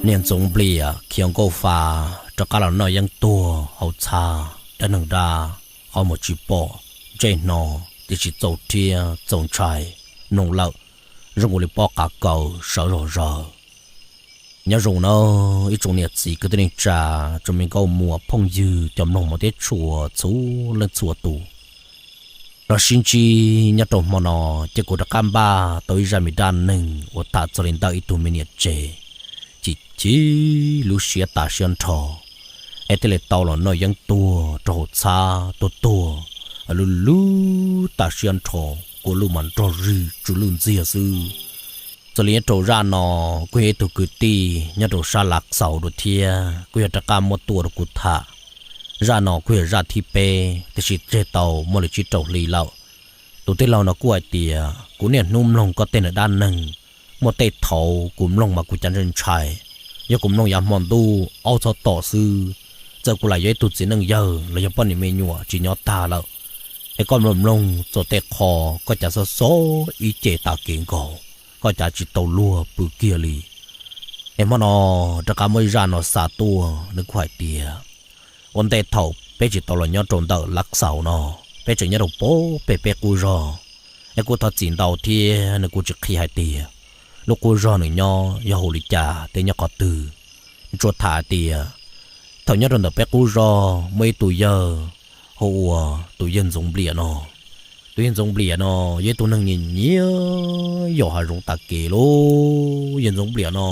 Niag Ntxoov Npliam khiav nkauj fa rov qab los noj yeeb tuag hauv txhab, dab neeg dab qhov muag tsis pom ntsej hno, tiam sis txaus rhiab txaus ntshai mloog lawm zoo ua li pob qav kaus sawv zog zaws. Nyob zoo nawb ib tsoom niam txiv kwv tij neej tsa, tsoom me nkauj muam phooj ywg cov mloog mos thiab tshua txhua leej txhua tus. Los sib ntsib nyob rau hmo no, ces kuv rov qab npaj tau ib zaj me dab neeg uas tham txog li ntawm ib tug me niam tsev chim chim lub siab tas siab nrho, es thiaj li tau los noj yeeb tuag rau hauv txhab tuag tuag, lub lub tas siab nrho, kua lub mas nrog zig tsw lwj ntxiag xwb. Txog li nyob rau zaj no, kuj yog ib tug kwv tij nyob rau sab Lav Xaus dua thiab, kuj yog rov qab muab tuaj rau kuv tham. Zaj no kuj yog zaj thib peb, tiam sis tseg tau muaj li tsib rau hli lawm. Tus tij laug no kuj hais tias kuv niaj hnub mloog koj tej niag dab neeg, muaj tej thaum kuv mloog mas kuv cav ntshai ntshai, yog kuv mloog yav hmo ntuj aub txhob tom xwb, txawm kuv lam yog ib tug txiv neej yawg los yog poj niam me nyuam tsis nyob tag lawm, es koj mloog mloog txog tej qho koj cav xob xob ib ce tas kev nkaus, koj cav tsis tau luag pw kiag li. Es hmo no rov qab muab ib zaj no xa tuaj, nws kuj hais tias ua ntej thaum peb tsis tau los nyob rau ntawm Lav Xaus no, peb tseem nyob rau pem peb qub zog. Es kuj thov txim ntau thiab nws kuj tsis qhia hais tias lub qub zog nws nyob yog hauv li cas thiab nyob qhov twg. Nws tsuas tham hais tias thaum nyob rau ntawm peb qub zog muaj ib tug yawg hu ua tus yawg Ntxoov Npliam no. Tus yawg Ntxoov Npliam no yog ib tug neeg nyiam nyiam yos hav zoov tas kev lauj. Yawg Ntxoov Npliam no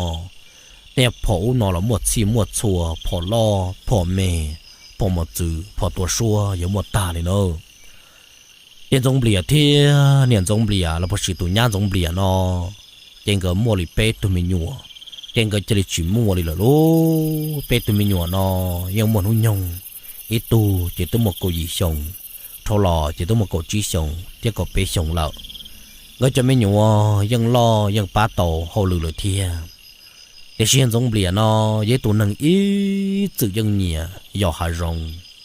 tej phom ub no los muaj txhij muaj txhua, phom loj phom me, phom mos txwv phom tua suab yuav muaj tag li na. Yawg Ntxoov Npliam thiab niam Ntxoov Npliam los puas sis tus nyab Ntxoov Npliam no, ces nkawd muaj li peb tug me nyuam, ces nkawd cia li tsis muaj li lawm lauj. Peb tug me nyuam no yeej muaj hnub nyoog, ib tug ces twb muaj kaum yim xyoo, dhau los ces twb muaj kaum tsib xyoo thiab kaum peb xyoo lawm. Nkawd cov me nyuam yeej loj yeej pab tau hauj lwm lawm thiab. Tiam sis yawg Ntxoov Npliam no yog ib tug neeg ib txwm yeej nyiam yos hav zoov,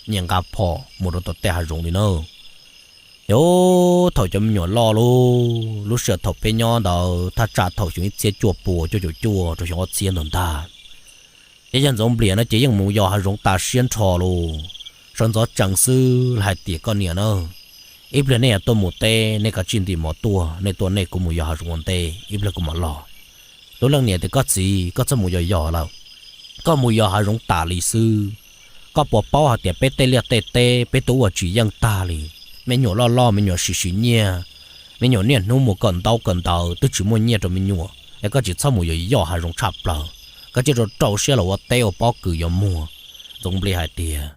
nyiam nqa phom mus rau tom tej hav zoov li na. Yog thaum cov me nyuam loj lauj, lub sij hawm thaum peb nyob ntawd thaj tsam thaum xyoo ib txhiab cuaj puas cuaj caum cuaj rau xyoo ob txhiab ntawd ntag, ces yawg Ntxoov Npliam no ces yeej mus yos hav zoov tas siab nrho lauj. Sawv ntxov tsees xwb los hais tias koj niam na, ib pliag nej yuav tuaj mus teb nej kav tsij ntim mov tuaj, nej tuaj nej kuv mus yos hav zoov ua ntej ib pliag kuv mam los. Tus leej niam tias koj txiv, koj txhob mus yos yos lawm, koj mus yos hav zoov tas li xwb. Koj puas paub hais tias peb tej liaj tej teb peb twb ua tsis yeej tag li, me nyuam loj loj me nyuam sim sim nyiaj, me nyuam niaj hnub mus kawm ntaub kawm ntawv twb tsis muaj nyiaj rau me nyuam es koj tsis txhob mus yos yos hav zoov tshaj plaws, koj cia li rau rau siab los ua teb ua pob kws yuav muag. Ntxoov Nplias hais tias,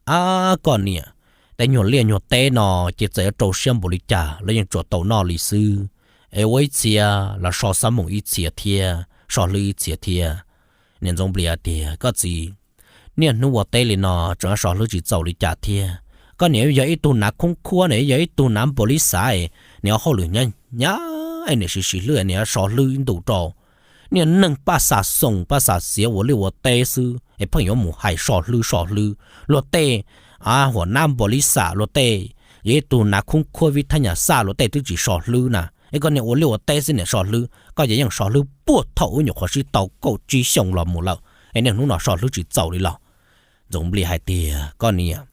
ab koj niam, tej nyuag liaj nyuag teb no ces txawm yuav rau siab npaum li cas los yeej tsuas tau noj li xwb, es ua ib txhia los so xab moos ib txhia thiab so hlwb ib txhia thiab. Niam Ntxoov Nplias tias koj txiv, niaj hnub ua teb li no tseem so hlwb tsis txaus li cas thiab. Koj niam yog ib tug nav khoob khuab, niam yog ib tug nav npaum li xav, niam ua hauj lwm hnyav hnyav, niam siv siv hlwb niam so hlwb ib ntus rau. Niaj neeg paj xam xoos paj xam xiav ua liaj ua teb xwb es pheej yuav mus hais so hlwb so hlwb. Luag tej huam nab npaum li xam luag tej, yog ib tug nav khoob khuab vib thab nyas xaj luag tej twb tsis so hlwb na, es koj niam ua liaj ua teb xwb niam so hlwb, koj ces yeej so hlwb puag thaum ub nyuam qhuav sib tau kaum tsib xyoo los mus lawm es niaj hnub no so hlwb tsis txaus li los? Ntxoov Nplias hais tias koj niam,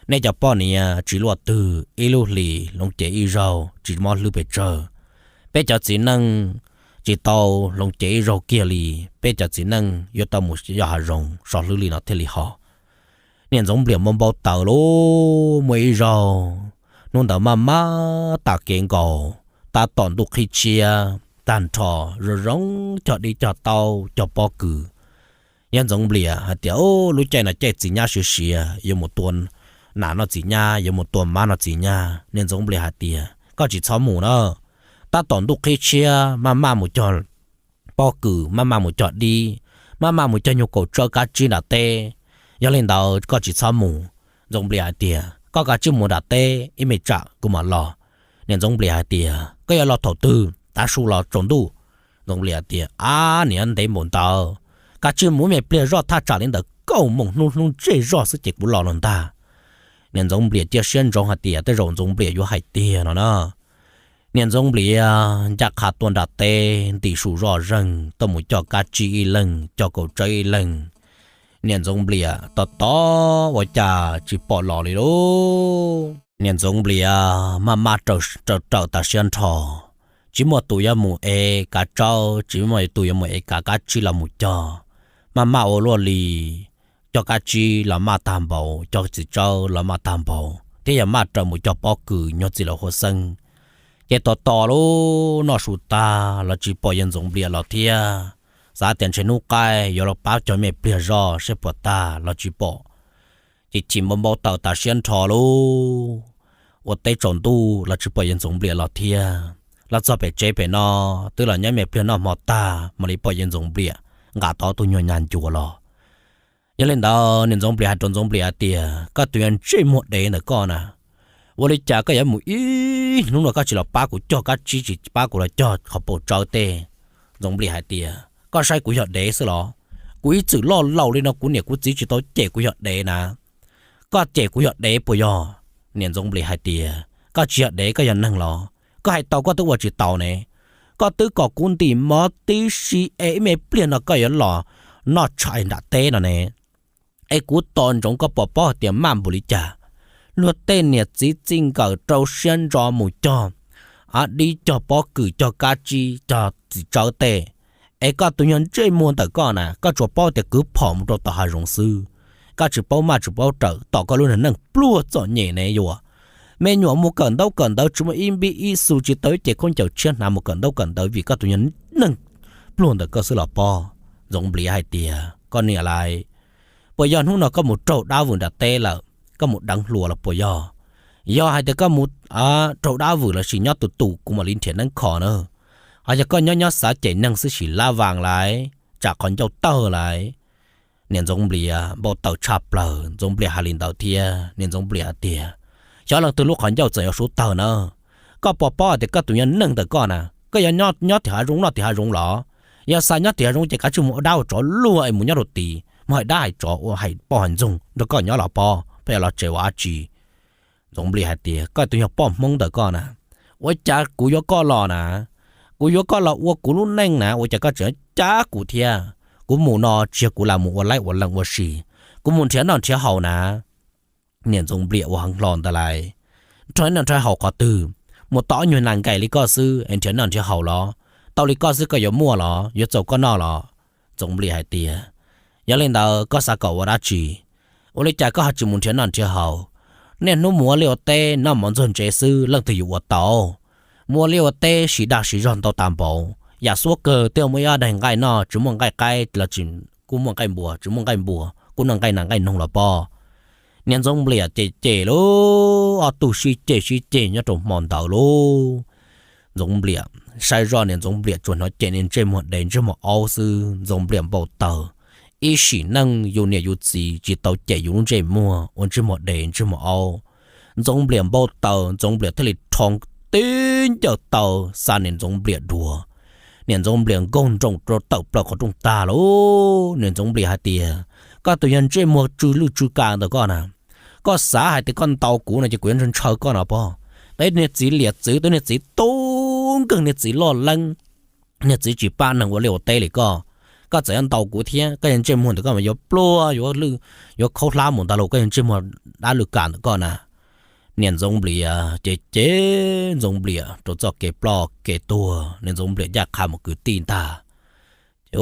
nej cov poj niam tsis luaj twg ib lub hlis hloov cev ib zaug tsis mob hlwb pes tsawg. Peb cov txiv neej tsis tau hloov cev ib zaug kiag li, peb cov txiv neej yuav tau mus yos hav zoov so hlwb li no thiaj li ho. Niam Ntxoov Nplias muaj npau taws lauj, muaj ib zaug, hnub ntawd maj maj tas kev nkaus, tab tom ntuj qhib tshiab tag nrho, zoo zoo cog dib cog taub cog pob kws. Yawg Ntxoov Nplias hais tias, lub caij no caij txiv nyab siav siav, yuav mus tua nas noj txiv nyab, yuav mus tua mab noj txiv nyab. Niam Ntxoov Nplias hais tias koj tsis txhob mus na, tab tom ntuj qhib tshiab, maj maj mus cog pob kws, maj maj mus cog dib, maj maj mus cog nyuag kaum tsawb kab tsib nram teb. Yog li ntawd koj tsis txhob mus. Ntxoov Nplias hais tias koj kav tsij mus nram teb ib me tsam kuv mam los. Niam Ntxoov Nplias hais tias koj yuav los thaum twg, tav su los tsaus ntuj? Ntxoov Nplias hais tias, ab niam, ntev npaum ntawd, kav tsij mus ib me pliag zoj, thaj tsam li ntawm kaum moos hnub hnub ntsej zog xwb ces kuv los los ntag. Niam Ntxoov Nplias cia siab ntsoov hais tias tej zaum Ntxoov Nplias yuav hais tiag no na. Niam Ntxoov Nplias ncaj qha tuaj nram teb ntim su zoj zeeg tuaj mus coj Kab Tsib ib leeg, coj Kaum Tsawb ib leeg. Niam Ntxoov Nplias tos tos ua cas tsis pom los li lauj. Niam Ntxoov Nplias maj maj raws raws tas siab nrho, tsis muaj tus yuav mus ev Kav Tsawb, tsis muaj tus yuav mus ev Kav Kab Tsib los mus cog. Maj maj ua luaj li, cog Kab Tsib los maj tag npaum, cog Txiv Tsawb los maj tag npaum, thiab yog maj raws mus cog pob kws nyuag txiv laus Huab Xeeb. Ces tos tos lub noj su tag los tsis pom yawg Ntxoov Nplias los thiab. Xav tias ntshe hnub qaij yuav los pab cog me pliag zoj seb puas tag los tsis pom. Ces chim npau npau taws tas siab nrho lauj. Ua teb tsaus ntuj los tsis pom yawg Ntxoov Nplias los thiab. Los txog pem tsev pem no, twb los nyob me pliag noj hmo tag mam li pom yawg Ntxoov Nplias nqa tau tus nyuag nyas ncuav los. Yog li ntawd niam Ntxoov Nplias hais rau Ntxoov Nplias hais tias, koj tus yog ntsej muag dev ntawm koj na, ua li cas koj yuav mus ib hnub no koj tsis los pab kuv cog Kab Tsib, tsis pab kuv los cog qhov Kaum Tsawb tej? Ntxoov Nplias hais tias, koj saib kuv yog dev xwb los? Kuv ib txwm loj laus li no kuv niam kuv txiv tsis tau cem kuv yog dev na. Koj cem kuv yog dev puas yog? Niam Ntxoov Nplias hais tias, koj tsis yog dev, koj yog neeg los? Koj hais tau koj twb ua tsis tau ne. Koj twb kom kuv ntim mov tib si es ib me pliag no koj yuav los noj tshais nram teb no ne. Es kuv tos ntsoov koj puas paub hais tias maj npaum li cas, luag tej niam txiv txij nkawm rau siab ntso mus cog dib, cog pob kws, cog Kab Tsib, cog Txiv Tsawb tej. Es koj tus nyuag ntsej muag ntawm koj na, koj tsuas paub tias kwv phom mus rau tom hav zoov xwb. Koj tsis paub maj tsis paub raws tom koj lub neej pluag txom nyem ne yuav. Me nyuam mus kawm ntaub kawm ntawv tsis muaj ib npib ib xu, tsis tau ib ce khaub ncaws tshiab hnav mus kawm ntaub kawm ntawv vim koj tus nyuag neej pluag ntawm koj xwb los pob. Ntxoov Nplias hais tias, koj niam lais, puas yog hnub no koj mus raug dab vwm nram teb lawm, koj mus deev hluas los puas yog? Yog hais tias koj mus raug dab vwm lossis nyob tus tus kuv mam li nrhiav neeb kho na. Ho yog koj nyob nyob xav cem neeg xwb sim lab vaas lais, tsam qhov ncauj tawg lais. Niam Ntxoov Nplias npau taws tshaj plaws, Ntxoov Nplias hais li ntawd thiab niam Ntxoov Nplias hais tias, xyov leej twg lub qhov ncauj txawm yuav sub tawg na. Koj puas paub hais tias koj tus nyuag neej ntawm koj na, koj yuav nyob tim hav zoov noj tim hav zoov los? Yog xav nyob tim hav zoov ces kav tsij mus ua dab ua tsov luag es mus nyob rau tid, mus hais dab hais tsov ua hais poj hais ntxoog nrog koj nyob los pob, peb yuav los tsev ua dab tsi? Ntxoov Nplias hais tias, koj tus nyuag poj Hmoob ntawm koj na, ua cas kuv yuav koj los na, kuv yuav koj los ua kuv lub neej na, ua cas koj tseem cab kuv thiab? Kuv mus no tsis yog kuv lam mus ua laib ua leej ua si, kuv mus nrhiav noj nrhiav haus na. Niam Ntxoov Nplias ua heev hlo ntawd lais, nrhiav noj nrhiav haus qhov twg? Mus tom ob nyuag nas nkais li koj xwb es nrhiav noj nrhiav haus los? Tau li koj xwb koj yuav muaj los, yuav txaus koj noj los? Ntxoov Nplias hais tias, yog li ntawd koj xav kom ua dab tsi? Ua li cas koj ho tsis mus nrhiav noj nrhiav haus? Niaj hnub mus ua liaj ua teb noj mov ntxuag ntsev xwb leej twg yuav ua tau? Mus ua liaj ua teb siv dag siv zog ntau tas npaum, yam xuab kawg twb muaj ib ob daig nqaij noj, tsis muaj nqaij qaib los tsis, kuj muaj nqaij npua, tsis muaj nqaij npua kuj noj nqaij nas nqaij noog los pob. Niam Ntxoov Nplias cem cem lauj, ob tug sib ceg sib ceg nyob rau hmo ntawd lauj. Ntxoov Nplias saib zoj niam Ntxoov Nplias tsuas hnov cem niag ntsej muag dev ntsej muag aub xwb, Ntxoov Nplias npau taws. Ib sim neej yus niam yus txiv tsis tau cem yus lub ntsej muag ua ntsej muag dev ntsej muag aub. Ntxoov Nplias npau taws, Ntxoov Nplias thiaj li rho tib ncawg taw xa niam Ntxoov Nplias dua. Niam Ntxoov Nplias nkaug nroos rau tawm plaws qhov rooj tag lauj. Niam Ntxoov Nplias hais tias, koj tus yog ntsej muag tsw lwj tsw ka ntawm koj na, koj xav hais tias koj ntaus kuv no ces kuv yuav ntshaw ntshaw koj no pob. Tau niag txiv liam txwv, tau niag txiv tub nkeeg, niag txiv loj leeb, niag txiv tsis pab neeg ua liaj ua teb li koj, koj txawm yuav ntaus kuv thiab, koj yog ntsej muag ntawm koj mas yuav pluag yuav lwj, yuav khaub hlab mus ntag lauj, koj yog ntsej muag dab lwj kam ntawm koj na. Niam Ntxoov Nplias ces cem Ntxoov Nplias rau txoj kev ploj kev tuag, niam Ntxoov Nplias ncaj qha mus kwv tij ntag. Ces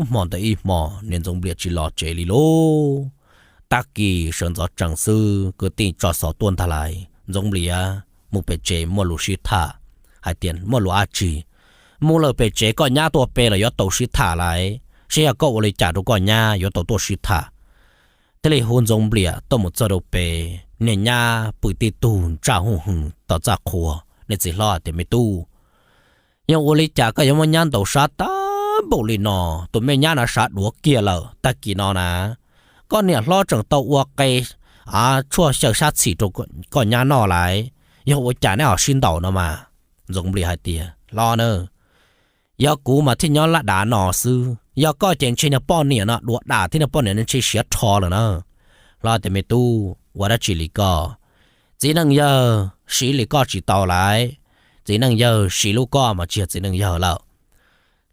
hmo ntawd ib hmo niam Ntxoov Nplias tsis los tsev li lauj. Tag kis sawv ntxov tsees xwb kwv tij tso xov tuaj ntag lais, Ntxoov Nplias, mus pem tsev muaj lus sib tham. Hais tias, muaj lus dab tsi? Mus lawm pem tsev koj nyab tuaj pe los yuav tau sib tham lais, seb yog koj ua li cas rau koj nyab yuav tau tuaj sib tham. Thiaj li hu Ntxoov Nplias tuaj mus txog rau pem, niag nyab pw tib tug ntsaj huj hwm tom txaj qhua. Niag txiv hlob hais tias, me tub, yog ua li cas koj yuav muab nyab ntaus sab tag npaum li no? Tus me nyab no sawv duav kiag lawm. Tag kis no na, koj niam hlob tseem tau ua qe tshuaj xyaw sab txhim rau koj nyab noj lais, yog ua cas neb ho sib ntaus no mas? Ntxoov Nplias hais tias, hlob na, yog kuv mas thiaj nyob laj dav no xwb, yog koj ces ntshe niag poj niam no duav dam thiab niag poj niam no ntshe siav rho lawm na. Hlob tias, me tub, ua dab tsi li koj? Txiv neej yawg siv li koj tsis tau lais. txiv neej yawg siv lub koj mas tsis yog txiv neej yawg lawm.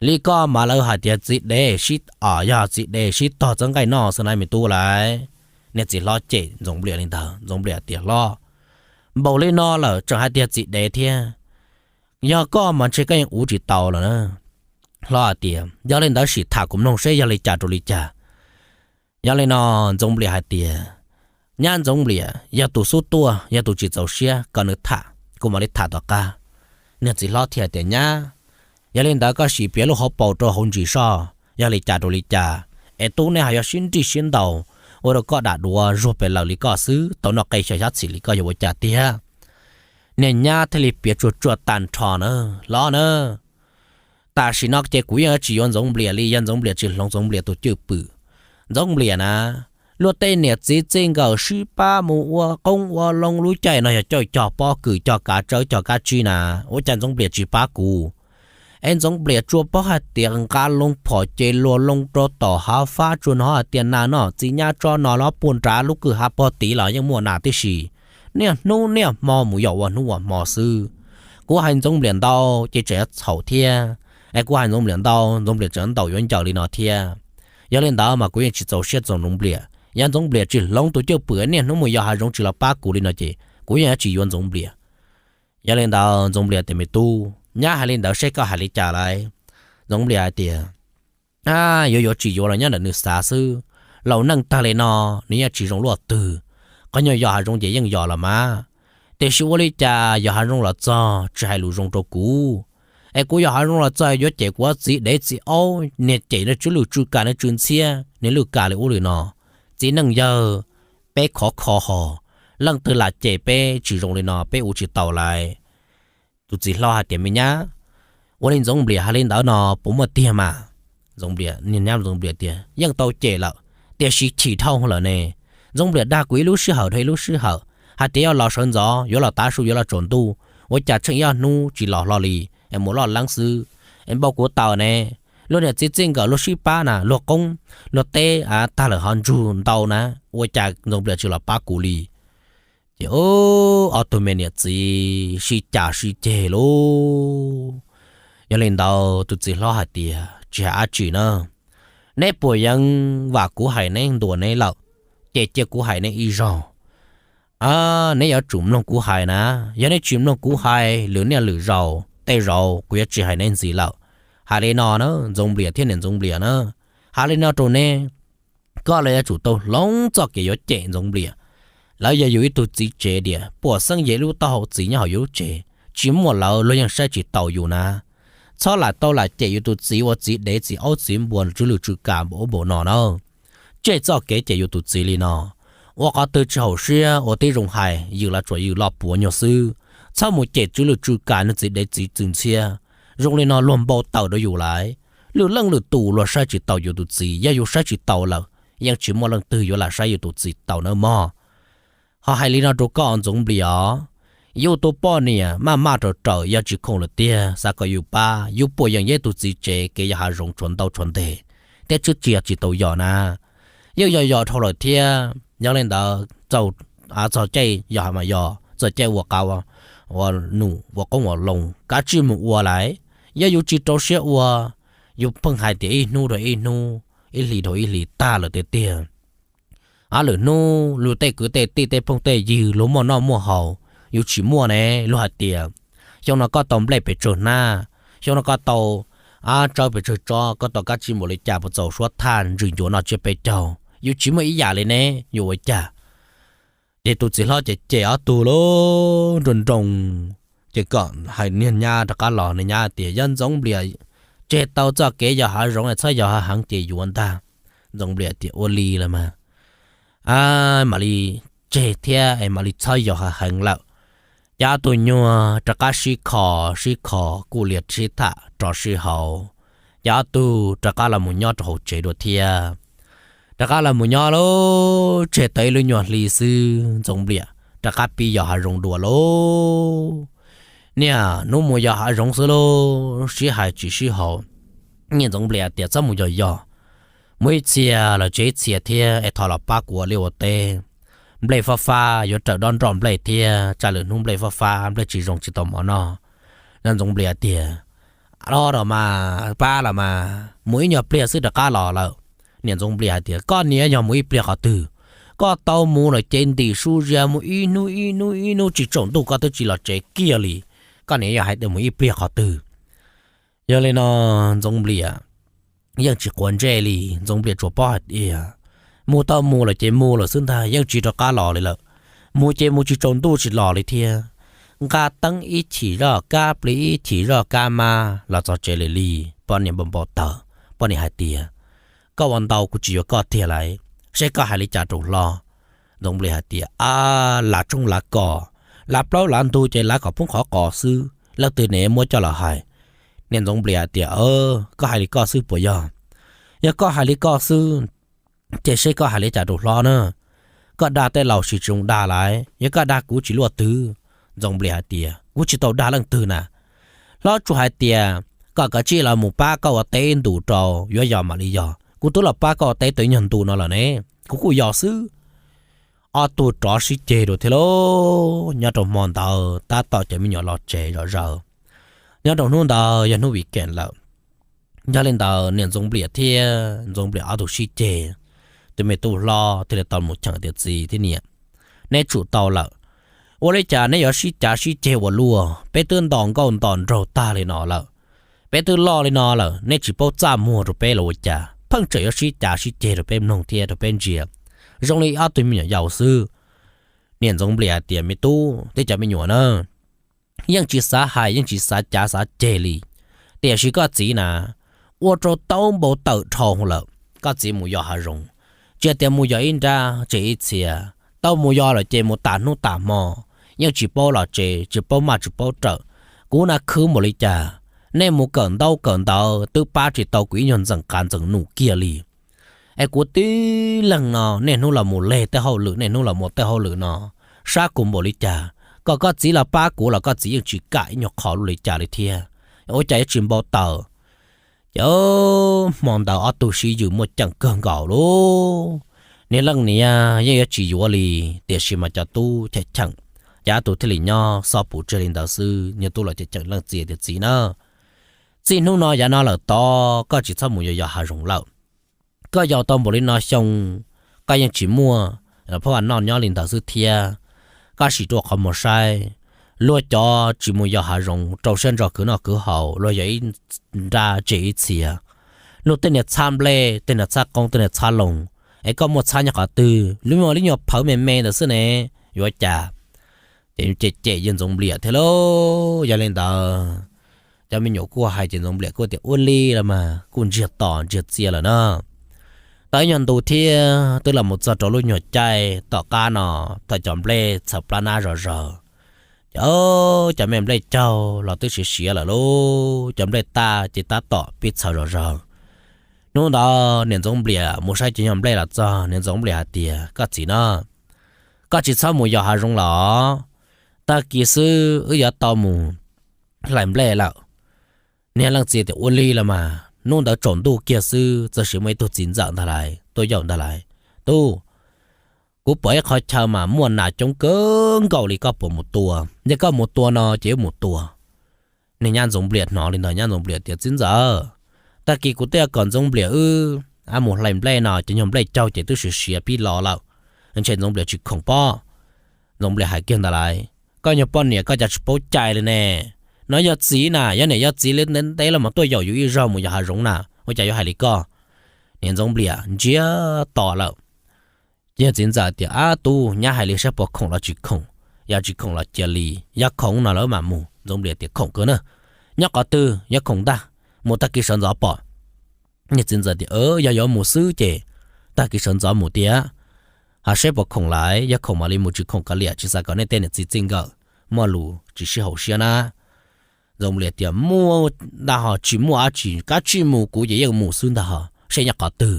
Li koj mas lawv hais tias txiv dev sib, yog txiv dev sib tog txeeb nqaij noj xwb na me tub lauj. Niag txiv hlob cem Ntxoov Nplias li ntawd, Ntxoov Nplias tias, Hlob, npaum li no lawm tseem hais tias txiv dev thiab, yog koj mas ntshe koj yeej uv tsis tau lawm na. Hlob hais tias, Yog li ntawd sim tham kuv mloog seb yog li cas rau li cas. Yog li no Ntxoov Nplias hais tias, Nyab Ntxoov Nplias yog tus xub tuaj, yog tus tsis txaus siab, kom nws tham kuv mam li tham tom qab. Niag txiv hlob thiaj tias, Nyab, yog li ntawd koj sim piav lub hauv paus rau hauv ntsis soj, yog li cas rau li cas, es tub neb ho yuav sib nrij sib ntaus ua rau koj dam duav zuag pes lawm li koj xwb, tau noj qe xyoo xyab txhim li koj yog ua cas tiag? Niag nyab thiaj li piav tsuag tsuag tag nrho na, Hlob na, tam sim no ces kuv yeej tsis yuav Ntxoov Nplias li, yog Ntxoov Nplias tsis hloov Ntxoov Nplias tus cwj pwm. Ntxoov Nplias na, luag tej niam txiv txij nkawm sib pab mus ua qoob ua loo lub caij no yog coj cog pob kws cog kav tsawb cog kab tsib na, ua cas Ntxoov Nplias tsis pab kuv? Es Ntxoov Nplias tsuas paub hais tias nqa loo phom ces luag loo rau tom hav fab tsuas hnov hais tias nas noj txiv nyab tsob no los puag nrad lub kwj ha pob tid los yeej muaj nas tib si. Niaj hnub niaj hmo mus yos ua hnub ua hmo xwb. Kuv hais Ntxoov Nplias ntau ces tseem yuav txhaum thiab, es kuv hais Ntxoov Nplias ntau Ntxoov Nplias tseem ntaus yuav ncaws li no thiab. Yog li ntawd mas kuv yeej tsis txaus siab txog Ntxoov Nplias. Yog Ntxoov Nplias tsis hloov tus cwj pwm niaj hnub mus yos hav zoov tsis los pab kuv li no ces kuv yeej yuav tsis yuav Ntxoov Nplias. Yog li ntawd Ntxoov Nplias tias, Me tub, nyab hais li ntawd seb koj hais li cas lawm? Ntxoov Nplias hais tias, Yuav yuav tsis yuav los nyob ntawm nws xav xwb. Laus neej tag li no, nws yeej tsis zoo luaj twg. Qhov nyuag yos hav zoov ces yeej yos los mas, tiam sis ua li cas yos hav zoov los txog tsis hais lus zoo rau kuv, es kuv yos hav zoov los txog yuav cem kuv txiv dev txiv aub, niag cem nws tswv lwj tsw kam nws tsw ntxhiab, nws lwj kam li ub li no. Txiv neej yawg, peb khov kho ho, leej twg lam cem peb tsis zoo li no peb ua tsis tau lawm. Tus txiv hlob hais tias, Me nyab, ua li Ntxoov Nplias hais li ntawd no puas muaj tiag mas? Ntxoov Nplias, niag nyab Ntxoov Nplias tias, Yeej tau cem lawm, tiam sis chim dhau lawm ne. Ntxoov Nplias dag kuv ib lub sij hawm dhau ib lub sij hawm hais tias yuav los sawv ntxov, yuav los tav su, yuav los tsaus ntuj, ua cas tsheej ib ob hnub tsis los hlo li, es mus loj leeb xwb. Es npau kuv taws ne, luag niam txiv txij nkawm luag sib pab na, luag qoob luag teb tag lawm ho ntsug ntau na, ua cas Ntxoov Nplias tsis los pab kuv li? Ces ob tug me niam txiv sib cav sib ceg lauj. Yog li ntawd tus txiv hlob hais tias, Tsis hais dab tsi na, neb puas yeej vam kuv hais neb ntuas neb lawm, ces cia kuv hais neb ib zaug. Neb yuav tsum mloog kuv hais na, yog neb tsis mloog kuv hais lwm niaj lwm zaus tej zaum kuv yuav tsis hais neb ntxiv lawm. Hais li no na, Ntxoov Nplias thiab niam Ntxoov Nplias na, hais li no rau neb, koj los yuav tsum tau hloov txoj kev yuav cem Ntxoov Nplias. Lawv yog yus ib tug txiv tsev diam, puas xeeb yog ib lub taub hau txiv nyob hauv yus lub tsev, tsis muaj lawv luag yeej saib tsis taus yus na. Txhob lam tau lam cem yus tus txiv ua txiv dev txiv aub txiv npua tswv lwj tsw kam npaum ub npaum no na. Tseg txoj kev cem yus tus txiv li no, ua qhov twg tsis haum siab ua tib zoo hais, yws los tsuas yws loj puav nyuag xwb. Txhob mus cem tswv lwj tsw kam nws txiv dev txiv tsw ntxhiab. Zoo li no luag npau taws rau yus lawm. Lwm leej lwm tus luag saib tsis taus yus tus txiv, yog yus saib tsis taus lawm, yeej tsis muaj leej twg yuav lam saib yus tus txiv taus nawb mog. Ho hais li no rau koj Ntxoov Nplias os, yus tus poj niam maj maj raus raws yog tsis khoom lawm tiag, xav kom yus pab, yus puas yeem yog ib tug txiv tsev kev yos hav zoov tshuav ntau tshuav ntev, thiab tsis yog tsis tau yos na, yeej yog yos dhau lawm thiab. Yog li ntawd txog caij yos mas yos, txog caij ua qab ua num ua qoob ua loo kav tsij mus ua lawm. Yog yus tsis rau siab ua, yus pheej hais tias ib hnub dhau ib hnub, ib hlis dhau ib hlis tag lawm tiag tiag. Lwm hnub luag tej kwv tej tij tej phooj tej ywg luag muaj noj muaj haus, yus tsis muaj ne. Luag hais tias, xyoo no koj tau nplej pes tsawg hnab, xyoo no koj tau tsawb pes tsawg tsob, koj tau kab tsib npaum li cas puas txaus suab thaj ntswg ncuav noj tsiab peb caug, yus tsis muaj ib yam li ne, yuav ua cas? Ces tus txiv hlob ces cem ob tug lub nroo nroo, ces kom hais niag nyab rov qab los, niag nyab tias, Yog Ntxoov Nplias tseg tau txoj kev yos hav zoov, txhob yos hav heev ces yuav ntag. Ntxoov Nplias tias, Ua li los mas, mam li tseg thiab es mam li txhob yos hav heev lawm. Ces ob tug nyuag rov qab sib kho, sib kho kuj liag sib tham rov sib haus, ces ob tug rov qab los mus nyob rau hauv tsev dua thiab. Rov qab los mus nyob lub tsev tau ib lub nyuag hli xwb Ntxoov Nplias rov qab pib yos hav zoov dua lauj. Niaj hnub mus yos hav zoov xwb lauj, sib hais tsis sib haum. Niag Ntxoov Nplias tias, Txhob mus yos yos, mus ib txhia los tseg ib txhia thiab es thov los pab kuv ua liaj ua teb. Nplej fab fab yuav raws dob nroj nplej thiab, tsam lwm hnub nplej fab fab nplej tsis zoo tsis tau mov noj. Ntxoov Nplias tias, Los los mas, pab los mas, mus ib nyuag pliag xwb rov qab los lawm. Niam Ntxoov Nplias hais tias, Koj niam, yog mus ib pliag qhov twg? Koj tau mus lawm ces ntim su zias mus ib hnub ib hnub ib hnub tsis tsaus ntuj koj twb tsis los tsev kiag li. Koj niam yog hais tias mus ib pliag qhov twg? Yog li no Ntxoov Nplias yeej tsis quav ntsej li. Ntxoov Nplias tsuas paub hais tias mus tau mus lawm ces mus lawm xwb ntag, yeej tsis rov qab los li lawm. Mus ces mus tsis tsaus ntuj tsis los li thiab. Nqa teeb ib chim zoj kab plig ib chim zoj kab mab los txog tsev li li. Poj niam npau npau taws, poj niam hais tias, Koj ua ntau kuv tsis yuav koj tiag lauj, seb koj hais li cas rau hlob? Ntxoov Nplias hais tias, Ab, lav tshoob lav kos, lav plaub lav ntug ces lav kom poob qhov qos xwb, leej twg ne muab coj los hais? Niam Ntxoov Nplias hais tias, Koj hais li koj xwb puas yog? Yog koj hais li koj xwb, ces seb koj hais li cas rau hlob na. Koj dag tej laus sis tsis zoo dag lauj, yog koj dag kuv tsis luaj twg. Ntxoov Nplias hais tias, Kuv tsis tau dag leej twg na. Hlob tsuas hais tias kom kav tsij los mus pab koj ua teb ntus rau yuav yos mam li yos. Kuv twb los pab koj ua teb tau ib nyuag ntu no lawm ne, kuv kuj yos xwb. Ob tug rov sib ceg dua thiab lauj. Nyob rau hmo ntawd tab tom cov me nyuam los tsev zom zaws. Nyob rau hnub ntawd yog hnub weekend lawm. Yog li ntawd niam Ntxoov Nplias thiab Ntxoov Nplias ob tug sib ceg, tus me tub hlob thiaj li tau mus cheem tias, Txiv thiab niam, neb tsum tau lawm. Ua li cas neb yuav sib cav sib ceg ua luaj? Peb twb nto nkauj nto nraug tag li no lawm, peb twb loj li no lawm, neb tsis paub txaj muag rau peb los ua cas pheej tseem yuav sib cav sib ceg rau peb mloog thiab rau peb ntsia, zoo li ob tug me nyuam yaus xwb. Niam Ntxoov Nplias hais tias, Me tub thiab cov me nyuam na, yeej tsis xav hais yeej tsis xav cav xav ceg li. Tiam sis koj txiv na, ua rau taub npau taws dhau lawm. Koj txiv mus yos hav zoov, tsis tias mus yos ib nrab tseg ib txhia, tau mus yos lawm ces mus tas hnub tas hmo, yeej tsis paub los tsev tsis paub maj tsis paub rawm. Kuv na khwv npaum li cas, nej mus kawm ntaub kawm ntawv twb pab tsis tau kuv ib nyuag ntxeem qav ntxeem num kiag li. Es kuv tib leeg no niaj hnub los mus leg tej hauj lwm niaj hnub los mus tej hauj lwm no, sab kuv npaum li cas, kom koj txiv los pab kuv los koj txiv yeej tsis kam ib nyuag qho luaj li cas li thiab. Ua cas yuav tsis npau taws? Ces hmo ntawd ob tug sib yws muaj ceem kawg nkaus lauj. Niag leej niam yeej yuav tsis yuav li, tiam sis mas cov tub cheem cheem, ces ob tug thiaj li nyob xob pum tseg li ntawd xwb. Niag tub los cheem cheem leej txiv tias, Txiv na, txij hnub no yav no lawm tod koj tsis txhob mus yos yos hav zoov lawm. Koj yos tau npaum li no xyoo, koj yeej tsis muaj phab vaj noj nyob li ntawd xwb thiab. Koj sim rau qhov muag saib, luag cov tsis mus yos hav zoov rau siab ntso khwv noj khwv haus, luag yos ib nrab tseg ib txhia, luag tej niag txhab nplej tej niag txhab qoob tej niag txhab loo, es koj muaj txhab nyob qhov twg? Lub muag li nyuag phawv me me ntawd xwb ne, yuav cas? Ces cem cem yawg Ntxoov Nplias thiab lauj. Yog li ntawd, cov me nyuam kuj hais ces Ntxoov Nplias kuj tias, Ua li los mas, kuj ntsiag to ntsiag txiaj lawm na. Tau ib nyuag ntu thiab twb los mus txog rau lub nyuag caij tom qab no, thaum cov nplej txhaws plab nab zom zaws, ces cov me nplej caug los twb siav siav lawm lauj, cov nplej taj ces tab tom pib txhaws zom zaws. Hnub ntawd niam Ntxoov Nplias mus saib cov nyuag nplej los txog, niam Ntxoov Nplias hais tias, Koj txiv na, koj tsis txhob mus yos hav zoov los, tag kis xwb wb yuav tau mus hlais nplej lawm. Niag leej txiv tias, Ua li los mas. Hnub ntawd tsaus ntuj kiag xwb txawm sis muaj ib tug txiv ntxawm ntag lauj, tuaj yaum ntag lauj, Tub, kuv pom ib qhov chaw mas muaj nas coob kawg nkaus li, koj puas mus tua? Yog koj mus tua no ces wb mus tua. Niag nyab Ntxoov Nplias hnov li ntawd, nyab Ntxoov Nplias tias, Txiv ntxawm, tag kis kuv twb yuav kom Ntxoov Nplias wb mus hlais nplej no, cov nyuag nplej caug ces twb siav siav pib los lawm, ntshe Ntxoov Nplias tsis khoom pob. Ntxoov Nplias hais kiag ntawd lauj, Koj nyuag poj niam koj cas tsis paub cai li ne. No yog txiv na, yog niam yog txiv li ntev ntev los mas tuaj yaum yus ib zaug mus yos hav zoov na, ua cas yuav hais li koj? Niam Ntxoov Nplias ntsiag to lawm. Ces yog txiv ntxawm tias, Ab tub, nyab hais li saib puas khoom los tsis khoom, yog tsis khoom los cia li, yog khoom no lawm mam mus. Ntxoov Nplias tias, Khoom kawg na. Nyob qhov twg? Yuav khoom ntag, mus tag kis sawv ntxov pom. Niag txiv ntxawm tias, Yog yuav mus xwb ces tag kis sawv ntxov mus tiag, ho saib puas khoom lawm, yog khoom mam li mus, tsis khoom kav liam, tsis xav kom nej tej niam txiv txij nkawm muaj lus tsis sib haum siab na. Ntxoov Nplias tias, Muaj ntag ho, tsis muaj dab tsi, kav tsij mus, kuv ces yeej mus xwb ntag ho, saib nyob qhov twg.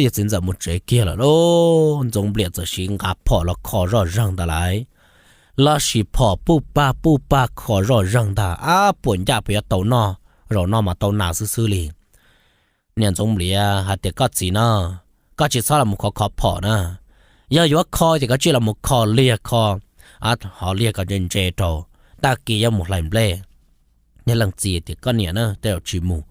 Yog txiv ntxawm mus tsev kiag lawm lauj, Ntxoov Nplias txawm sis nqa phom los kho zoj zeeg ntag lauj. Los sis phom puj pag puj pag kho zoj zeeg ntag, ab puas ncaj puas yuav tau noj, zaum no mas tau nas xwb xwb li. Niam Ntxoov Nplias hais tias, Koj txiv na, koj tsis txhob los mus khov kho phom na. Yog yuav kho ces koj cia li los mus kho liag kho, ho liag kom ntse ntse rau, tag kis yuav mus hlais nplej. Niag leej txiv tias, Koj niam na, tej zaum tsis mus.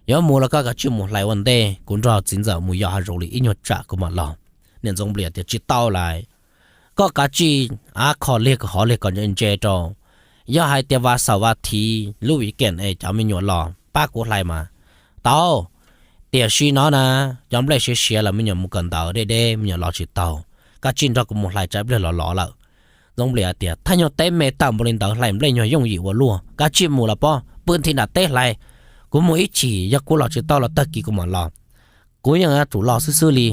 Yuav mus los koj kav tsij mus hlais ua ntej, kuv nrog txiv ntxawm mus yos hav zoov li ib nyuag tsam kuv mam los. Niam Ntxoov Nplias tias, Tsis tau lais, koj kav tsij av kho liag hov liag kom ntse ntse rau. Yog hais tias vas xaum vas thiv lub weekend es cov me nyuam los pab kuv hlais mas tau. Tiam sis no na, cov nplej siav siav los me nyuam mus kawm ntawv deb deb, me nyuam los tsis tau. Kav tsij nrog kuv mus hlais tsam ib pliag los los lawm. Ntxoov Nplias tias, Thaj nyuag teb me tawm npaum li ntawd hlais nplej nyuag yooj yim ua luaj, kav tsij mus los pob, pw nthi nram teb hlais. Kuv mus ib chim, yog kuv los tsis tau los tag kis kuv mam los. Kuv yeej yuav tsum los xwb xwb li.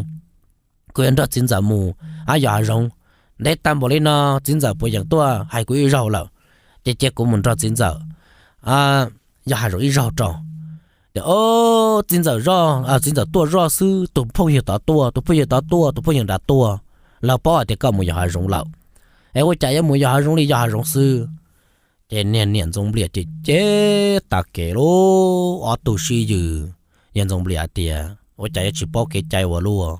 Kuv yuav nrog txiv ntxawm mus yos hav zoov. Ntev tag npaum li no, txiv ntxawm puas yeem tuaj hais kuv ib zaug lawm? Ces cia kuv mus nrog txiv ntxawm yos hav zoov ib zaug rau. Tias, Txiv ntxawm zoj, txiv ntxawm tuaj zoj xwb, tus phooj ywg tod tuaj, tus phooj ywg tod tuaj, tus phooj ywg nrad tuaj, lawv paub hais tias koj mus yos hav zoov lawm. Es ua cas yuav mus yos hav zoov li yos hav zoov xwb? Ces niag niam Ntxoov Nplias ces cem tas kev lauj, ob tug sib yws. Yawg Ntxoov Nplias hais tias, Ua cas yuav tsis paub kev cai ua luaj?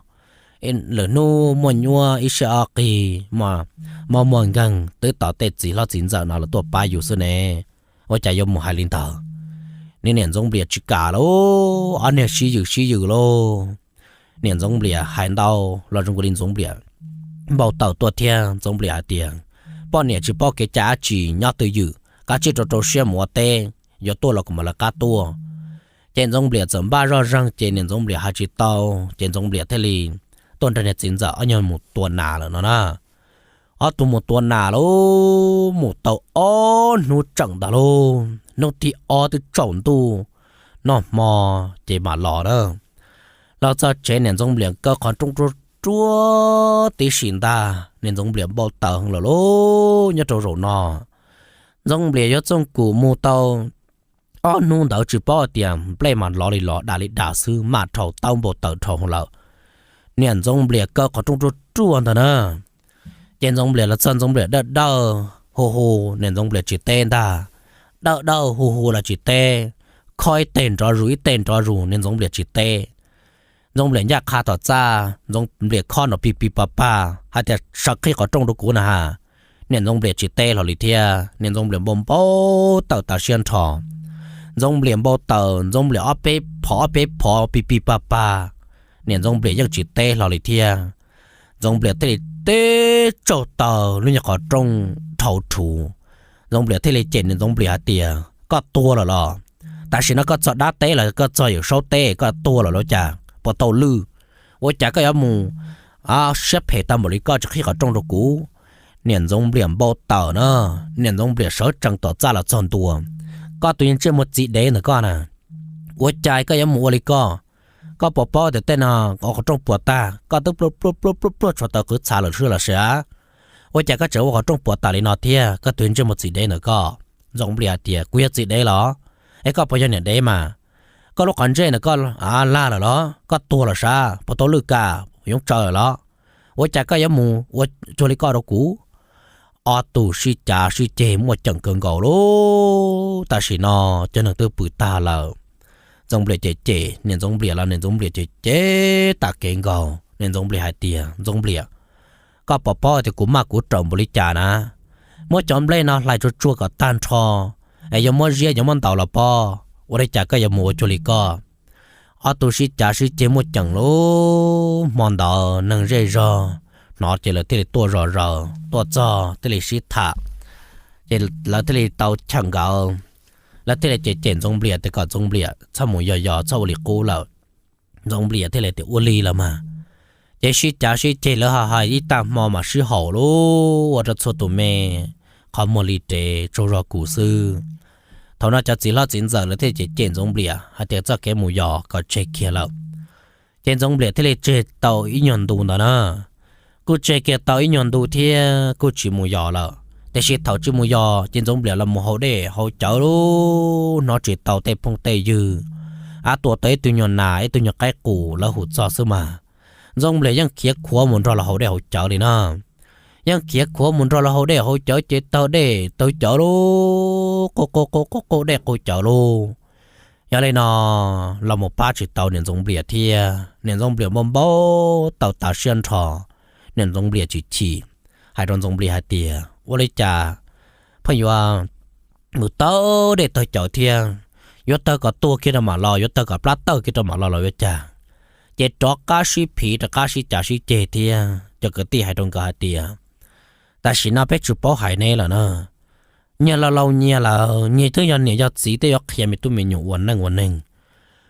Lwm hnub muaj nyuab ib sij ob qig, muaj muaj nkeeg twb tos tej txiv hlob txiv ntxawm no los tuaj pab yus xwb ne, ua cas yuav mus hais li ntawd? Niag niam Ntxoov Nplias tsis kam lauj, ob niag sib yws sib yws lauj. Niam Ntxoov Nplias hais ntau los zoo li Ntxoov Nplias npau taws tuaj thiab. Ntxoov Nplias hais tias, Poj niam tsis paub kev cai dab tsi, nyob twj ywm, kav tsij rau rau siab mus ua teb, yuav tuaj los kuv mam lawv qab tuaj. Ces Ntxoov Nplias txawm npaj zoj zeeg ces niam Ntxoov Nplias hais tsis tau, ces Ntxoov Nplias thiaj li tuaj nrog niag txiv ntxawm ob nyuag mus tua nas lawm no na. Ob tug mus tua nas lauj, mus tau ob hnub tseem ntag lauj, hnub thib ob twb tsaus ntuj noj hmo ces mam los na. Los txog tsev niam Ntxoov Nplias kaw qhov rooj ruaj ruaj tib si ntag, niam Ntxoov Nplias npau taws heev lawm lauj. Nyob rau zaum no Ntxoov Nplias yuav txooj kum mus tau ob hnub ntawd tsis paub tias nplej mas lov li lov dam li dam xwb, maj dhau taub npau taws dhau lawm. Niam Ntxoov Nplias kaw qhov rooj ruaj ruaj ntag na. Ces Ntxoov Nplias los txog Ntxoov Nplias dawj dawj hu hu, niam Ntxoov Nplias tsis teb ntag. Dawj dawj hu hu los tsis teb, khob ib teg nrov zus ib teg nrov zus, niam Ntxoov Nplias tsis teb. Ntxoov Nplias ncaj qha tom txaj, Ntxoov Nplias khob nrov pig pig pag pag hais tias, Sawv qhib qhov rooj rau kuv na ha. Niam Ntxoov Nplias tsis teb hlo li thiab, niam Ntxoov Nplias npau npau taws tas siab nrho. Ntxoov Nplias npau taws, Ntxoov Nplias ob peb phov ob peb phov pig pig pag pag, niam Ntxoov Nplias yeej tsis teb hlo li thiab. Ntxoov Nplias thiaj li teb tsaug taws lub nyuag qhov rooj dhau rhuv. Ntxoov Nplias thiaj li cem niam Ntxoov Nplias hais tias, Koj tuag lawm los? Tam sim no koj txog dab teb los koj txog Yawm Saub teb, koj tuag lawm los cas puas tau lwj? Ua cas koj yuav mus siab phem tag npaum li koj tsis qhib qhov rooj rau kuv? Niam Ntxoov Nplias npau taws na, niam Ntxoov Nplias sawv tsees tom txaj los txog ntua, Koj tus yawg ntsej muag txiv dev ntawm koj na, ua cas koj yuav mus ua li koj? Koj puas paub tias tej no qhov rooj puas tag, koj twb pluag pluag pluag pluag pluag tshuav taws qwv txha lawm xwb los sis? Ua cas koj tseem ua qhov rooj puas tas li no thiab, koj tus yawg ntsej muag txiv dev ntawm koj? Ntxoov Nplias tias, Kuv yog txiv dev los? Es koj puas yog niam dev mas? Koj lub qhov ntsej ntawm koj lag lawm los? Koj tuag los sav, puas tau lwj kam yoov tsaws lawm los? Ua cas koj yuav mus ua cuag li koj rau kuv? Ob tug sib cav sib ceg muaj ceem kawg nkaus lauj. Tam sim no cov neeg twb pw tag lawm. Ntxoov Nplias cem cem niam Ntxoov Nplias los niam Ntxoov Nplias cem cem tas kev nkaus. Niam Ntxoov Nplias hais tias, Ntxoov Nplias, koj puas paub tias kuv maj kuv raum npaum li cas na? Muab cov nplej no hlais tsuag tsuag kom tag nrho, es yuav muab ziab yuav muab ntaus los pob, ua li cas koj yuav mus ua cuag li koj? Ob tug sib cav sib ceg muaj ceem lauj. Hmo ntawd neeg zej zog hnov ces lawv thiaj li tuaj zom zaws tuaj txog thiaj li sib tham, ces lawv thiaj li tau chawm nkawd. Lawv thiaj li cem cem Ntxoov Nplias tias kom Ntxoov Nplias txhob mus yos yos txhob ua li qub lawm. Ntxoov Nplias thiaj li tias, Ua li los mas. Ces sib cav sib ceg lawv ho hais ib tag hmo mas sib haum lauj, ua rau txhua tus me qhov muag li rev tsaug zog kuv xwb. Thaum no cov txiv hlob txiv ntxawm lawv thiaj cem cem Ntxoov Nplias hais tias txoj kev mus yos kom tseg kiag lawm. Ces Ntxoov Nplias thiaj li tseg tau ib nyuag ntu ntawd na. Kuj tseg kiag tau ib nyuag ntu thiab kuj tsis mus yos lawm. Tiam sis thaum tsis mus yos ces Ntxoov Nplias los mus haus dej haus cawv lauj, hnov tsis tau tej phooj tej ywg, ab, tua tau ib tug nyuag nas ib tug nyuag qaib qus lawv hu txog xwb mas. Ntxoov Nplias yeej khiav khuav mus nrog lawv haus dej haus cawv li na. Yeej khiav khuav mus nrog lawv haus dej haus cawv ces taug dej taug cawv lauj, qub qub qub qub dej qub cawv lauj. Yog li no, los mus pab tsis tau niam Ntxoov Nplias thiab. Niam Ntxoov Nplias npau npau taws tas siab nrho. Niam Ntxoov Nplias chim chim, hais rau Ntxoov Nplias hais tias, Ua li cas pheej yuav mus tawg dej tawg cawv thiab, yuav tawg kom tuag kiag rau mam los, yuav tawg kom plab tawg kiag rau mam los los yuav cas, ces rov qab sib phiv rov qab sib cav sib ceg thiab. Cov kwv tij hais rau nkawd hais tias, tam sim no peb tsis paub hais neb lawm na, nyias laus laus nyias lawm, nyias twb yog niam yog txiv twb yuav qhia me tub me nyuam ua neej ua neeg.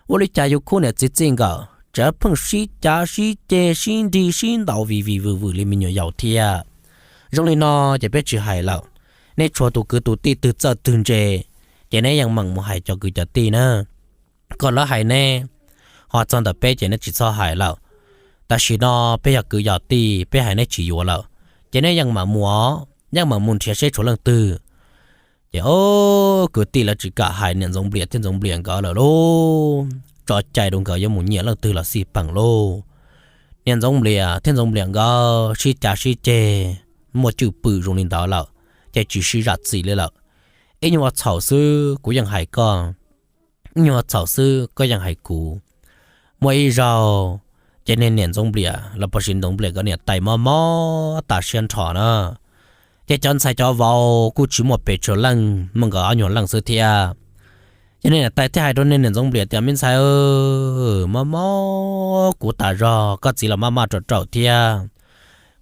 Ua li cas yus khub niam txiv txij nkawm tseem pheej sib cav sib ceg sib nrig sib ntaus vim vim vwm vwm li me nyuam yaus thiab. Zoo li no ces peb tsis hais lawm, nej tshuav tus kwv tus tij twg txawj twg ntse, ces neb yeej meem mus hais cov kwv cov tij na, kom lawv hais neb. Ho txog ntawm peb ces neb tsis txhob hais lawm. Tam sim no peb yog kwv yog tij, peb hais neb tsis yuav lawm, ces neb yeej mam mus, yeej mam mus nrhiav seb tshuav leej twg. Ces o, kwv tij lawv tsis kam hais niam Ntxoov Npliam thiab Ntxoov Npliam nkawd lawm lauj. Tso cai rau nkawd yuav mus nyiam leej twg los xij peem lauj. Niam Ntxoov Npliam thiab Ntxoov Npliam nkawd sib cav sib ceg muaj cwj pwm zoo li ntawd lawm, ces tsis sib zam txim li lawm. Ib nyuag ua txhaum xwb kuv yeej hais koj, ib nyuag ua txhaum xwb koj yeej hais kuv. Muaj ib zaug ces niag niam Ntxoov Npliam los puas sis Ntxoov Npliam nkawd niam tais mob mob tas siab nrho na, ces cov ntxhais cov vauv kuj tsis muaj pes tsawg leej, muaj nkawd ob nyuag leej xwb thiab. Ces niag niam tais thiaj hais rau niag niam Ntxoov Npliam tias, me ntxhais, mob mob kuv tas zog, koj txiv los maj maj rau raum thiab,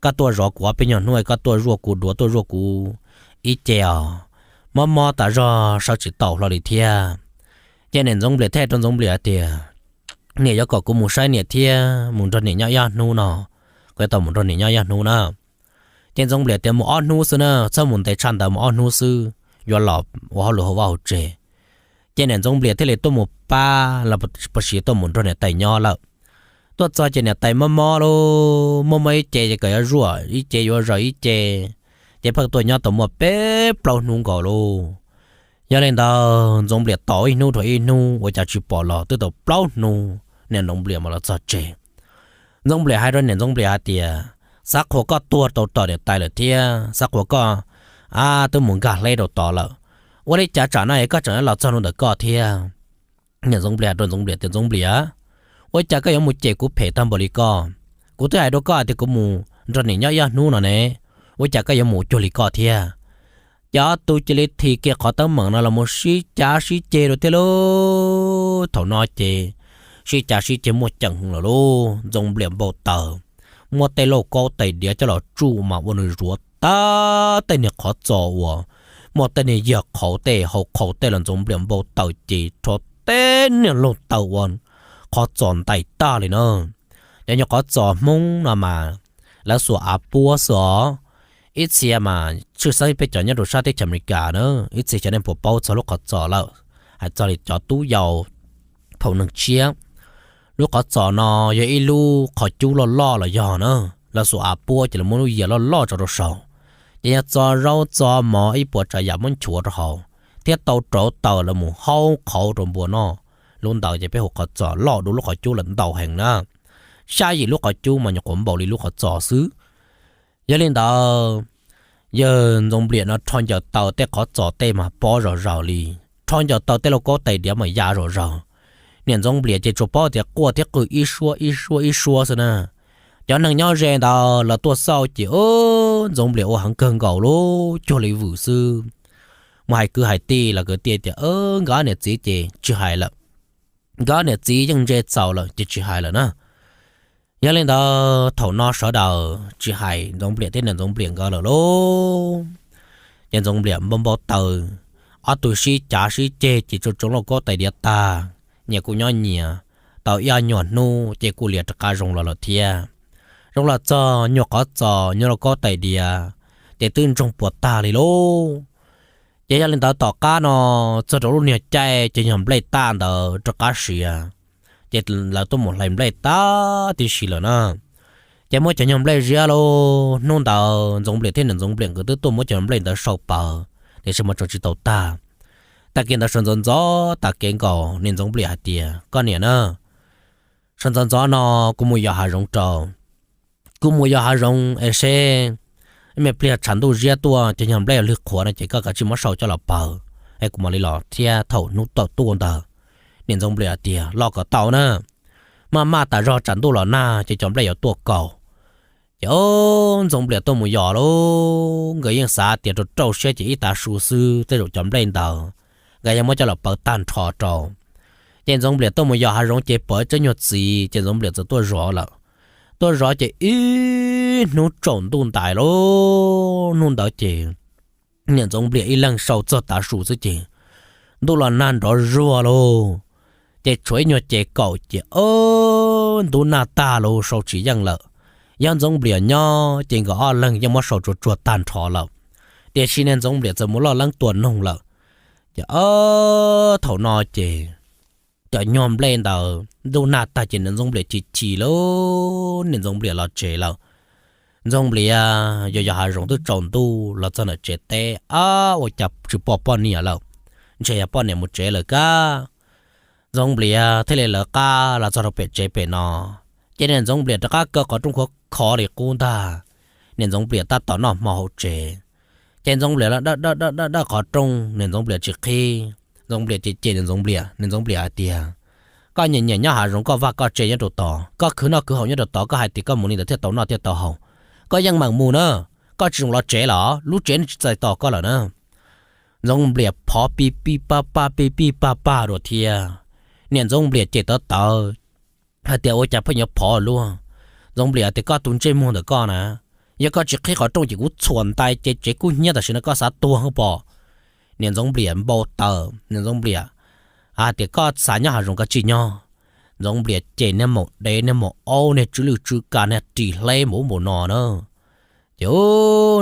koj tuaj zov kuv ob peb nyuag hnub, koj tuaj zuaj kuv duav tuaj zuaj kuv ib ce os, mob mob tas zog sawv tsis tau hlo li thiab. Ces niam Ntxoov Npliam thiaj hais rau Ntxoov Npliam tias, niam yuav kom kuv mus saib niam thiab mus nrog niam nyob ib ob hnub no, kuv yuav tau mus nrog niam nyob ib ob hnub na. Ces Ntxoov Npliam tias, mus ob hnub xwb na, txhob mus ntev tshaj ntawd, mus ob hnub xwb yuav los ua hauj lwm hauv vaj hauv tsev. Ces niam Ntxoov Npliam thiaj li tuaj mus pab los puas sis tuaj mus nrog niam tais nyob lawm. Tuaj txog ces niam tais mob mob lauj, mob mob ib ce ces kom yuav zuaj ib ce yuav zaws ib ce, ces pheej tuaj nyob tau muaj peb plaub hnub nkaus lauj. Yog li ntawd Ntxoov Npliam tos ib hnub rau ib hnub ua cas tsis pom los twb tau plaub hnub, niam Ntxoov Npliam mam los txog tsev. Ntxoov Npliam hais rau niam Ntxoov Npliam hais tias, xav qhuas koj tuag rau tom niam tais lawm thiab xav qhuas koj, a, twb mus nkag hleb rau tod lawm, ua li cas tsam no es koj tseem los txog hnub ntawm koj thiab. Niam Ntxoov Npliam rau Ntxoov Npliam tias, Ntxoov Npliam, ua cas koj yuav mus cem kuv phem tag npaum li koj? Kuv twb hais rau koj tias kuv mus nrog niam nyob ib ob hnub no ne, ua cas koj yuav mus ua cuag li koj thiab? Ces ob tug cia li thim kiag qhov teeb meem no los mus sib cav sib ceg rau thiab lauj. Thaum no ces sib cav sib ceg muaj ceem lawm lauj, Ntxoov Npliam npau taws, muaj tej lauj kaub tais diav coj los tsuj mas ua nws zuav tag tej niag qhov txos uas muaj tej niag yag qhauv tej hau qhauv tej los Ntxoov Npliam npau taws ces rho tej niag laug taws ua qhov txos ntais tag li na. Cov nyuag qhov txos Hmoob no mas lawv xuas av puab xwb os. Ib txhia mas tshwj xeeb peb cov nyob rau sab teb chaws Amelikas na, ib txhia cov nej puas paub txog lub qhov txos lawm, hais txog li cov tub yau thaum neeg tshiab. Lub qhov txos no yog ib lub qhov cub loj loj los yog na, lawv xuas av puab ces lawv muab lub yias loj loj tso rau saum, ces yog txo zaub txo mov ib puas tsav yam muab nchuav rau hauv, thiab tau rauv taws los mus haub qhauv rau npua noj. Lub ntawd ces peb hu qhov txos loj dua lub qhov cub lawm ntau heev na. Xya yim lub qhov cub mas nyuam qhuav npaum li lub qhov txos xwb. Yog li ntawd, yawg Ntxoov Npliam no rho ncaws taw tej qhov txos tej mas pob zom zaws li, rho ncaws taw tej lauj kaub tais diav mas ya zom zaws. Niam Ntxoov Npliam ces tsuas paub tias quaj thiab qw ib suab ib suab ib suab xwb na. Cov neeg nyob ze ntawd lawv tuaj xauj ces Ntxoov Npliam ua heev kawg nkaus lauj, cuag li vwm xwb. Mus hais kwv hais tij los kwv tij tias, nkawd niam txiv ces tsis hais lawm, nkawd niam txiv yeej ntse txaus lawm ces tsis hais lawm na. Yog li ntawd thaum no sawv daws tsis hais Ntxoov Npliam thiab niam Ntxoov Npliam nkawd lawm lauj. Ces Ntxoov Npliam npau npau taws, ob tug sib cav sib ceg ces tsuas tsoov lauj kaub tais diav tag, nyias kuj nyob nyias tau ib ob nyuag hnub ces kuj lias rov qab zoo los lawm thiab. Zoo los txog nyuag qhov txos nyuag lauj kaub tais diav ces twb ntsoog puas tag li lauj. Ces yog li ntawd tom qab no txog rau lub niag caij cov nyuag nplej taj ntawd rov qab siav, ces lawv tuaj mus hlais nplej tag tib si lawm na. Ces muab cov nyuag nplej ziab lauj, hnub ntawd Ntxoov Npliam thiab niam Ntxoov Npliam nkawd twb tuaj muab cov nplej ntawd sau pawv tiam sis mas tseem tsis tau tag. Tag kis ntawd sawv ntxov ntxov tas kev nkaus, niam Ntxoov Npliam hais tias, koj niam na, sawv ntxov ntxov no kuv mus yos hav zoov rau, kuv mus yos hav zoov es seb me pliag tshav ntuj ziab tuaj cov nyuag nplej lwg qhuav no ces koj kav tsij muab sau coj los pawv es kuv mam li los thiab thaum hnub tawm tuaj ntawd. Niam Ntxoov Npliam hais tias, los kom tau na, maj maj tas zog tshav ntuj los nag ces cov nplej yuav tuaj kaus. Ces ob Ntxoov Nplias tuaj mus yos lauj, nkawd yeej xav tias rau rau siab ces ib tav su xwb tej zaum cov nplej ntawd nkawd yeej muab coj los paws tag nrho rau. Ces Ntxoov Nplias tuaj mus yos hav zoov ces pom ib tsob nyuag txiv ces Ntxoov Nplias txawm tuaj zov lawm. Tuaj zov ces ib hnub tsaus ntuj ntais lauj, hnub ntawd ces niam Ntxoov Nplias ib leeg sau txog tav su xwb ces ntuj los nag nrov zuag lauj. Ces tshuav ib nyuag ces kaum ces ob ntub nag tag lauj, sau tsis yeej lawm. Yog Ntxoov Nplias nyob ces nkawd ob leeg yeej muab sau tsuag tsuag tag nrho lawm, tiam sis niam Ntxoov Nplias txawm mus loj leeb tua noog lawm. Ces ob thaum no ces cov nyuag nplej ntawd ntuj nag tag ces niam Ntxoov Nplias chim chim lauj, niam Ntxoov Nplias los tsev lawm. Ntxoov Nplias yos yos hav zoov twb tsaus ntuj los txog ntawm tsev teb, ab, ua cas tsis pom poj niam lawm, ntshe yog poj niam mus tsev lawm kab. Ntxoov Nplias thiaj li lawv qab los txog rau pem tsev pem no. Ces niam Ntxoov Nplias rov qab kaw qhov rooj khov khov li qub ntag, niam Ntxoov Nplias tab tom noj hmo hauv tsev. Ces Ntxoov Nplias los dawj dawj dawj dawj qhov rooj, niam Ntxoov Nplias tsis qhib. Ntxoov Nplias cem cem niam Ntxoov Nplias, niam Ntxoov Nplias hais tias, koj nyiam nyiam nyob hav zoov, koj vaj koj tsev nyob rau tod, koj khwv noj khwv haus nyob rau tod, koj hais tias koj mus li ntawd thiaj tau noj thiaj tau haus. Koj yeej meem mus na, koj tsis zoo los tsev los lub tsev tsis txais tos koj lawm na. Ntxoov Nplias phov pij pij paj paj pij pij paj paj dua thiab. Niam Ntxoov Nplias cem tawv tawv hais tias ua cas pheej yuav phov luaj. Ntxoov Nplias tias koj tus ntsej muag ntawm koj na, yog koj tsis qhib qhov rooj ces kuv txhuam ntais ces tsev kub hnyiab tam sim no koj xav tuag pom. Niam Ntxoov Nplias npau taws, niam Ntxoov Nplias hais tias koj xav nyob hav zoov koj tsis nyob. Ntxoov Nplias cem niag maum dev niag maum aub niag tsw lwj tsw ka niag ris hleb npaum ub npaum no na. Ces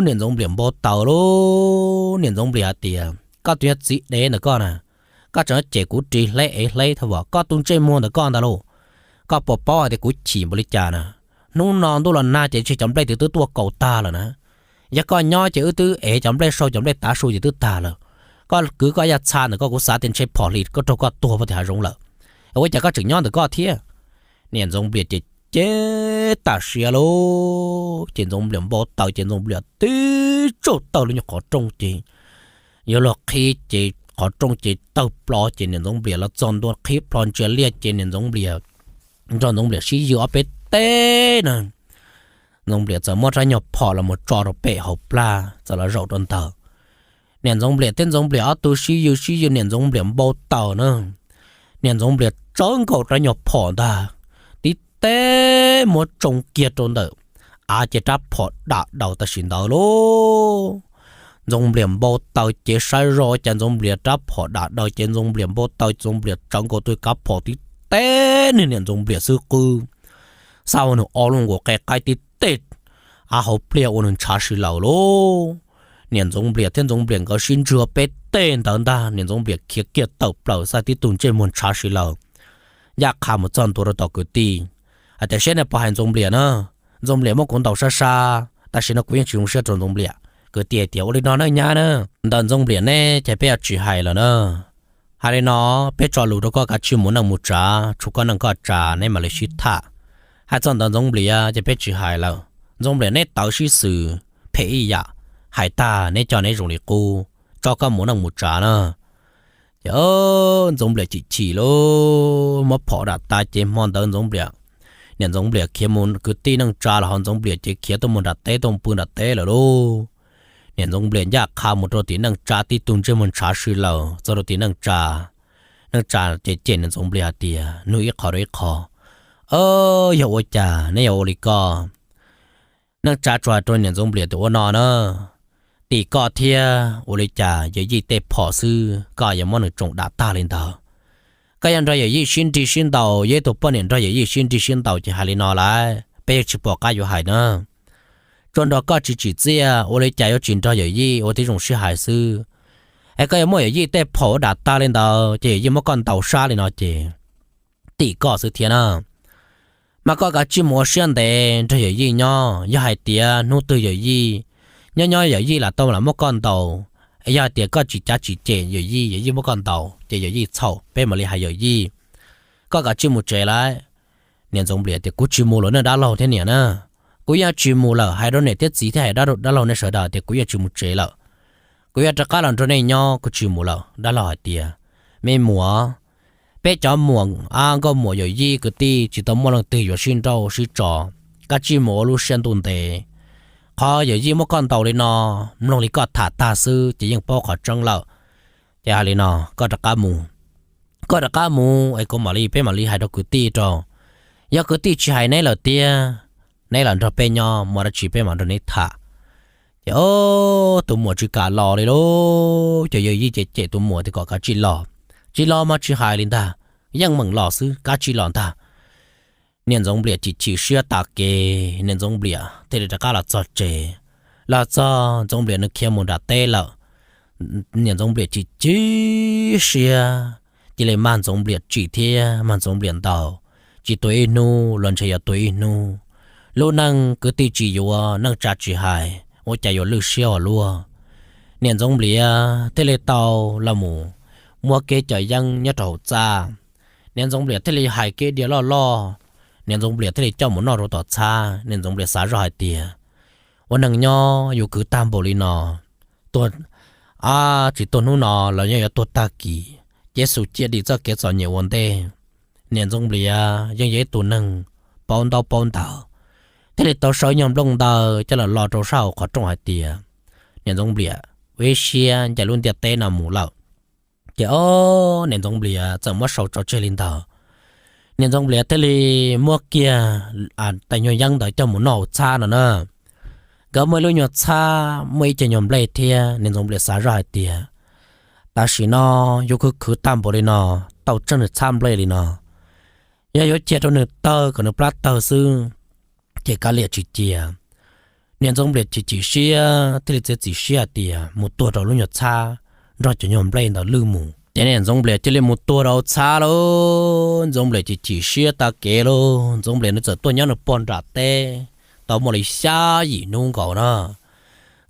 niam Ntxoov Nplias npau taws lauj, niam Ntxoov Nplias hais tias koj tus yog txiv dev ntawm koj na, koj tseem cem kuv ris hleb ev hleb thiab as, koj tus ntsej muag ntawm koj ntag lauj. Koj puas paub hais tias kuv chim npaum li cas na? Hnub no ntuj los nag ces ntshe cov nplej twb twb tuaj kaus tag lawm na. Yog koj nyob ces wb twb ev cov nplej, sau cov nplej tav su ces twb tag lawm. Koj kwv koj yaj txha ntawm koj kuv xav tias ntshe phom hlis koj raug koj tuag puag tim hav zoov lawm. Ua cas koj tseem nyob ntawm koj thiab? Niam Ntxoov Nplias ces cem tas siab lauj, ces Ntxoov Nplias npau taws ces Ntxoov Nplias tib tsaug tawg lub nyuag qhov rooj ces yuav luag qhib ces qhov rooj ces tawg plho ces niam Ntxoov Nplias los txog ntua qhib plho ntsia liaj ces niam Ntxoov Nplias nrog Ntxoov Nplias sib ywg ob peb teg na. Ntxoov Nplias txawm muab rab nyuag phom los mus tso rau pem hauv plag txawm los zaum rau ntawd. Niam Ntxoov Nplias thiab Ntxoov Nplias ob tug sib ywg sib ywg niam Ntxoov Nplias npau taws na. Niam Ntxoov Nplias tsawb nkaus rab nyuag phom ntag, tib teg muab tsoo kiag rau ntawm av ces rab phom dam daws tam sim ntawd lauj. Ntxoov Nplias npau taws ces saib zoj cas Ntxoov Nplias rab phom dam daws ces Ntxoov Nplias npau taws Ntxoov Nplias tsawb nkaus tus kav phom tib teg nws niam Ntxoov Nplias xub qwb, xa ua nws ob lub nkaus qe qaib tib teg, av hauv pliaj ua nws ntshav si lawm lauj. Niam Ntxoov Nplias thiab Ntxoov Nplias nkawd sib ntswg peb teg ntawd ntag niam Ntxoov Nplias khiav kiag tawm plaws xa tib tug ntsej muag ntshav si lawm, ncaj qha mus txog ntua rau tom kwv tij hais tias seb nej puas hais Ntxoov Nplias na, Ntxoov Nplias muab kuv ntaus sab sab tam sim no kuv yeej tsis zoo siab rau Ntxoov Nplias. Kwv tij hais tias ua li no nej nyab na, ntawm Ntxoov Nplias neb ces peb yuav tsis hais lawm na. Hais li no, peb tso lus rau koj kav tsij mus neej mus tsav tshuav koj neej koj tsav neb mam li sib tham. Hais txog ntawd Ntxoov Nplias ces peb tsis hais lawm. Ntxoov Nplias neb tawv sib xws phem ib yam, hais tag neb coj neb zoo li qub, tso koj mus neej mus tsav na. Ces Ntxoov Nplias chim chim lauj, muab phom dam tas ces hmo ntawd Ntxoov Nplias, niam Ntxoov Nplias khiav mus kwv tij neej tsa los ho Ntxoov Nplias ces khiav tuaj mus nram teb tuaj pw nram teb lawm lauj. Niam Ntxoov Nplias ncaj qha mus rau tim neej tsa tib tug ntsej muag ntshav si lawm txog rau tim neej tsa. Neej tsa ces cem niam Ntxoov Nplias hais tias nug ib qho rau ib qho, yog ua cas neb yuav ua li koj? Neej tsa tsuas hais rau niam Ntxoov Nplias tias ua no na, tim koj thiab ua li cas yawm yij tej phom xwb koj yuav muab nws tsoo dam tag li ntawd? Koj yuav nrog yawm yij sib nrig sib ntaus, yog ib tug poj niam nrog yawm yij sib nrig sib ntaus ces hais li no lawm peb yeej tsis pom qab yuav hais na. Tsuas nrog koj tsis tsim txiaj ua li cas yuav tsis nrog yawm yij ua tib zoo sib hais xwb. Es koj yuav muab yawm yij tej phom ua dam tag li ntawd ces yawm yij muab koj ntaus sab li no ces tim koj xwb thiab na. Mas koj kav tsij mus ua siab ntev nrog yawm yij nyob, yog hais tias hnub twg yawm yij nyob nyob yawm yij lam tau lam muab koj ntaus, yog hais tias koj tsis cav tsis cem yawm yij, yawm yij muab koj ntaus ces yawm yij txhaum peb mam li hais yawm yij. Koj kav tsij mus tsev lawm. Niam Ntxoov Nplias tias kuv tsis mus lawm nej dab laug thiab niam na, kuv yeej tsis mus lawm, hais rau niam thiab txiv thiab hais rau dab laug nej sawv daws tias kuv yeej tsis mus tsev lawm. Kuv yuav rov qab los nrog nej nyob, kuv tsis mus lawm. Dab laug hais tias me muam, peb cov muam, nkauj muam yawm yij kwv tij tsis tau muaj leej twg yuav sib nrauj sib tso, koj tsij mus ua lub siab ntuj ntev. Qhov yawm yij muab koj ntaus li no, mloog li koj tham tag xwb ces yeej paub qhov tseeb lawm. Ces hais li no, koj rov qab mus, koj rov qab mus es kuv mam li, peb mam li hais rau kwv tij rau. Yog kwv tij tsis hais neb lawm tiag, neb los nrog peb nyob, muaj dab tsi peb mam nrog neb tham. Ces ob tug muam tsis kam los li lauj, ces yawm yij cem cem tus muam tias kom kav tsij los, tsis los mas tsis hais li ntag, yeej meem los xwb, kav tsij los ntag. Niam Ntxoov Nplias chim chim siab tas kev, niam Ntxoov Nplias thiaj li rov qab los txog tsev. Los txog Ntxoov Nplias nws khiav mus nram teb lawm. Niam Ntxoov Nplias chim chim siab, cia li mag Ntxoov Nplias tsim thiab mag Ntxoov Nplias ntaus, tsis tuag ib hnub los ntshe yuav tuag ib hnub. Lub neej kwv tij tsis yuav, neej tsa tsis hais, ua cas yuav lwj siab ua luaj. Niam Ntxoov Nplias thiaj li tau los mus muab kev cov yeeb nyob rau hauv txaj. Niam Ntxoov Nplias thiaj li hais kev diav loj loj, niam Ntxoov Nplias thiaj li coj mus noj rau tom txhab. Niam Ntxoov Nplias xav zoj hais tias, ua neeg nyob yus khwv tag npaum li no, tuag, a, tsis tuag hnub no los yeej yuav tuag tag kis, ces xum cia dim txoj kev txom nyem ua ntej. Niam Ntxoov Nplias yeej yog ib tug neeg paub ntaub paub ntawv, thiaj li tau sau ib nyuag nplooj ntawv coj los lo rau sab hauv qhov rooj hais tias, niam Ntxoov Nplias, ua ib siab ncaim lub ntiaj teb no mus lawm. Ces ob niam Ntxoov Nplias txawm muab sau tso tseg li ntawd. Niam Ntxoov Nplias thiaj li muab kiag tais nyuag yeeb ntawd coj mus noj hauv txhab no na. Nkawd muaj ib lub nyuag txhab, muaj ib ceg nyuag nplej thiab, niam Ntxoov Nplias xav zoj hais tias, tam sim no yus khwv khwv tag npaum li no, tau tseej nws txhab nplej li no, yog yuav cia rau nws tawg kom nws plab tawg xwb, ces kav liam tsis cia. Niam Ntxoov Nplias chim chim siab thiaj li txiav txim siab hais tias mus tuag rau lub nyuag txhab nrog cov nyuag nplej ntawd lwj mus. Ces niam Ntxoov Nplias cia li mus tuag rau txhab lauj. Ntxoov Nplias chim chim siab tag kev lauj, Ntxoov Nplias nws txawm tuaj nyob nws pog nram teb tau muaj li xya yim hnub nkaus na.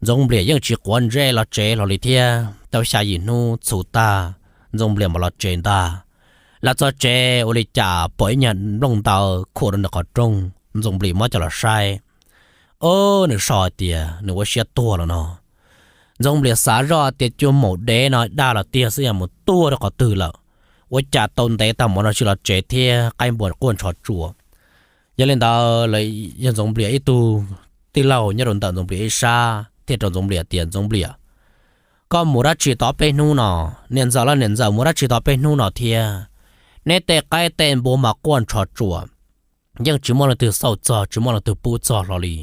Ntxoov Nplias yeej tsis quav ntsej los tsev hlo li thiab, tau xya yim hnub txhum tag, Ntxoov Nplias mam los tsev ntag. Los txog tsev ua li cas pom ib nyuag nplooj ntawv khuam rau ntawm qhov rooj, Ntxoov Nplias muab coj los saib. Ob, nws sau hais tias nws ua siab tuag lawm no. Ntxoov Nplias xav zoj tias cua maum dev no dag los tiag xwb, yog mus tuag rau qhov twg lawm, ua cas tau ntev tag npaum no tsis los tsev thiab, qaib npua quaj ntsho tsuas. Yog li ntawd lawv yog Ntxoov Nplias ib tug tij laug nyob rau ntawm Ntxoov Nplias ib sab thiaj rau Ntxoov Nplias tias, Ntxoov Nplias, koj mus dab tsi tau peb hnub no? Niam ntxawm los niam ntxawm mus dab tsi tau peb hnub no thiab? Neb tej qaib tej npua mas quaj ntsho tsuas, yeej tsis muaj leej twg xauj txog, tsis muaj leej twg pub txog hlo li.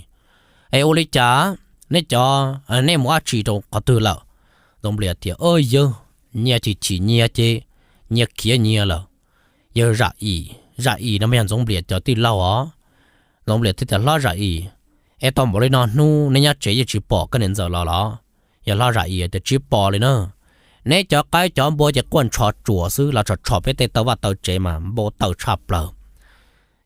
Es ua li cas neb cov, nej mus dab tsi rau qhov twg lawm? Ntxoov Nplias tias, Yawg, nyias chim chim nyias ces nyias khiav nyias lawm. Yawg Zam Im, Zam Im no mas yog Ntxoov Nplias cov tij laug os. Ntxoov Nplias thiaj tias, Hlob Zam Im, es tau npaum li no hnub neb nyob tsev yeej tsis pom koj niam ntxawm los los? Yog Hlob Zam Im tias, Tsis pom li na. Neb cov qaib cov npua ces quaj ntsho tsuas xwb, los tshom tshom peb tej taw vaj taw tsev mas npau taws tshaj plaws.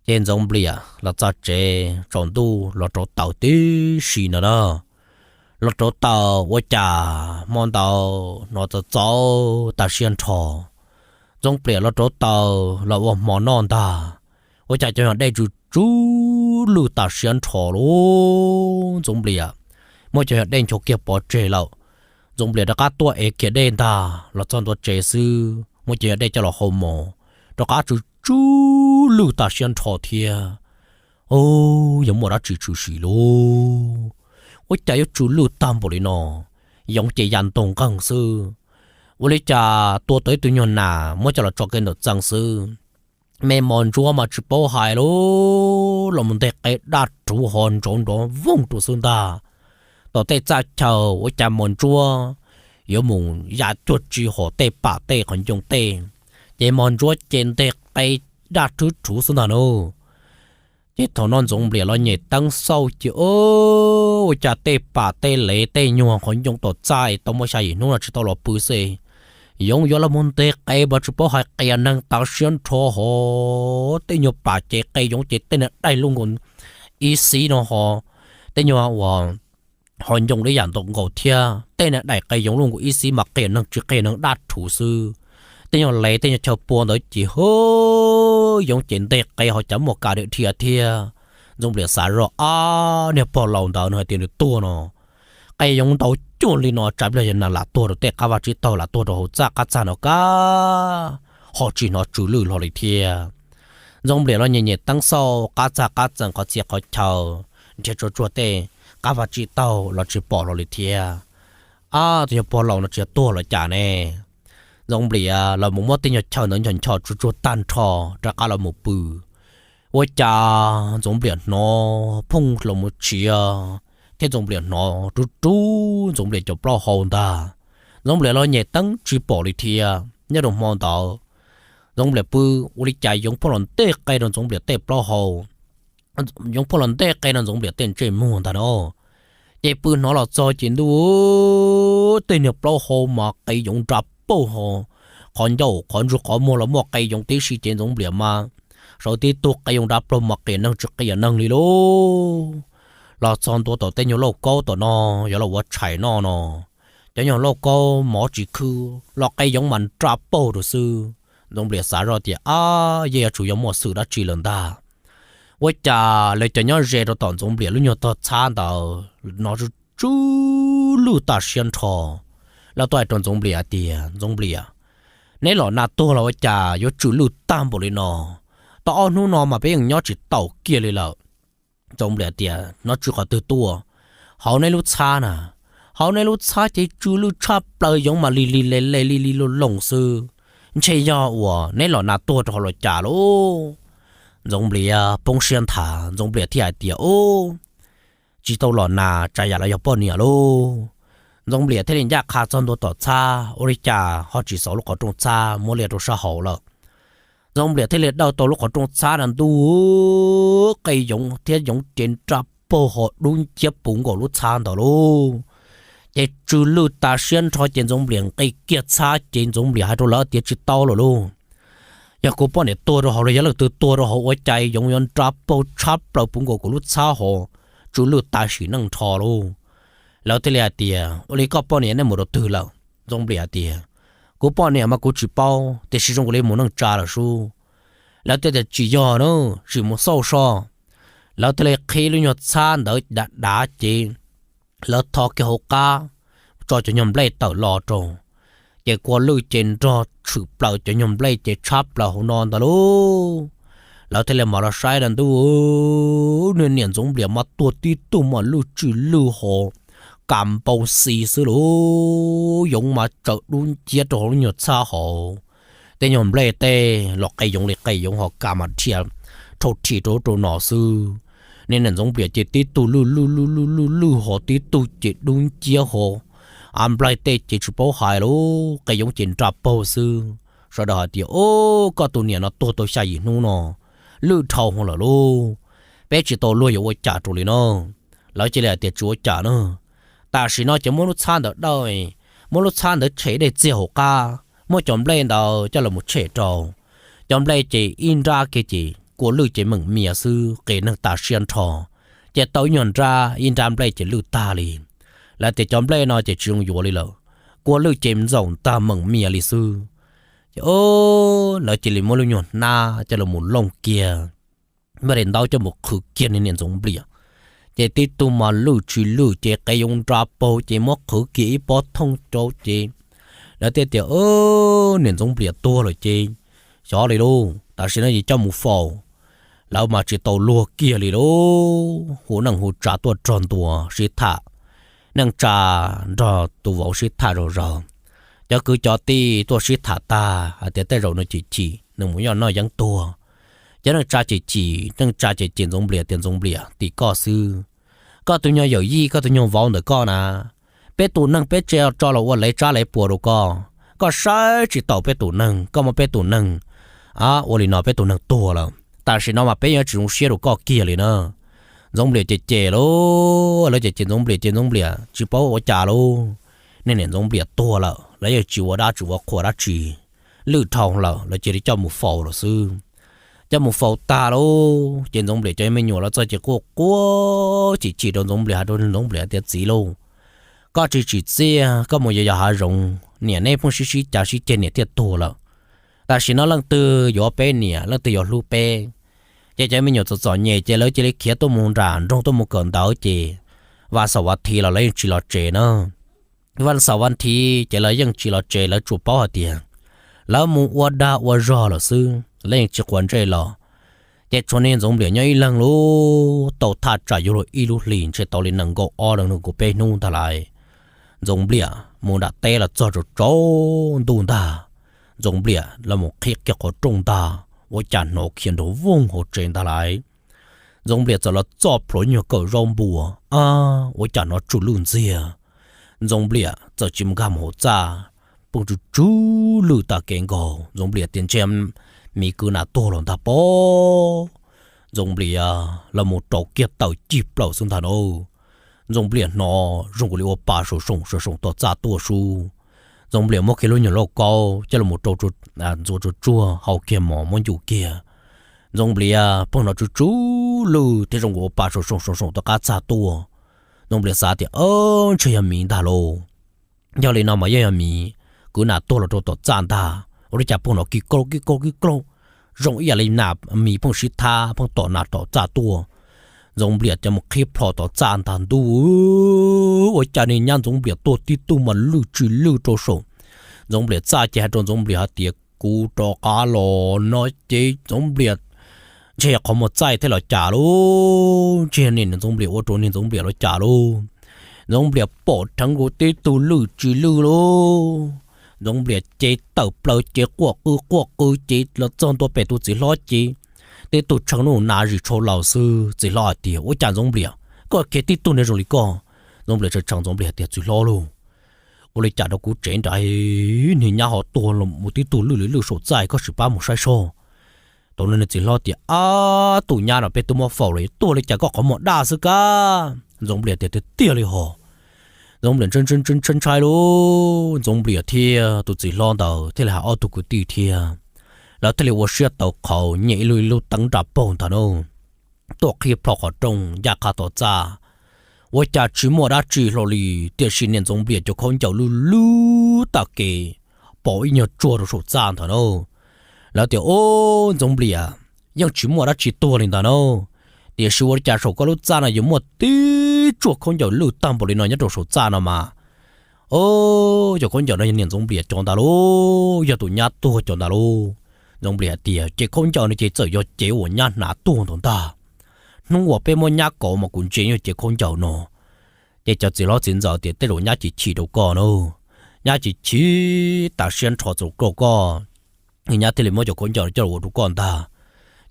Ces Ntxoov Nplias los txog tsev tsaus ntuj los rauv taws tib si no na. Los rauv taws ua cas hmo ntawd hnov txaus txaus tas siab nrho. Ntxoov Nplias los rauv taws los ua hmo noj ntag, ua cas cov nyuag dej tsw tsw lwj tas siab nrho lauj. Ntxoov Nplias muab cov nyuag dej nchuav kiag pov tseg lawm. Ntxoov Nplias rov qab tuaj ev kiag dej ntag, los txog ntua tsev xwb muab cov nyuag dej coj los hau mos, rov qab tsw tsw lwj tas siab nrho thiab. Yog muaj dab tsi tshwm sim lauj? Ua cas yuav tsw lwj tag npaum li no? Yoov ces ya ntoo nqeeg xwb. Ua li cas tua tau ib tug nyuag nas muab coj los tso kiag ntawm txee xwb. Me mos ntsuab mas tsis paub hais lauj, los mus nteg qe daj rhuv ho ntsauv nrov voog rau xwb ntag. Tom tej txaj chaw ua cas mos ntsuab yuav mus ya cuag tsis hom tej pam tej qhov ncoo tej, ces mos ntsuab ces nteg qe daj rhuv rhuv xwb ntag na. Ces thaum no Ntxoov Nplias los nyem teeb xauj ces ua cas tej pam tej lev tej nyuag qhov ncoo tom txaj tau muaj xya yim hnub no tsis tau los pw xwb, yoov yuav los mus nteg qe mas tsis paub hais qias neeg tas siab nrho hov. Tej nyuag pam ces qe, yoov ces tej niag daim luj nkaus ib xib no ho, tej nyuag uas ho ncoo li yam ntau nkaus thiab, tej niag daim qe yoov luj nkaus ib xib mas qias neeg tsis qias neeg daj rhuv xwb. Tej nyuag lev tej nyuag chaw pua ntawd ces hov, yoov ces nteg qe ho cas muaj kas dhia thiab. Ntxoov Nplias xav zoj, ab, niag pog laus ntawd nws hais tias nws tuag no, qe yoov ntau cuag li no tsam pliag yog nws lam tuag rau tej qab vaj tsib taug, lam tuag rau hauv txaj qab txaj no kab ho tsis hnov tsw lwj hlo li thiab. Ntxoov Npliam los nyem nyem teeb xauj qab txag qab txees qhov txhia qhov chaw, nrhiav tsuag tsuag tej qab vaj tsib taug los tsis pom los li thiab. Ab, tus yawg pog laus no tsis yog tuag los cas ne? Ntxoov Npliam los mus muab tej nyuag chaw ntawd nchos nchos tsuag tsuag tag nrho rov qab los mus pw. Ua cas Ntxoov Npliam hnov phooj los mus tshiav, thiab Ntxoov Npliam hnov rub rub Ntxoov Npliam cov plaub hau ntag. Ntxoov Npliam los nyem teeb tsis pom li thiab. Nyob rau hmo ntawd Ntxoov Npliam pw, ua li cas yoov pheej los ntej qe rau Ntxoov Npliam tej plaub hau, yoov pheej los ntej qe rau Ntxoov Npliam tej ntsej muag ntag no. Ces pw hnov los txog ces ntuj, tej niag plaub hau mas qe yoov nra pauj ho, qhov ncauj qhov ntswg qhov muag los muaj qe yoov tib si ces Ntxoov Npliam mas sawv tib tug qe yoov nra pauj mas qias neeg tsis qias neeg li lauj. Los txog ntua tom tej nyuag lauj kaub tom no, yuav los ua tshais noj no, cov nyuag lauj kaub mov tsis khwb los qe yoov mas nra pauj rau xwb. Ntxoov Npliam xav zoj tias, ab, yeej yuav tsum yog muaj xwm dab tsi lawm ntag. Ua cas lawv cov nyob ze rau tom Ntxoov Npliam lub nyuag tog txhab ntawd no tsw lwj tas siab nrho. Lawv tuaj hais rau Ntxoov Npliam hais tias, Ntxoov Npliam, neb los nag tuag los ua cas yuav tsw lwj tag npaum li no? Tau ob hnub no mas peb yeej nyob tsis taus kiag li lawm. Ntxoov Npliam tias, Hnov tsw qhov twg tuaj? Hauv neb lub txhab na. Hauv neb lub txhab ces tsw lwj tshaj plaws, yoov mas lig lig le le lig lig looj looj xwb. Ntshe yog uas neb los nag tuag rau hauv los cas lauj? Ntxoov Npliam poob siab nthav, Ntxoov Npliam thiaj hais tias, Ub, tsis tau los nag, tsam yam los yog poj niam lauj. Ntxoov Npliam thiaj li ncaj qha txog ntua tom txhab, ua li cas ho tsis xauv lub qhov rooj txhab muab liaj rau sab hauv lawm. Ntxoov Npliam thiaj li dawj tau lub qhov rooj txhab na ntuj, qe yoov thiab yoov ces nra pauj ho dub nciab puv nkaus lub txhab ntawd lauj. Ces tsw lwj tas siab nrho ces Ntxoov Npliam nqis kiag txhab ces Ntxoov Npliam hais rau lawv tias, Tsis tau lawm lauj. Yog kuv poj niam tuag rau hauv los yog leej twg tuag rau hauv ua cas yoov yuav nra pauj tshab plaws puv nkaus kuv lub txhab hauv, tsw lwj tas sim neej nrho lauj. Lawv thiaj li hais tias, Ua li koj poj niam nej mus rau twg lawm? Ntxoov Npliam hais tias, Kuv poj niam mas kuv tsis paub, tiam sis zoo kuv li mus neej tsa lawm sub. Lawv thiaj tias, Tsis yog na, sim mus xauj soj. Lawv thiaj li qhib lub nyuag txhab ntawd dav dav ces lawv tho kiag hauv qab, tso cov nyuag nplej tawm los rau, ces kua lwj ces nrog tshwm plaws cov nyuag nplej ces tshab plaws hauv no ntag lauj. Lawv thiaj li mam los saib na ntuj, niag niam Ntxoov Npliam mas tuag tib tug mas lwj tsw lwj ho, kas npau xi xwb lauj, yoov mas tsaws dub nciab rau hauv lub nyuag txhab hauv. Tej nyuag nplej tej los qe yoov li qe yoov ho kas mas dhia rhau rhi rau ub rau no xwb. Niag niam Ntxoov Npliam ces tib tug lwj lwj lwj lwj lwj lwj ho tib tug ces dub nciab ho, av nplaig tej ces tsis paub hais lauj, qe yoov ces nra pauj xwb. Sawv daws hais tias, Ub, koj tus niam no tuag tau xya yim hnub no, lwj dhau lawm lauj, peb tsis tau luag yuav ua cas rau li no. Lawv cia li hais tias, Tsis ua cas na, tam sim no ces muab lub txhab ntawd dawj, muab lub txhab ntawd tshem dej txiag hauv qab, muab cov nplej ntawd coj los mus tshem rau. Cov nplej ces ib nrab kiag ces kua lwj ces meem mias xwb, qias neeg tas siab nrho. Ces tau ib nyuag nrab, ib nrab nplej ces lwj tag li. Lawv tias, Cov nplej no ces tsis zoo yuav li lawm, kua lwj ces ntxaum ntag meem mias li xwb. Ces lawv cia li muab lub nyuag hnab coj los mus looj kiag, muab daim ntaub coj mus qhwv kiag niag niam Ntxoov Npliam. Ces tib tug mas lwj tsis lwj ces qe yoov nra pauj ces muab qhwv kiag ib pob thooj rau ces lawv thiaj tias, Niam Ntxoov Npliam tuag lawm ces xyov li lauj, tam sim no ces coj mus faus. Lawv mas tsis tau luag kiag li lauj, hu neej hu tsa tuaj rog ntua sib tham, neej tsa nrog tus vauv sib tham zog zog. Cov kwv cov tij tuaj sib tham tag hais tias tej zaum nws chim chim nws mus nyob noj yeeb tuag. Cov neej tsa chim chim, neej tsa ces cem Ntxoov Nplias tias, Ntxoov Nplias, tim koj xwb, koj tus nyuag yawm yij, koj tus nyuag vauv ntawm koj na, peb tus neeg peb tse tso los ua lev tsab lev puas rau koj. Koj saib tsis taus peb tus neeg, koj muab peb tus neeg, a, ua li no peb tus neeg tuag lawm. Tam sim no mas peb yuav tsis zoo siab rau koj kiag li na. Ntxoov Nplias ces cem lauj, lawv ces cem Ntxoov Nplias ces Ntxoov Nplias tsis paub ua cas lauj. Niag niam Ntxoov Nplias tuag lawm, lawv yeej tsis ua dab tsi ua qhua dab tsi, lwj dhau lawm, lawv cia li coj mus faus lawm xwb. Coj mus faus tag lauj, ces Ntxoov Nplias cov me nyuam los txog ces quaj quaj chim chim rau Ntxoov Nplias, hais rau Ntxoov Nplias tias, Txiv lauj, koj tsis tsim txiaj, koj mus yos yos hav zoov, niam neb pheej sib sib cav sib ceg niam thiaj tuag lawm. Tam sim no leej twg yuav peb niam, leej twg yuav hlub peb? Ces cov me nyuam txom txom nyem ces lawv cia li khiav tuaj mus nram nroog tuaj mus kawm ntawv ces vas xaum vas thiv los lawv yeej tsis los tsev na. Vas xaum vas thiv ces lawv yeej tsis los tsev, lawv tsuas paub hais tias lawv mus ua dag ua zog lawm xwb, lawv yeej tsis quav ntsej los. Ces tshuav niag Ntxoov Npliam nyob ib leeg lub tau thaj tsam yuav luag ib lub hlis ntshe tau li nees nkaum ob leeg nkaum peb hnub ntag lauj. Ntxoov Npliam mus nram teb los txog tsaus tsaus ntuj ntag, Ntxoov Npliam los mus qhib kiag qhov rooj ntag, ua cas hnov khiav nrov voog hauv tsev ntag lauj. Ntxoov Npliam txawm los txoj plhuav nyuag kawm zaub npua, ua cas hnov tsw lwj ntxiag. Ntxoov Npliam txawm tsis nkag mus hauv txaj, pheej tsw tsw lwj tag kev nkaus. Ntxoov Npliam tias ntshe miv kwv nam tuag los ntag pob. Ntxoov Npliam los mus rau kiag tawm cig plaws xwb ntag na. Ntxoov Npliam hnov zoo nkaus li ua pa saum soom saum soom tom txaj tuaj sub. Ntxoov Npliam muab kiag lub nyuag lauj kaub coj los rau ntxuav tsuag tsuag hau kiag mov muab ncu kiag. Ntxoov Npliam pheej hnov tsw tsw lwj thiab zoo nkaus ua pa saum soom saum soom tom qab txaj tuaj. Ntxoov Npliam xav tias ntshe yog miv ntag lauj. Yog li no mas yeej yog miv kwv nam tuag los rau tom txaj ntag, ua li cas pheej hnov kib kaug kib kaug kib kaug, zoo ib yam li nam miv pheej sib thab pheej tom nam tom txaj tuaj. Ntxoov Npliam coj mus qhib plho tom txaj ntag ntuj, ua cas niag nyab Ntxoov Npliam tuag tib tug mas lwj tsis lwj rau saum Ntxoov Npliam txaj ces hais rau Ntxoov Npliam hais tias kuv rov qab los no ces Ntxoov Npliam ntshe yog qhov muag txaij thiab los cas lauj, ntshe niag Ntxoov Npliam ua rau niag Ntxoov Npliam los cas lauj. Ntxoov Npliam pom dheev nkaus tib tug lwj tsis lwj lauj. Ntxoov Npliam ces tawm plaws ces quaj qw quaj qw ces los txog ntua pem tus txiv hlob ces tib tug tshee nub nas zis tshau laus xwb. Txiv hlob hais tias ua cas Ntxoov Npliam, koj khiav tib tug niag zoo li koj? Ntxoov Npliam tshee tshee Ntxoov Npliam hais tias txiv hlob lauj, ua li cas rau kuv tsev nrad niag nyab ho tuag los mus tib tug lwj li lwj saum txaj, koj sim pab mus saib soj. Thaum no niag txiv hlob tias ab, tus nyab no peb twb muab faus los tuag li cas koj qhov muag daj xwb kab? Ntxoov Npliam tias tiag tiag li hos. Ntxoov Npliam ntshai ntshai lauj, Ntxoov Npliam thiab tus txiv hlob ntawd thiaj li hais ob tug kwv tij thiab, lawv thiaj li ua siab tawv qhawv nyem ib lub ib lub teeb nra paug ntag na, tuaj qhib plho qhov rooj ncaj qha tom txaj. Ua cas tsis muaj dab tsi hlo li, tiam sis niag Ntxoov Npliam cov khaub ncaws lwj lwj tag kev pov ib nyuag tsuag rau saum txaj ntag na. Lawv tias o, Ntxoov Npliam, yeej tsis muaj dab tsi tuag li ntag na, tiam sis ua li cas saum koj lub txaj no yuav muaj tib tsuag khaub ncaws lwj tag npaum li no nyob rau saum txaj no mas, o, cov khaub ncaws no yog niag Ntxoov Npliam cov ntag lauj, yog tus nyab tuag cov ntag lauj. Ntxoov Npliam hais tias ces khaub ncaws no ces txawm yog cev uas nyab hnav tuag ntawd ntag. Hnub uas peb muab nyab kauv mas kuv ntsia yog cev khaub ncaws no. Ces cov txiv hlob txiv ntxawm tias tej zaum nyab chim chim rau koj na, nyab chim chim tas siab nrho txaus rau koj, nyab thiaj li muab cov khaub ncaws coj los ua rau koj ntag.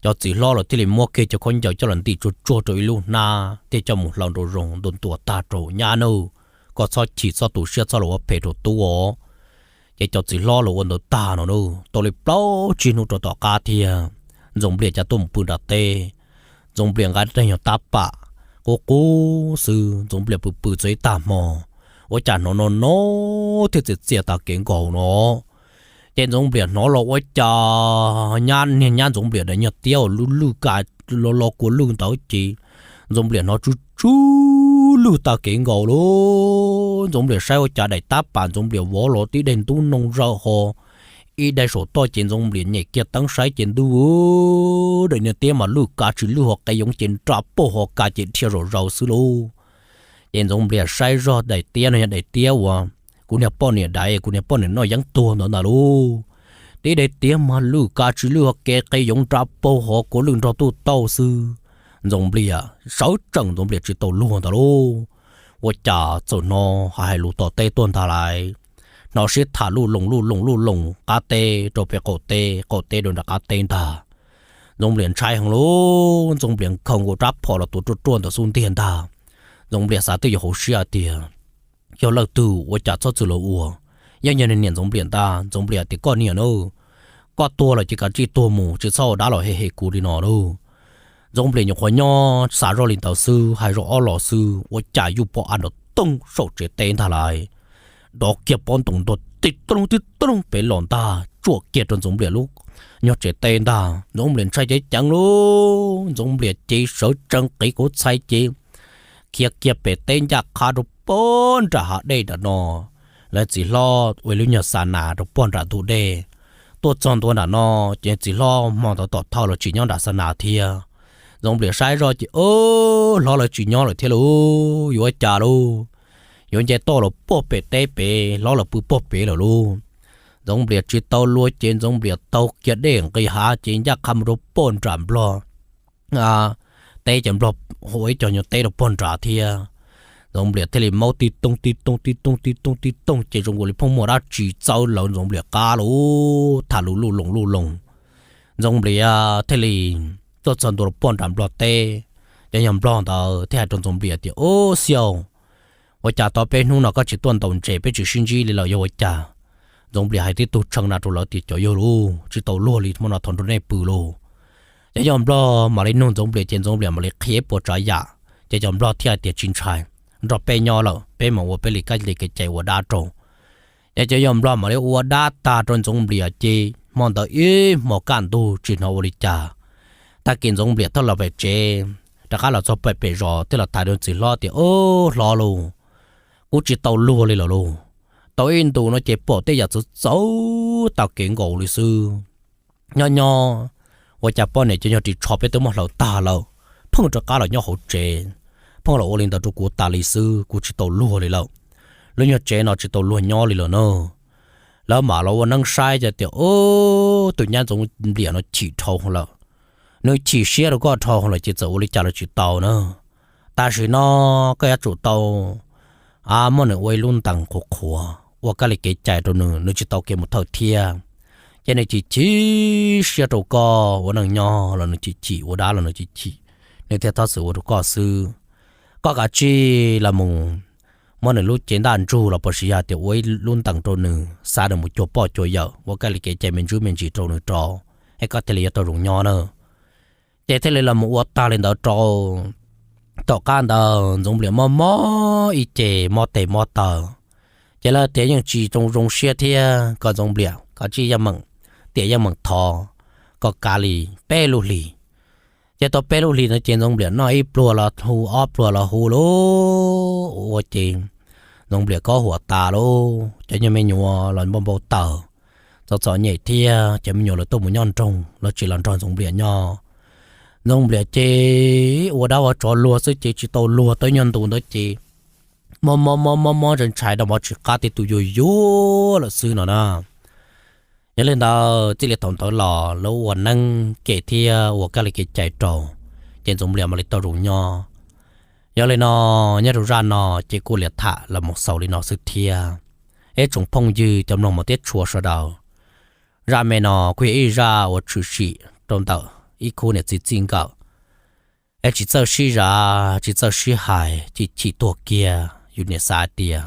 Cov txiv hlob los thiaj li muab kiag cov khaub ncaws coj los ntim tsuag tsuag rau ib lub hnab thiab coj mus hlaws nraum zoov ntua ntua tag rau nyab nawb, koj txhob chim txhob tu siab txhob los ua phem rau tub os. Ces cov txiv hlob los ua ntawd tag no na, tau li plaub tsib hnub rau tom qab thiab, Ntxoov Npliam cas tuaj mus pw nram teb. Ntxoov Npliam nqa ib daim nyuag tab pam qub qub xwb, Ntxoov Npliam pw pw txog ib tag hmo, ua cas hnov no no thiab txias txias tag kev nkaus no. Ces Ntxoov Npliam hnov los ua cas nyab, niag nyab Ntxoov Npliam daim nyuag tiab uas lub lwj ka lo lo kua lwj ntawd ces Ntxoov Npliam hnov tsw tsw lwj tag kev nkaus lauj. Ntxoov Npliam saib ua cas daim tab pam Ntxoov Npliam vov los tib daim ntub noo zawj ho ib daim saum toj ces Ntxoov Npliam nyem kiag teeb saib ces ntuj, daim niag tiab mas lwj kav tsis lwj ho qe yoov ces nra pauj ho ka ces dhia zom zaws xwb lauj. Ces Ntxoov Npliam saib zog daim tiab no yog daim tiab uas kuv niag poj niam daiv kuv niag poj niam noj yeeb tuag ntawd ntag lauj. Tib daim tiab mas lwj kav tsis lwj ho ke qe yoov nra pauj ho kua lwj nrog tuj tauj xwb. Ntxoov Npliam sawv tsees Ntxoov Npliam tsis tau luag ntag lauj. Ua cas txawm hnov hais hais lus tom teb tuaj ntag lauj. Hnov sib tham luj loos luj loos luj loos qab teb rau pem qaum teb, qaum teb rau nram qab teb ntag. Ntxoov Npliam ntshai heev lauj, Ntxoov Npliam nkhaus nkaus rab phom los tuav ruaj ruaj ntawm xub ntiag ntag. Ntxoov Npliam xav twj ywm hauv siab hais tias yog leej twg ua cas txhob txwm los ua, yeej yog niag niam Ntxoov Npliam ntag. Ntxoov Npliam tias koj niam na, koj tuag lawm ces kav tsij tuag mus tsis txhob ua dab los hem hem kuv li no lauj. Ntxoov Npliam nyuam qhuav nyob xav zoj li ntawd xwb hais zoj ob los xwb ua cas yuj pob av nrov tooj saum tsev teb ntag lauj. Nrov kiag pob ntoos nrog tib tooj tib tooj pem los ntag tsuam kiag rau Ntxoov Npliam lub nyuag tsev teb ntag. Ntxoov Npliam ntshai ceev ceev lauj, Ntxoov Npliam ces sawv tsees qiv kuv txhais ces khiav kiag pem teb ncaj qha rau pog nram hav dej nram no. Lawv txiv hlob ua lub nyuag xa nas rau pog nram ntug dej. Tuaj txog ntua nram no, ces txiv hlob hmo ntawd tom thawj los tsis nyob nram xa nas thiab. Ntxoov Npliam saib zoj ces hlob lawv tsis nyob lawm thiab lauj, yuav ua cas lauj? Yuav nce toj los pog pem teb pem, hlob lawv pw pog pem lawm lauj. Ntxoov Npliam tsis tau luag ces Ntxoov Npliam taug kiag dej nqis hav ces ncaj qha mus rau pog nram nplog. teb, cov nplog ua ib co nyuag teb rau pog nrad thiab. Ntxoov Nplias thiaj li maub tib tooj tib tooj tib tooj tib tooj tib tooj ces zoo nkaus li pheej muaj dab tsi txawb lawv Ntxoov Nplias qab lug tham lus luj loos luj loos. Ntxoov Nplias thiaj li tuaj txog ntua rau pog nram nplog teb. Cov yog nplog ntawd thiaj hais rau Ntxoov Nplias tias, Ub, xib aw, ua cas tau peb hnub no koj tsis tuaj ntaus ntses, peb tsis sib ntsib li lawm, yog ua cas? Ntxoov Nplias hais tib tug tshee na rau lawv tias, Cov yawg lauj, tsis tau luag li, hmo no thov nrog nej pw lauj. Cov yog nplog mam li nug Ntxoov Nplias ces Ntxoov Nplias mam li qhia ib puas tsav yam, ces cov nplog thiaj tias, Tsis ntshai, nrog peb nyob lawm, peb mam ua peb li kab li kev cai ua dab rau. Ces cov yog nplog mam li ua dab tag rau Ntxoov Nplias ces hmo ntawd ib hmo kaj ntug tsis hnov ua li cas. Tag kis Ntxoov Nplias thiaj los pem tsev, rov qab los txog pem pem zos thiaj los tham rau txiv hlob tias, Ub, hlob lauj, kuv tsis tau luag li lawm lauj. Tau ib ntus no ces pom tej yam txawv txawv tag kev nkaus li xwb. Nyob nyob ua cas poj niam cov nyuag ris tsho peb twb muab hlawv tag lawm, pheej rov qab los nyob hauv tsev, pheej los ua li ntawd rau kuv tas li xwb, kuv tsis tau luag li lawm. Lub nyuag tsev no tsis tau luag nyob li lawm na. Lawv mam los ua neeb saib ces tias, Ub, tus nyab Ntxoov Nplias no chim dhau lawm, nws chim siab rau koj dhau lawm ces txawm ua li cas los tsis tau na. Tam sim no koj yuav tsum tau muab nws ua ib lub ntees qhuav qhuav ua kab li kev cai rau nws, nws tsis tau kev mus thawj thiab. Ces nws chim chim siab rau koj ua neej nyob los nws chim chim, ua dab los nws chim chim, nws thiaj txhob txwm ua rau koj xwb. Koj kav tsij los mus muab nws lub cev ntaj ntsug los puas sis yog tias ua ib lub ntees rau nws, xa nws mus cuag poj cuag yawm, ua kab li kev cai me ntsis me ntsis rau nws rau, es koj thiaj li yuav tau zoo nyob na. Ces thiaj li los mus ua tag li ntawd rau. Tom qab ntawd Ntxoov Nplias mob mob ib ce, mob tes mob taw, ces lawv tias yeej tsis zoo zoo siab thiab, kom Ntxoov Nplias kav tsij yeej meem, tiam yeej meem thov kom kav li peb lub hlis. Ces tau peb lub hlis no ces Ntxoov Nplias noj ib pluag los hu, ob pluag los hu lauj, ua ces Ntxoov Nplias kob huam tas lauj, cov nyuag me nyuam los npau npau taws, txom txom nyem thiab, cov me nyuam lawv tuaj mus nyob nroog los tsis los nrog Ntxoov Nplias nyob. Ntxoov Nplias ces ua dab ua tsov luag xwb ces tsis tau luag tau ib nyuag ntus ntawd ces mob mob mob mob mob ntshai ntshai, daj mov tsis qab, tib tug yuag yuag lawm xwb no na. Yog li ntawd txij li thaum ntawd los lawv ua neeb kem thiab ua kab li kev cai rau, ces Ntxoov Nplias mam li tau zoo nyob. Yog li no, nyob rau zaj no ces kuj li tham los mus xaus li no xwb thiab. Ib tsoom phooj ywg cov mloog mos thiab tshua sawv daws, zaj me no kuj yog ib zaj uas tshwm sim rau ntawm ib khub niam txiv txij nkawm, es tsis txawj sib zam tsis txawj sib hais, chim chim tuag kiag, yus niam xav tias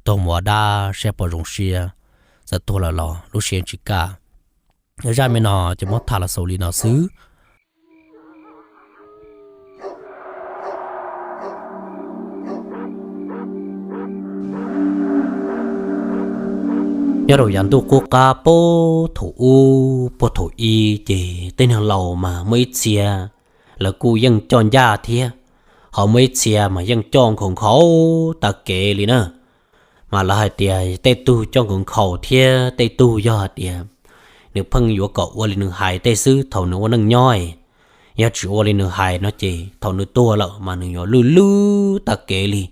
tuag mus ua dab saib puas zoo siab, txawm tuag lawm los lub siab tsis kaj. Zaj me no ces muab tham los xaus li no xwb. Nyob rau yav ntuj qub qab puag thaum ub, puag thaum ub ces tej neeg laus mas muaj ib txhia lawv kuj yeej coj ncaj thiab, ho muaj ib txhia mas yeej coj nkhaus nkhaus tag kev li na. Mas lawv hais tias tej tug coj nkhaus nkhaus thiab tej tug yog hais tias nws pheej yuav kom ua li nws hais tej xwb thaum nws ua neej nyob. Yog tsis ua li nws hais no ces thaum nws tuag lawm mas nws yuav lwj lwj tag kev li.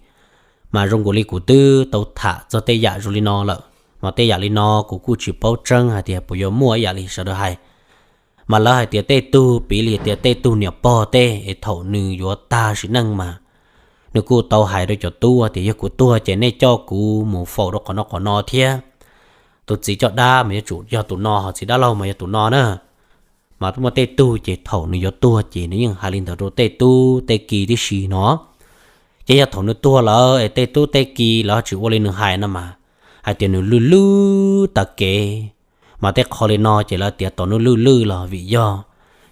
Mas zoo nkaus li kuv twb tau tham txog tej yam zoo li no lawm, mas tej yam li no kuv kuj tsis paub tseeb hais tias puas yuav muaj ib yam li sawv daws hais. Mas lawv hais tias tej tug, piv li tias tej tug niam pog tej es thaum nws yuav tag sim neej mas nws kuj tau hais rau cov tub tias yog kuv tuag ces nej coj kuv mus faus rau qhov no qhov no thiab. Tus txiv coj dab mas yuav tsum yog tus no, ho txiv dab laug mas yog tus no na. Mas muaj tej tug ces thaum nws yuav tuag ces nws yeej hais li ntawd rau tej tub tej ki tib si no. Ces yog thaum nws tuag lawm es tej tub tej ki lawv tsis ua li nws hais no mas hais tias nws lwj lwj tag kev. Mas tej qho li no ces lawv tias tos nws lwj lwj los vim yog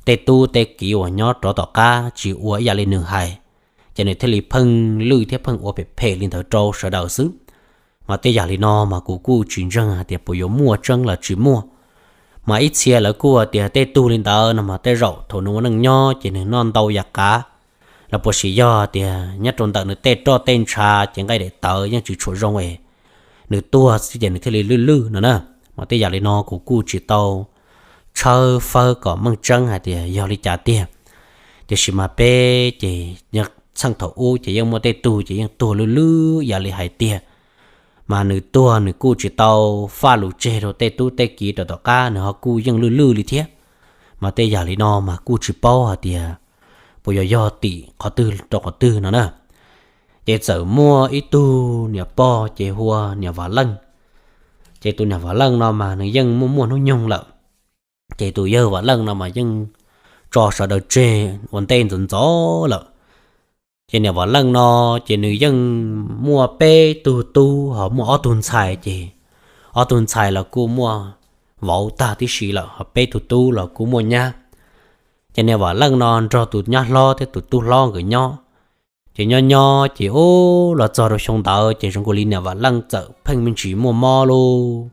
tej tub tej ki uas nyob rov tom qab tsis ua ib yam li nws hais, ces nws thiaj li pheej lwj thiab pheej ua phem phem li ntawd rau sawv daws xwb. Mas tej yam li no mas kuv kuj tsis ntseeg hais tias puas yuav muaj tseeb los tsis muaj. Mas ib txhia lawv kuj tias tej tug li ntawd no mas tej zaum thaum nws ua neej nyob ces nws noj ntau yam qav, los puas sis yog tias nyob rau ntawm nws tej roj tej ntsha ces nqaij daim tawv yeej tsis tshua zoo es nws tuag xwb ces nws thiaj li lwj lwj no na. Mas tej yam li no kuv kuj tsis tau tshawb fawb kom meej tseeb hais tias yog li cas tiag. Tiam sis mas peb ces txheej thaum ub ces yeej muaj tej tug ces yeej tuag lwj lwj ib yam li hais tiag. Mas nws tuag nws kuj tsis tau faj lus tseg rau tej tub tej ki rau tom qab, nws ho kuj yeej lwj lwj li thiab. Mas tej yam li no mas kuj tsis paub hais tias puas yog yog tim qhov twg rau qhov twg no na. Ces txawm muaj ib tug niam pog ces hu ua niam Vam Leej. Ces tus niam Vam Leej no mas nws yeej muaj muaj hnub nyoog lawm. Ces tus yawg Vam Leej no mas yeej tso sawv daws tseg ua ntej ntxov ntxov lawm. Ces niam Vam Leej no ces nws yeej muaj peb tug tub ho muaj ob tug ntxhais ces ob tug ntxhais los kuj muaj vauv tag tib si lawm, ho peb tug tub los kuj muaj nyab. Ces niam Vam Leej no nrog tus nyab hlob thiab tus tub hlob nkawd nyob. Ces nyob nyob ces ub los txog rau xyoo ntawd ces zoo nkaus li niam Vam Leej txawm pheej me ntsis muaj mob lauj.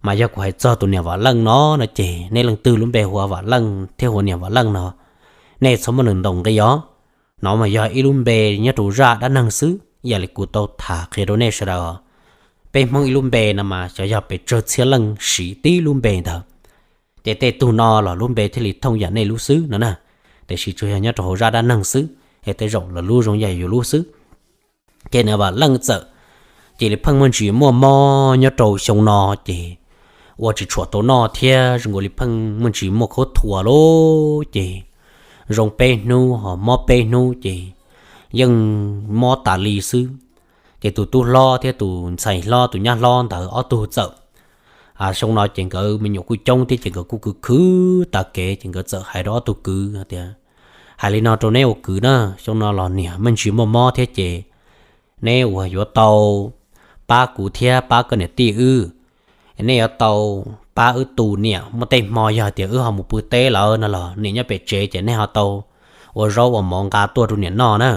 Mas yog kuv hais txog tus niam Vam Leej no no ces nej leej twg lub npe hu ua Vam Leej thiab hu ua niam Vam Leej no, nej txhob muab nws ntaus nqi os. No mas yog ib lub npe nyob rau zaj dab neeg xwb, ib yam li kuv tau tham qhia rau nej sawv daws. Peb Hmoob ib lub npe no mas xyov yog pes tsawg txhiab leej siv tib lub npe ntawd. Ces tej tug no los lub npe thiaj li thooj yam nej lub xwb no na. Tiam sis tsuas yog nyob rau hauv zaj dab neeg xwb, es tej zaum lawv lub zoo yam yus lub xwb. Ces niam Vam Leej txawm cia li pheej muaj ntsis muaj mob nyob rau xyoo no ces ua tsis tshua tau noj thiab zoo nkaus li pheej muaj ntsis muaj khaub thuas lauj. Ces zoo peb hnub ho mob peb hnub ces yeej mob tas li xwb. Ces tus tub hlob thiab tus ntxhais hlob tus nyab hlob ntawd ob tug txawm, xyoo no ces nkawd me nyuam kuj coob thiab ces nkawd kuj khwv khwv tas kev ces nkawd txawm hais rau ob tug kwv tias, hais li no rau neb ua kwv na, xyoo no los niam me ntsis muaj mob thiab ces neb uas yuav tau pab kuv thiab pab koj niam tij wb, nej yuav tau pab wb tu niam. Muaj tej hmo yog tias wb ho mus pw teb lawm no los niam nyob pem tsev ces nej ho tau ua zaub ua mov nqa tuaj rau niam noj na.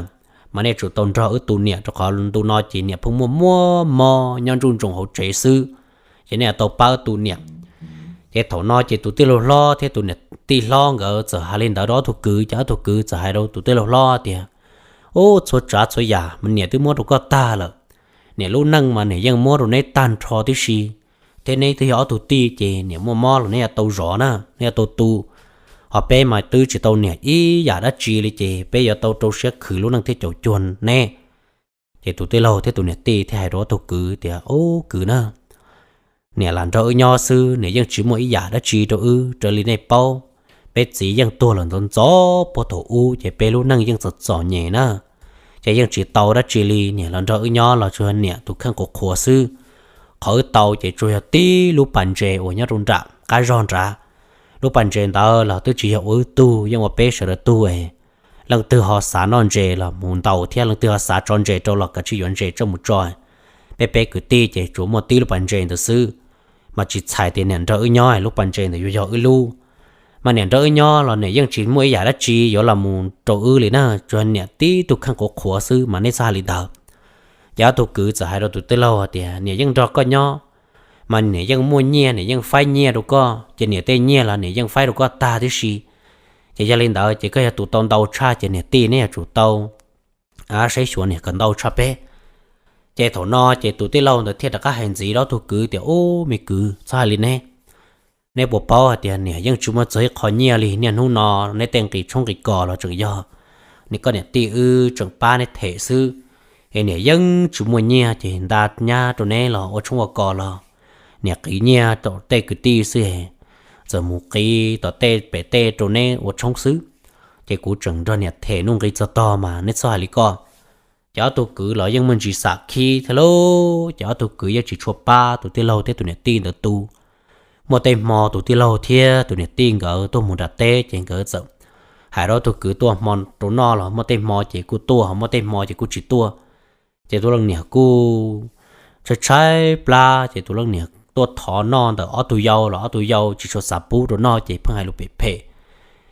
Mas nej tsum tau nrog wb tu niam rau qhov ntu no ces niam pheej muaj muaj mob nyob ntsuj ntsoos hauv tsev xwb, ces nej tau pab wb tu niam. Ces thaum no ces tus tij laug hlob thiab tus niam tij hlob nkawd txawm hais li ntawd rau ob tug kwv, ces ob tug kwv txawm hais rau tus tij laug hlob tias, ub, txhua tsav txhua yam mas niam twb muab rau koj tag lawm. Niam lub neej mas niam yeej muab rau neb tag nrho tib si, thiab neb twb yog ob tug tij ces niam muaj mob los neb yuav tau zov na, neb yuav tau tu. Ho peb mas twb tsis tau niam ib yam dab tsi li ces peb yuav tau rau siab khwv lub neej thiab caum cuag neb. Ces tus tij laug thiab tus niam tij thiaj hais rau ob tug kwv tias, ub kwv na, niam lam nrog wb nyob xwb, niam yeej tsis muaj ib yam dab tsi rau wb raws li nej paub. Peb txiv yeej tuag los ntxov ntxov puag thaum ub ces peb lub neej yeej txom txom nyem na, ces yeej tsis tau dab tsi li. Niam los nrog wb nyob los tsuas yog niam tus kheej qhuav qhuav xwb. Qhov wb tau ces tsuas yog tib lub pas ntses uas nyob rau nram qab zog nrad. Lub pas ntses ntawd los twb tsis yog ua wb tug, yeej ua peb sawv daws tug es leej twg ho xav noj ntses los mus ntaus thiab leej twg ho xav tso ntses rau los kav tsij yuav ntses coj mus tso. Peb peb kwv tij ces tsuas muaj tib lub pas ntses ntawd xwb. Mas tsis txhais tias niam nrog wb nyob lub pas ntses ntawd yuav yog wb lub. Mas niam nrog wb nyob los niam yeej tsis muaj ib yam dab tsi yuav los mus rau wb li na, tsuas niam tib tug kheej qhuav qhuav xwb mas nej txhob hais li ntawd. Ces ob tug kwv txawm hais rau tus tij laug hais tias, niam yeej nrog koj nyob, mas niam yeej muaj nyiaj, niam yeej faib nyiaj rau koj, ces niam tej nyiaj los niam yeej faib rau koj tag tib si. Ces yog li ntawd ces koj yog tus tau ntau tshaj ces niam tij neb yuav tsum tau saib xyuas niam kom ntau tshaj peb. Ces thaum no ces tus tij laug ntawd thiaj rov qab hais ntxiv rau ob tug kwv tias, ub, me kwv, txhob hais li neb. Neb puas paub hais tias niam yeej tsis muaj txog ib qho nyiaj li, niaj hnub no neb tej nqi tshoob nqi kos los tseem yog niam, koj niam tij wb tseem pab neb them xwb. Es niam yeej tsis muaj nyiaj ces nta nyab rau neb los ua tshoob ua kos los niam qiv nyiaj rau tej kwv tij xwb, txawm mus qiv tom tej pem tej rau neb ua tshoob xwb. Ces kuv tseem nrog niam them nuj nqi txog tog mas neb txhob hais li koj. Ces ob tug kwv los yeej muaj ntsis xam khib thiab lauj, ces ob tug kwv yeej tsis tshua pab tus tij laug thiab tus niam tij ntawd tu. Muaj tej hmo tus tij laug thiab tus niam tij nkawd tuaj mus nram teb ces nkawd txawm hais rau ob tug kwv tuaj hmo rau noj los muaj tej hmo ces kuj tuaj, muaj tej hmo ces kuj tsis tuaj. Ces tus leej niam kuj tshaib tshaib plab ces tus leej niam tuaj thov noj ntawm ob tug yau los ob tug yau tsis tshua xav pub rau noj ces pheej hais lus phem phem.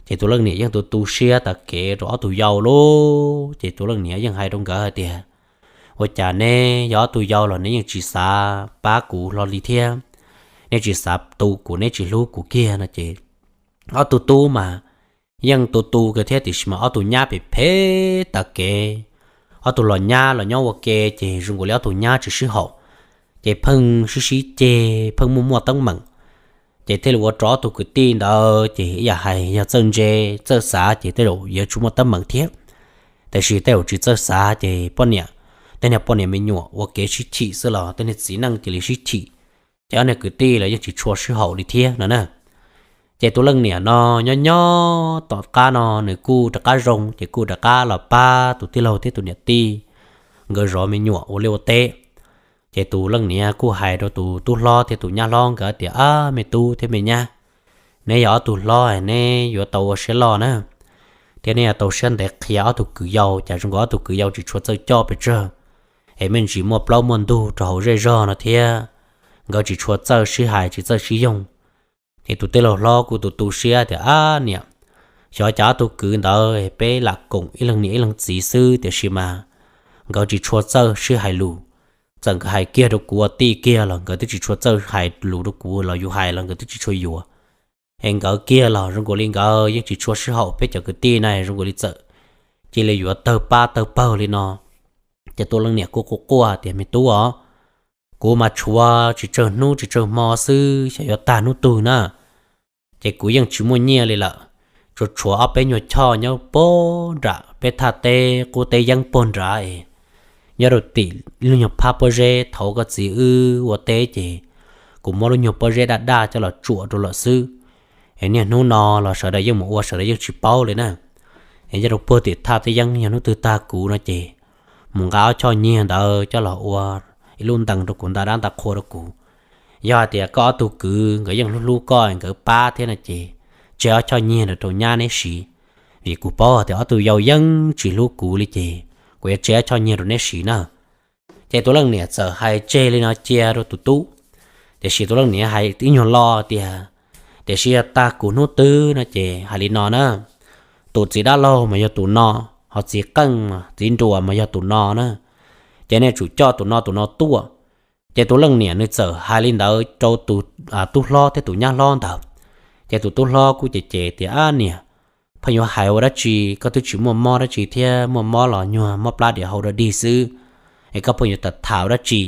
Ces tus leej niam yeej tu tu siab tas kev rau ob tug yau lauj, ces tus leej niam yeej hais rau nkawd hais tias, ua cas neb yog ob tug yau los neb yeej tsis xav pab kuv hlo li thiab, neb tsis xav tu kuv, neb tsis hlub kuv kiag no ces ob tug tub mas yeej tu tu kiag thiab tiam sis mas ob tug nyab phem phem tas kev. Ob tug los nyab los nyob ua ke ces zoo nkaus li ob tug nyab tsis sib haum, ces pheej sib sib ceg, pheej muaj muaj teeb meem. Ces thiaj li ua rau ob tug kwv tij ntawd ces ib yam hais yog txawj ntse txawj xav ces tej zaum yuav tsis muaj teeb meem thiab. Tiam sis tej zaum tsis txawj xav ces poj niam, tej niag poj niam me nyuam ua kev sib chim xwb los tej niag txiv neej cia li sib chim, ces ob niag kwv tij los yeej tsis tshua sib haum li thiab no na. Ces tus leej niam no nyob nyob tom qab no nws kuj rov qab zoo, ces kuj rov qab los pab tus tij laug thiab tus niam tij nkawd zov me nyuam ua liaj ua teb. Ces tus leej niam kuj hais rau tus tub hlob thiab tus nyab hlob nkawd tias, Ab, me tub thiab me nyab, neb yog ob tug hlob, neb yuav tau ua siab loj na, thiab neb yuav tau siab ntev qhia ob tug kwv yau, cas zoo nkaus ob tug kwv yau tsis tshua txawj coj pes tsawg, es me ntsis muaj plaub muaj ntug rau hauv zej zog no thiab, nkawd tsis tshua txawj sib hais tsis txawj sib yoog. Ces tus tij laug hlob kuj tu tu siab tias, Ab niam, xyov cas ob tug kwv ntawd peb lam koom ib leeg niam ib leeg txiv xwb, tiam sis mas nkawd tsis tshua txawj sib hais lus. Txawm nkawd hais kiag rau kuv ua tij kiag los nkawd twb tsis tshua txawj hais lus rau kuv, los yus hais los nkawd twb tsis tshua yuav. Es nkawd kiag los zoo nkaus li nkawd yeej tsis tshua sib haum, peb cov kwv tij na zoo nkaus li txawm cia li yuav tawg pab tawg pawg li no. Ces tus leej niam kuj quaj quaj tias, Me tub os, kuv mas tshuav tsis tsawg hnub tsis tsawg hmo xwb, xyov yuav tag hnub twg na. Ces kuv yeej tsis muaj nyiaj li lawm, tsuas tshuav ob peb nyuag choj nyob puag nram peb thaj teb qub teb yeeb puag nrad es nyob rau tim lub nyuag phab pob zeb. Thaum koj txiv wb ua teb ces kuv muab lub nyuag pob zeb daj daj coj los tsuam rau lawm xwb. Es niaj hnub no los sawv daws yeej mus ua, sawv daws yeej tsis paub li na. Es nyob rau puag tim thaj teb yeeb, yog hnub twg tag kuv no ces mus nqa ob choj nyiag ntawd coj los ua ib lub ntees rau kuv, nta dab nta qhua rau kuv. Yog hais tias koj ob tug kwv nkawd yeej hlub hlub koj, nkawd pab thiab no ces tseg ob choj nyiag ntawd rau nyab neb siv, vim kuv paub hais tias ob tug yau yeej tsis hlub kuv li ces kuv yuav tseg ob choj nyiag rau neb siv na. Ces tus leej niam txawm hais tseg li no cia rau tus tub. Tiam sis tus leej niam hais ib nyuag lo tias, Tiam sis yog tag kuv hnub twg no ces hais li no na, tus txiv dab laug mas yog tus no, ho txiv qeej, txiv nruas mas yog tus no na, ces nej tsum coj tus no tus no tuaj. Ces tus leej niam nws txawm hais li ntawd rau tus tub hlob thiab tus nyab hlob ntawd. Ces tus tub hlob kuj cem cem tias, Ab niam, pheej yuav hais ua dab tsi, koj twb tsis muaj mob dab tsi thiab, muaj mob los nyuag mob plab diam hau dog dig xwb, es koj pheej yuav tham tham ua dab tsi?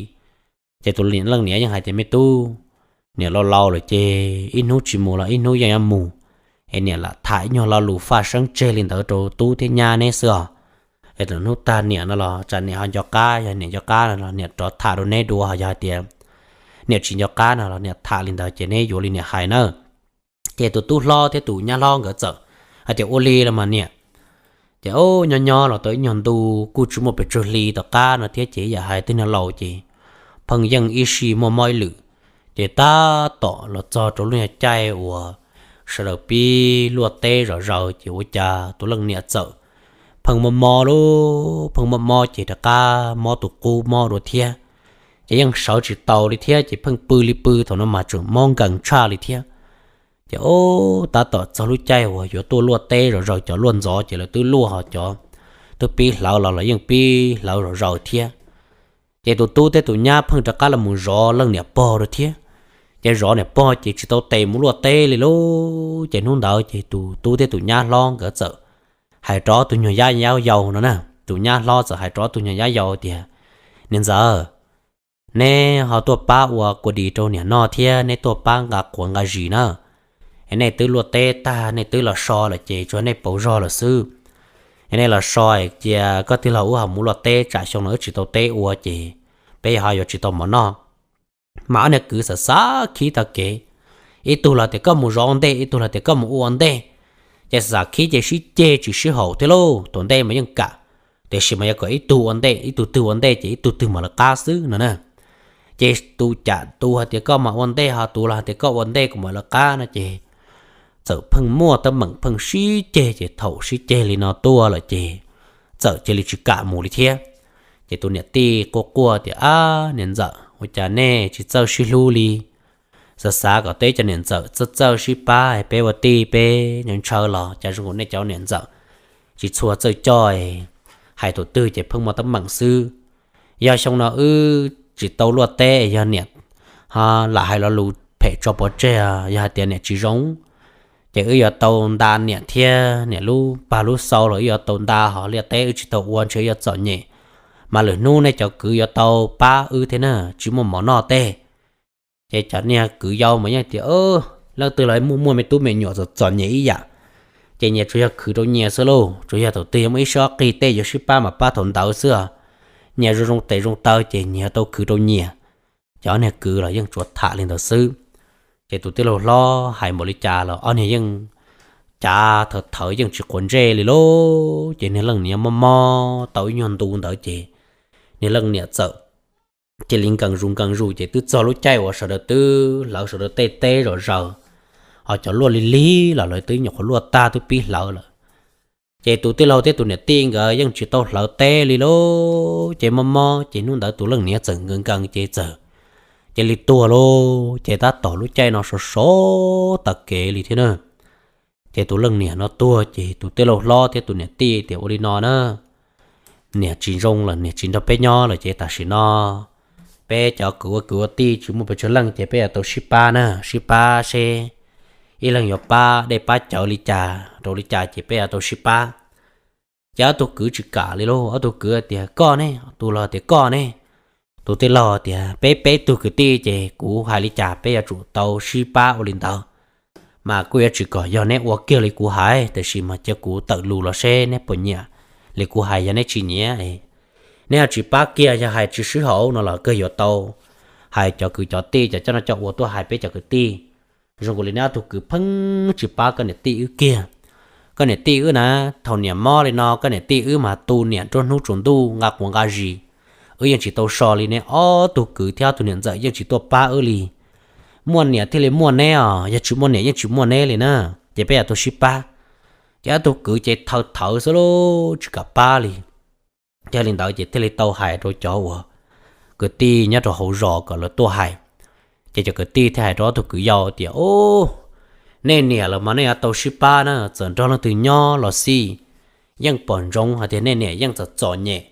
Ces tus leej niam yeej hais tias, Me tub, niam laus laus lawm ces ib hnub tsis mus los ib hnub yeej yuav mus. Es niam lam tham ib nyuag lo lus faj seeb tseg li ntawd rau tub thiab nyab neb xwb os. Es thaum hnub tag niam no los tsam niam ho nco qab, yog niam nco qab no los niam rov tham rau neb dua, ho yog hais tias niam tsis nco qab no los niam tham li ntawd ces neb yuav li niam hais na. Ces tus tub hlob thiab tus nyab hlob nkawd txawm hais tias, Ua li los mas niam. Ces o, nyob nyob los tau ib nyuag ntu kuj tsis muaj pes tsawg hli tom qab no thiab ces yam hais tej niag laus ces pheej yeej ib sij muaj mob ib lwm. Ces tab tom los txog rau lub nyuag caij uas sawv daws pib luaj teb zom zaws ces ua cas tus leej niam txawm pheej mob mob lauj, pheej mob mob ces rov qab mob tus qub mob dua thiab. Ces yeej sawv tsis taus li thiab ces pheej pw li pw, thaum no mas tseem mob nkees tshaj li thiab. Ces o, tab tom txog lub caij uas yuav tuaj luaj teb zom zaws, cov luaj ntxov ces lawv twb luaj, ho cov twb pib hlawv los los yeej pib hlawv zom zaws thiab. Ces tus tub thiab tus nyab pheej rov qab los mus zov leej niam pog dua thiab. Ces zov niam pog ces tsis tau tes mus luaj teb li lauj. Ces hnub ntawd ces tus tub thiab tus nyab hlob nkawd txawm hais rov tus nyuag nyab yau no na, tus nyab hlob txawm hais rov tus nyuag nyab yau tias, Niam ntxawm, neb ho tuaj pab ua kua dis rau niam noj thiab neb tuaj pab nqa quav nqa zis na. Es nej twb luaj teb tag nej twb los so lawm ces tsuas nej pauv zog lawm xwb. Es nej los so cia koj tij laug wb ho mus luaj teb, tsam xyoo no wb tsis tau teb ua ces peb ho yuav tsis tau mov noj. Mas ob niag kwv xav xav khib tag kev, ib tug los tias koj mus zov ua ntej, ib tug los tias koj mus ua ua ntej. Ces xav xav khib ces sib ceg tsis sib haum thiab lauj. Thaum ntej mas yeej kam, tiam sis mas yog kom ib tug ua ntej, ib tug twg ua ntej ces ib tug twg mam lawv qab xwb no na. Ces tus cam tus hais tias koj mam ua ntej, ho tus los hais tias koj ua ntej kuv mam lawv qab no ces txawm pheej muaj teeb meem pheej sib ceg. Ces thaum sib ceg li no tuaj lawm ces txawm cia li tsis kam mus li thiab. Ces tus niam tij quaj quaj tias, Ab niam ntxawm, ua cas nej tsis txawj sib hlub li? Xav xav kom teb cov niam ntxawm txawj txawj sib pab, peb ua tij peb ntshaw los cas zoo nkaus nej cov niam ntxawm tsis txhua txawj coj, hais thaum twg ces pheej muaj teeb meem xwb. Yog xyoo no wb tsis tau luaj teb, yog niam ho lam hais lo lus phem tso pov tseg, yog hais tias niam tsis zoo, ces wb yuav tau nta niam thiab niam lub pag lub xau los wb yuav tau nta, ho liaj teb wb tsis tau ua ntshe wb yuav txom nyem. Mas lwm hnub nej cov kwv yuav tau pab wb thiab na, tsis muaj mov noj teb. Ces cov niag kwv yau mas yeej tias, Leej twg los muaj muaj me tub me nyuam txom txom nyem ib yam, ces nyias tsuas yog khwv rau nyias xwb lauj. Tsuas yog thaum twg yuav muaj ib sib ob qig tej yuav sib pab mas pab thaum ntawd xwb os. Nyias zoo zoo tes zoo taw ces nyias tau khwv rau nyias. Cov niag kwv los yeej tsuas tham li ntawd xwb. Ces tus tij laug hlob hais npaum li cas los ob niag yeej cav thawv thawv yeej tsis quav ntsej li lauj. Ces niag leej niam mob mob tau ib nyuag ntu ntawd ces niag leej niam txawm cia li nkees zus nkees zus ces twb txog lub caij uas sawv daws twb hlawv sawv daws tej teb zom zaws, ho cov luaj li lig los lawv twb nyuam qhuav luaj tag twb pib hlawv lawm. Ces tus tij laug thiab tus niam tij nkawd yeej tsis tau hlawv teb li lauj. Ces mob mob ces hnub ntawd tus leej niam txawm nkees nkees ces txawm cia li tuag lauj. Ces tab tom lub caij no sov sov tas kev li thiab na. Ces tus leej niam no tuag ces tus tij laug hlob thiab tus niam tij tias ua li no na, niam tsis zoo lawm, niam tsis nrog peb nyob lawm ces tam sim no peb cov kwv ua kwv ua tij tsis muaj pes tsawg leej ces peb yuav tau sib pab na, sib pab seb ib leeg yuav pab dej pab cawv li cas rau li cas ces peb yuav tau sib pab. Ces ob tug kwv tsis kam li lauj, ob tug kwv tias koj ne, tus laug tias koj ne, tus tij laug tias peb peb tug kwv tij ces kuv hais li cas peb yuav tsum tau sib pab ua li ntawd. Mas kuj yuav tsis kom yog neb ua kiag li kuv hais, tiam sis mas cia kuv tawm lus los seb neb puas nyiam li kuv hais, yog neb tsis nyiam, neb yuav tsis pab kiag, yog hais tsis sib haum no los kawg yuav tau hais cov kwv cov tij cov coj noj coj ua tuaj hais peb cov kwv tij. Zoo nkaus li neb ob tug kwv pheej tsis pab koj niam tij wb kiag. Koj niam tij wb na, thaum niam mob li no koj niam tij wb mas tu niam nruab hnub tsaus ntuj nqa quav nqa zis, wb yeej tsis tau so li, neb ob tug kwv thiab ob tug niam ntxawm yeej tsis tuaj pab wb li. Muaj niam thiaj li muaj neb os, yog tsis muaj niam yeej tsis muaj neb li na. Ces peb yuav tau sib pab. Ces ob tug kwv ces thawv thawv xwb lauj, tsis kam pab li. Yog li ntawd ces thiaj li tau hais rau cov uas kwv tij nyob rau hauv zos kom lawv tuaj hais. Ces cov kwv tij thiaj hais rau ob tug kwv yau tias, Ub, nej niam los mas nej yuav tau sib pab na, txawm nrog leej twg nyob los xij, yeej pom ntsoov hais tias nej niam yeej txom txom nyem,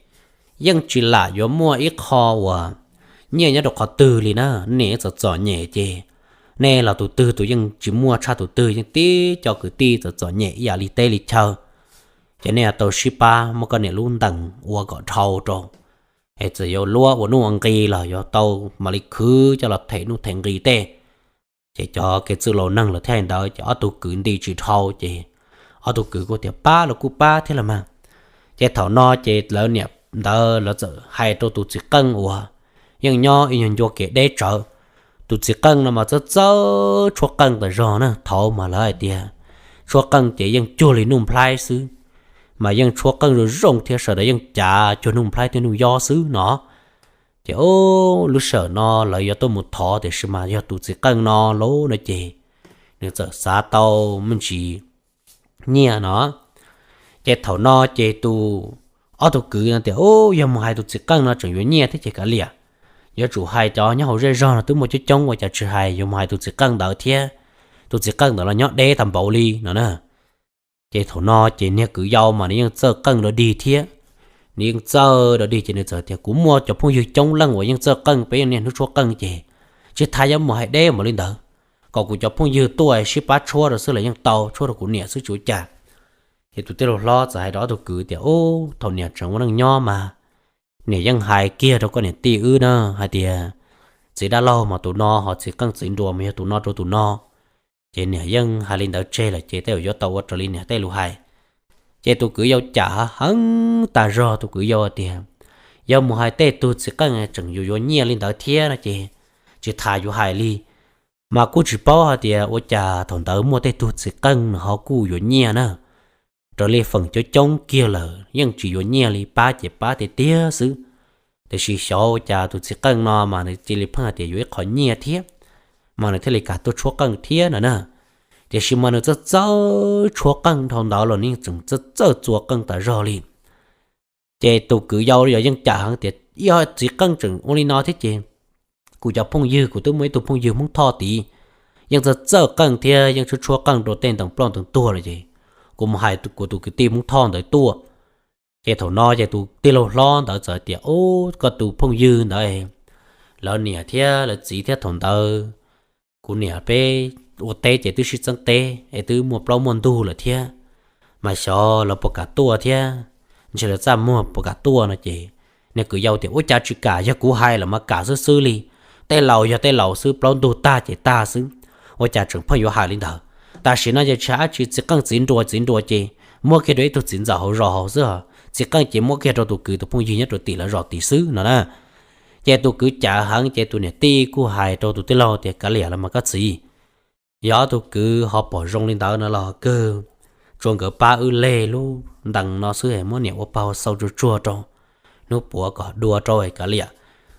yeej tsis lam yuav muaj ib qho uas nyiaj nyob rau qhov twg li na. Nej niam yeej txom txom nyem ces nej los tus twg tus yeej tsis muaj tshaj tus twg, yeej tib co kwv tij txom txom nyem ib yam li teb li chaw. Ces nej yuav tau sib pab muab koj niam lub ntees ua kom dhau rau, es txawm yuav luab ua nuj ua nqi los yuav tau mam li khwv coj los them nuj them nqi tej. Ces cov kev txwj laus neeg lawv thiaj hais ntawd ces ob tug kwv nti tsis dhau ces ob tug kwv kuj tias pab los kuj pab thiab los mas. Ces thaum no ces lawv niam ntawd lawv txawm hais rau tus txiv qeej uas yeej nyob ib nyuag ncua kev deb tsawv. Tus txiv qeej no mas txawj txawj tshuab qeej tas zog na, thaud mas lawv hais tias tshuab qeej ces yeej cuag li nuj nplhaib xwb, mas yeej tshuab qeej zoo zoo thiab sawv daws yeej cav cuag nuj nplhaib thiab nuj yob xwb no. Ces lub sij hawm no lawv yuav tuaj mus thov tiam sis mas yog tus txiv qeej no lauj no ces nws txawm xav tau me ntsis nyiaj no. Ces thaum no ces tus, ob tug kwv no tias, Ub, yog mus hais tus txiv qeej no tseem yuav nyiaj thiab ces kav liam, yuav tsum hais cov nyob hauv zej zog no twb muaj coob coob ua cas tsis hais, yuav mus hais tus txiv qeej ntawd thiab, tus txiv qeej ntawd los nyob deb tag npaum li no na. Ces thaum no ces niag kwv yau mas nws yeej txawj qeej dog dig thiab, nws yeej txawj dog dig ces nws txawm tias, Kuv muaj cov phooj ywg coob leej uas yeej txawj qeej, peb yeej niaj hnub tshuab qeej ces tsis tas yuav mus hais deb npaum li ntawd, kom kuv cov phooj ywg tuaj sib pab tshuab rau xwb los yeej tau, tshuab rau kuv niam xwb tsis ua cas. Ces tus tij laug hlob txawm hais rau ob tug kwv tias, Ub, thaum niam tseem ua neej nyob mas niam yeej hais kiag rau koj niam tij wb na hais tias txiv dab laug mas tus no, ho txiv qeej txiv nruas mas yog tus no rau tus no. Ces niam yeej hais li ntawd tseg lawm ces tej zaum yuav tau ua raws li niam tej lus hais. Ces tus kwv yau cam heev tas zog, tus kwv yau tias, Yog mus hais tej tug txiv qeej tseem yuav yuav nyiaj li ntawd thiab no ces tsis tas yuav hais li. Mas kuj tsis paub hais tias ua cas thaum ntawd muaj tej tug txiv qeej nws ho kuj yuav nyiaj na. Raws li feem coob coob kiag lawm yeej tsis yuav nyiaj li, pab ces pab tiag tiag xwb. Tiam sis xyov ua cas tus txiv qeej no mas nws cia li pheej hais tias yuav ib qho nyiaj thiab, mas nws thiaj li kam tuaj tshuab qeej thiab no na. Tiam sis mas nws txawj txawj tshuab qeej dhau ntawd los nws yeej tseem txawj txawj txua qeej tas zog li. Ces tus kwv yau yog yeej cam heev tias, Ib txiv qeej tseem ua li no thiab ces kuv cov phooj ywg, kuv twb muaj ib tug phooj ywg Hmoob Thoj tid, yeej txawj txawj qeej thiab yeej tshuab tshuab qeej rau tej ntees ploj ntees tuag lawm ces kuv mus hais kuv tus kwv tij Hmoob Thoj ntawd tuaj. Ces thaum no ces tus tij laug hlob ntawd txawm tias, Ub, koj tus phooj ywg ntawd, lawv niam thiab lawv txiv thiab thaum ntawd kuv niam peb ua teb ces twb sib txeeb teb es twb muaj plaub muaj ntug lawm thiab, mas xyov lawv puas kam tuaj thiab, ntshe lawv txaj muag puas kam tuaj no ces niag kwv yau tias, Ua cas tsis kam, yog kuv hais los mas kam xwb xwb li. Tej laus yog tej laus xwb, plaub ntug tag ces tag xwb, ua cas tseem pheej yuav hais li ntawd. Tam sim no ces tsis hais dab tsi, txiv qeej txiv nruas txiv nruas ces muab kiag rau ib tug txiv ntxawm hauv zos hauv xwb, txiv qeej ces muab kiag rau tus kwv tus phooj ywg nyob rau tim lawv zos tim xwb no na. Ces tus kwv cam heev ces tus niam tij kuj hais rau tus tij laug tias, Kav liam los mas koj txiv, Yog ob tug kwv ho pom zoo li ntawd no los kawg, tsuas nkawd pab wb leg lub ntees no xwb es muab niam ua paug xau tsuag tsuag rau hnub puav kom dua rau es kav liam.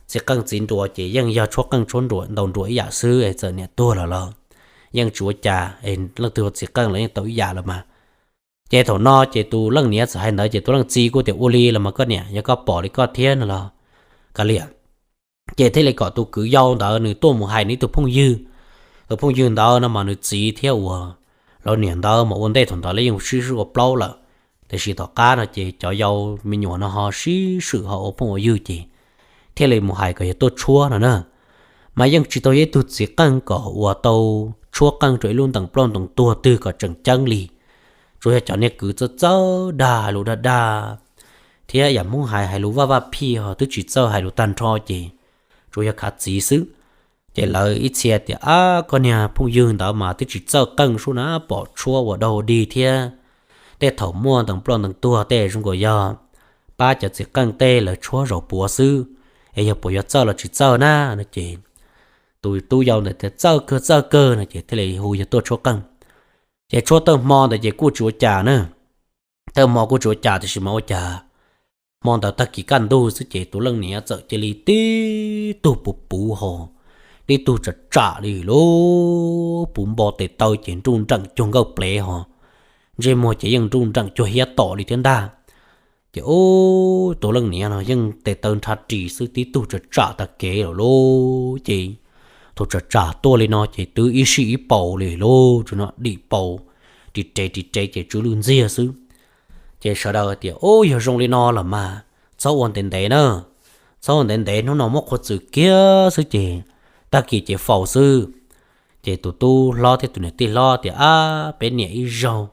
Txiv qeej txiv nruas ces yeej yog tshuab qeej tshuab nruas ntaus nruas ib yam xwb es txawm niam tuag lawm los yeej tsis ua cas es leej twg ua txiv qeej los yeej tau ib yam lawm mas. Ces thaum no ces tus leej niam txawm hais ntawd ces tus leej txiv kuj tias ua li los mas koj niam, yog koj pom li koj thiab no los kav liam. Ces thiaj li kom tus kwv yau ntawd nws tuaj mus hais nws ib tug phooj ywg. Tus phooj ywg ntawd no mas nws txiv thiab uas lawv niam ntawd mas ua ntej thaum ntawd los yeej sib swm ua plaub lawm, tiam sis tom qab no ces cov yau me nyuam no ho sib swm ho ua phooj ua ywg ces thiaj li mus hais kom yog tuaj tshuab no na. Mas yeej tsis tau yog ib tug txiv qeej kom uas tau tshuab qeej rau ib lub ntees ploj ntees tuag twg kom tseem ceeb li. Tsuas yog cov niag kwv txawj txawj dag hais lus dag dag thiab yam Hmoob hais hais lus vaj vaj phij ho twb tsis txawj hais lus tag nrho ces tsuas yog khav txiv xwb. Ces lawv ib txhia tias, Ab, koj niag phooj ywg ntawd mas twb tsis txawj qeej sub na, pom tshuab ua dau dig thiab. Tej thaum muaj ntees ploj ntees tuag tej zoo nkaus yog pab cov txiv qeej tej lawv tshuab zaum puav xwb, es yog puas yuav txawj los tsis txawj na no ces tus tub yau ntawd tias, Txawj kawg, txawj kawg no ces thiaj li hu yog tuaj tshuab qeej. Ces tshuab tawg hmo ntawd ces kuj tsis ua cas na. Tawg hmo kuj tsis ua cas tiam sis mas ua cas hmo ntawd tag kis kaj ntug xwb ces tus leej niam txawm cia li tib tug puv puv ho, tib tug tsam tsam li lub puv npo tes taw ces nruj nreem cuag nkawj plev ho, ntsej muag ces yeej nruj nreem cuag hiab tom li thiab ntag. Ces ub, tus leej niam no yeej tes taw nrhav ris xwb tib tug tsam tsam tag kev lawm lauj. Ces thaum tsam tsam tuaj li no ces twb ib sij ib paus li lauj, tsuas no dim paus ris rev ris rev ces tsw lwj ntxiag xwb. Ces sawv daws tias, Ub, yog zoo li no los mas txhob ua ntev ntev na, txhob ua ntev ntev, hnub no muab qhua txwm kiag xwb ces tag kis ces faus xwb. Ces tus tub hlob thiab tus niam tij hlob tias, Ab, peb niam ib zaug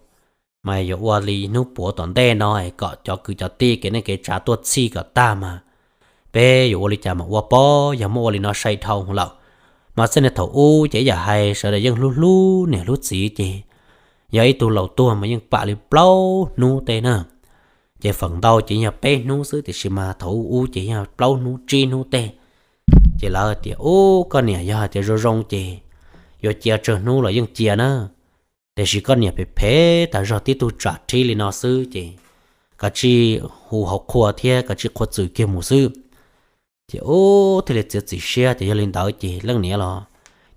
mas yuav ua li hnub puav tom ntej no es kom cov kwv cov tij kev neej kev tsav tuaj txhij kom tag mas peb yuav ua li cas mas ua pob, yog muab ua li no sai dhau lawm. Mas txij niag thaum ub ces ib yam hais sawv daws yeej hlub hlub niam hlub txiv ces yog ib tug laus tuag mas yeej pam li plaub hnub tej na. Ces feem ntau ces yog peb hnub xwb tiam sis mas thaum ub ces yog plaub hnub tsib hnub tej. Ces lawv tias, Ub, koj niam, yog hais tias zoo zoo ces yuav cia tsawg hnub los yeej cia na, tiam sis koj niam phem phem tas zog tib tug tsam rhib li no xwb ces kav tsij hu hauv qhua thiab kav tsij qhua txwm kiag mus xwb. Ces ub, thiaj li txiav txim siab tias yog li ntawd ces leej niam los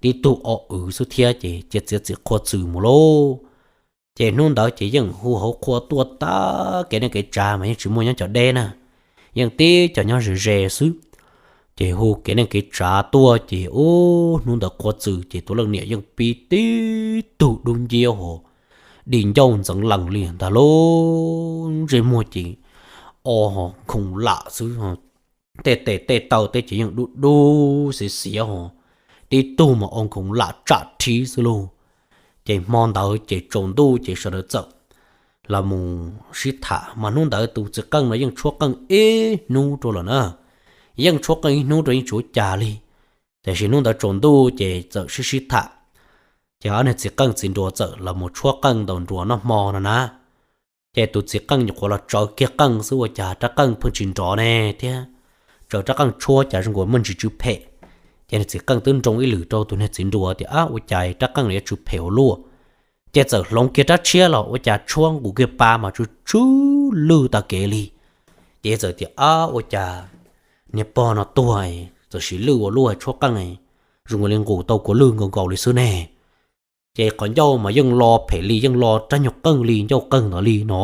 tib tug o wv xwb thiab ces cia txiav txim qhua txwm mus lauj. Ces hnub ntawd ces yeej hu hauv qhua tuaj tag kev neej kev tsav mas yeej tsis muaj nyob cov deb na, yeej tib cov nyob ze ze xwb. Ces hu kev neej kev tsav tuaj ces ub, hnub ntawd qhua txwm ces tus leej niam yeej pib tib tug dub nciab ho, di ncauj ntxeev lees li ntag lauj. Ntsej muag ces o ho nkhoos lam xwb, tej tes tej taw tej ces yeej dub dub xiav xiav ho, tib tug mas o nkhoos lam tsam rhib xwb lauj. Ces hmo ntawd ces tsaus ntuj ces sawv daws txawm los mus sib tham, mas hnub ntawd tus txiv qeej no yeej tshuab qeej ib hnub rau lawm na, yeej tshuab qeej ib hnub rau yeej tsis ua cas li. Tiam sis hnub ntawd tsaus ntuj ces txawm sib sib tham, ces ob niag txiv qeej txiv nruas txawm los mus tshuab qeej ntaus nruas noj hmo no na. Ces tus txiv qeej nyuam qhuav los tsawv kiag qeej xwb ua cas rab qeej pheej tsis nrov ne thiab, tsawv rab qeej tshuab cas zoo nkaus muaj ntsis tsw phem. Ces niag txiv qeej twb nroo ib lwm rau tus niag txiv nruas tias, Ab, ua cas rab qeej no yuav tsw phem ua luaj? Ces txawm hloov kiag rab tshiab los ua cas tshuab nqus kiag pa mas tsw tsw lwj tag kev li. Ces txawm tias, Ab, ua cas niag pog no tuag txawm sis lwj ua luaj, tshuab qeej zoo nkaus li nqus tau kua lwj nkaus nkaus li xwb ne. Ces qhov ncauj mas yeej lo phem li, yeej lo rab nyuag qeej li ncauj qeej ntawd li no.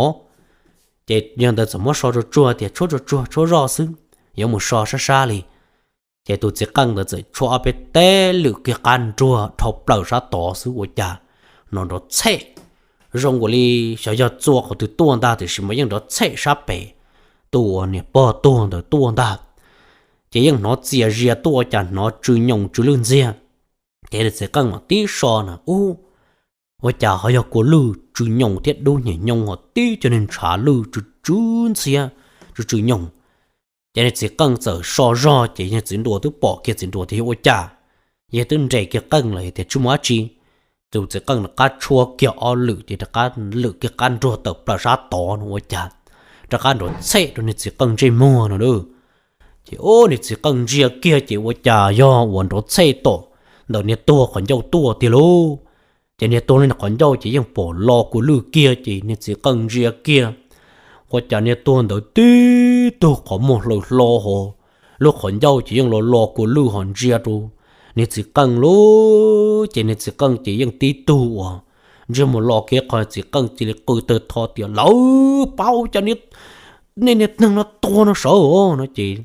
Ces yog ntawd txawm muab so tsuag tsuag tias tshuab tsuag tsuag tshuab zoj xwb, yuav mus so sab sab li. Ces tus txiv qeej ntawd txawm tshuab ob peb teg lwm kiag qab nruag dhau plaws sab tod xwb ua cas hnov nrov txhej, zoo nkaus li xyov yog txua qhov twg tuaj ntag tiam sis mas yeej nrov txhej sab pem tus uas niag pog tuag ntawd tuaj ntag. Ces yeej hnov txias zias tuaj ua cas hnov tsw nyoos tsw lwj ntxiag. Ces niag txiv qeej mam tib so na, ub, ua cas ho yog kua lwj tsw nyoos thiab dub nyiam nyoos ho tib co niag ntshav lwj tsw tsw ntxiag, tsw tsw nyoos. Ces niag txiv qeej txawm so zog ces niag txiv nruas twb pom kiag txiv nruas tias yog ua cas, yog twb nres kiag qeej lawm tias tsis muaj dab tsi. Tus txiv qeej rov qab tshuab kiag ob lwm ces rov qab lwm kiag qab nruag tawm plaws sab tod no ua cas rov qab nrov txhej rau niag txiv qeej ntsej muag no lauj. Ces ub, niag txiv qeej ntsia kiag ces ua cas yog uas nrov txhej tom ntawm niag tuag qhov ncauj tuaj tiag lauj. Ces niag tuag li qhov ncauj ces yeej pom lo kua lwj kiag ces niag txiv qeej ntsia kiag, ua cas niag tuag ntawd tib tug qhov muag hlaws hlo hos, lub qhov ncauj ces yeej lo lo kua lwj ho ntsia rau niag txiv qeej lawm. Ces niag txiv qeej ces yeej tib tug uas ntsiag mus lo kiag qhov, txiv qeej cia li qw tawg tho tias, Lawv pab ua cas nej niag neeg no tuag no sawv no ces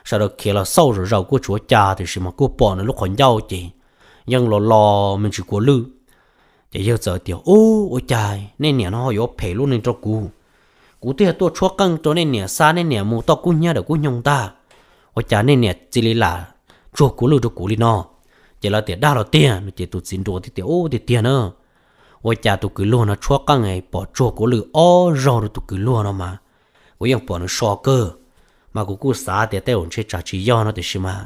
sawv daws khiav los xauj zom zaws kuj tsis ua cas, tiam sis mas kuj pom nws lub qhov ncauj ces yeej lo lo me ntsis kua lwj. Ces yawg txawm tias, Ub, ua cas nej niam no ho yuav phem lub neej rau kuv? Kuv twb yog tuaj tshuab qeej rau nej niam xa nej niam mus toj kub hnyiab dawm kub hnyoo ntag, ua cas nej niam cia li lam tsuag kua lwj rau kuv li no? Ces lawv tias, Dag los tiag no? Ces tus txiv nruas thiaj tias, Ub, tiag tiag na, ua cas tus kwv luag no tshuab qeej pom tsuag kua lwj ob zaug rau tus kwv luag no mas kuv yeej pom nws so kawg, mas kuv kuj xav tias tej zaum ntshe tsam tsis yog no, tiam sis mas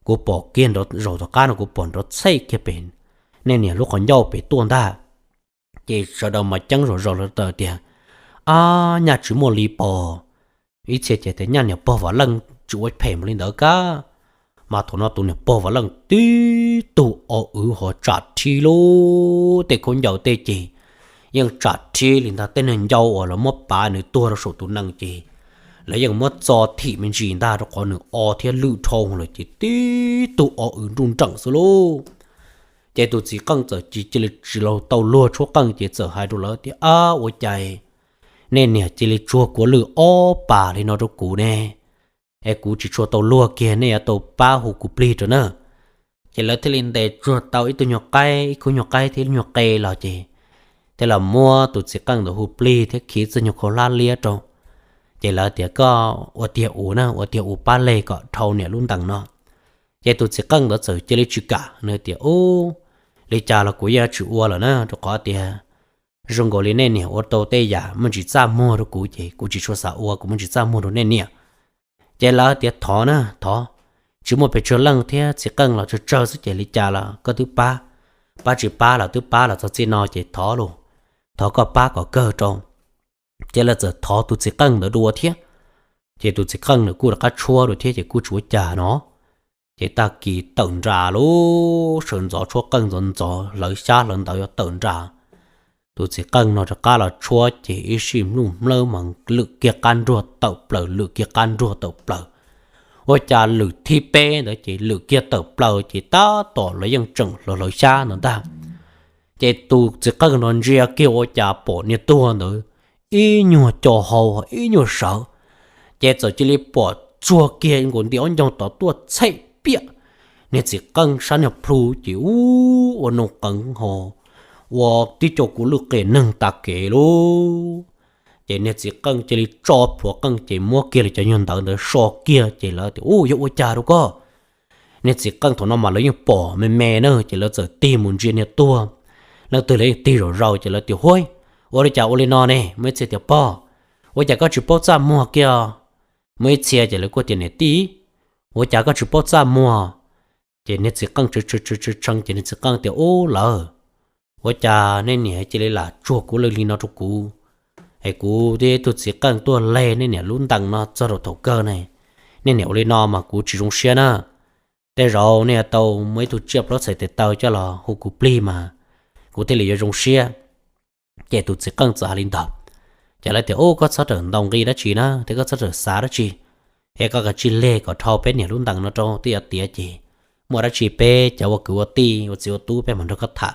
kuv pom kiag nrov zaum tom qab no kuv pom nrov txhej kiag pem nej niam lub qhov ncauj pem tuaj ntag. Ces sawv daws mas ceeb zom zaws los tias, Ab, nyaj tsis muaj li pos, ib txhia ces tias nyaj niam pog Vam Leej tsis ua phem mus li ntawd kab. Mas thaum no tus niam pog Vam Leej tib tug o wv ho tsam rhib lub tej khaub ncaws tej ces yeej tsam rhib li ntag, tej neeg ncau uas los muab pav nws tuag rau saum tus nees ces lawv yeej muab txo thim me ntsis ntag, rau qhov nws o thiab lwj dhau lawm ces tib tug o wv nruj nreem xwb lauj. Ces tus txiv qeej txawm cia cia li tsis tau luag tshuab qeej ces txawm hais rau lawv tias, Ab, ua cas nej niam cia li tsuag kua lwj ob pas li no rau kuv ne? Es kuv tsis tshua tau luag kiag, nej yuav tau pab hu kuv plig rau na. Ces lawv thiaj li ntes tsuag tau ib tug nyuag qaib, ib khub nyuag qaib thiab ib lub nyuag qe los ces thiaj los muab tus txiv qeej ntawd hu plig thiab khi txoj nyuag khau hlab liab rau. Ces lawv tias, Koj ua tiag ua na, ua tiag ua pab leg kom dhau niam lub ntees no. Ces tus txiv qeej ntawd txawm cia li tsis kam, nws tias, Ub, li cas los kuv yeej tsis ua lawm na, rau qhov tias zoo nkaus li nej niam ua tau tej yam muaj ntsis txaj muag rau kuv ces kuv tsis tshua xav ua, kuv muaj ntsis txaj muag rau nej niam. Ces lawv tias, Thov na, thov, tsis muaj pes tsawg leej thiab, txiv qeej los tsawg tsawg xwb ces li cas los koj twb pab, pab tsis pab los twb pab los txog txij no ces thov los, thov koj pab kom kawg rau. Ces lawv txawm thov tus txiv qeej ntawd dua thiab. Ces tus txiv qeej nws kuj rov qab tshuab dua thiab ces kuj tsis ua cas no. Ces tag kis tawm nras lub sawv ntxov tshuab qeej ntxov ntxov hlawv xyab hlawv ntawv yuav tawm nras, tus txiv qeej no rov qab los tshuab ces ib sij npluj nplawb mas lwm kiag qab nruag tawm plaws, lwm kiag qab nruag tawm plaws. Ua cas lwm thib peb ntawd ces lwm kiag tawm plaws ces tab tom lawv yeej tseem hlawv hlawv xyab ntawd ntag. Ces tus txiv qeej no ntsia kiag ua cas pom niag tuag ntawd ib nyuag co hau ib nyuag sawv, ces txawm cia li pom tsuag kiag nkaus nti ob ncoo tod tuaj txhej piam niag txiv qeej sab niag plhu ces ub ua noo qeev ho ua tib co kua lwj qias neeg tas kev lauj. Ces niag txiv qeej cia li tso plhuav qeej ces muab kiag li cov nyuag ntawv ntawd so kiag ces lawv tias, Ub, yog ua cas rau koj? Niag txiv qeej thaum no mas lawv yeej pom me me na ces lawv txawm tig mus ntsia niag tuag. Leej twg lawv yeej tig zom zaws ces lawv tias, Huab, ua li cas ua li no ne? Muaj ib txhia tias, Pog, ua cas koj tsis paub txaj muag kiag? Muaj ib txhia ces lawv kuj tias, Niam tij, ua cas koj tsis paub txaj muag? Ces niag txiv qeej tshee tshee ces niag txiv qeej tias, Ub lawm, ua cas nej niam cia li lam tsuag kua lwj li no rau kuv? Es kuv twb yog ib tug txiv qeej tuaj leg nej niam lub ntees no txog rau thaum kawg ne, nej niam ua li no mas kuv tsis zoo siab na. Tej zaum nej yuav tau muaj ib tug tsiaj plaub txhais tes taw coj los hu kuv plig mas kuv thiaj li yuav zoo siab. Ces tus txiv qeej txawm hais li ntawd, ces lawv tias, Ub, koj txhob rawm ntaus nqi dab tsi na thiab koj txhob rawm xav dab tsi, es koj kav tsij leg kom dhau peb niam lub ntees no rau, twb yuav tiav ces muaj dab tsi peb cov ua kwv ua tij ua txiv ua tub peb mam nrog koj tham.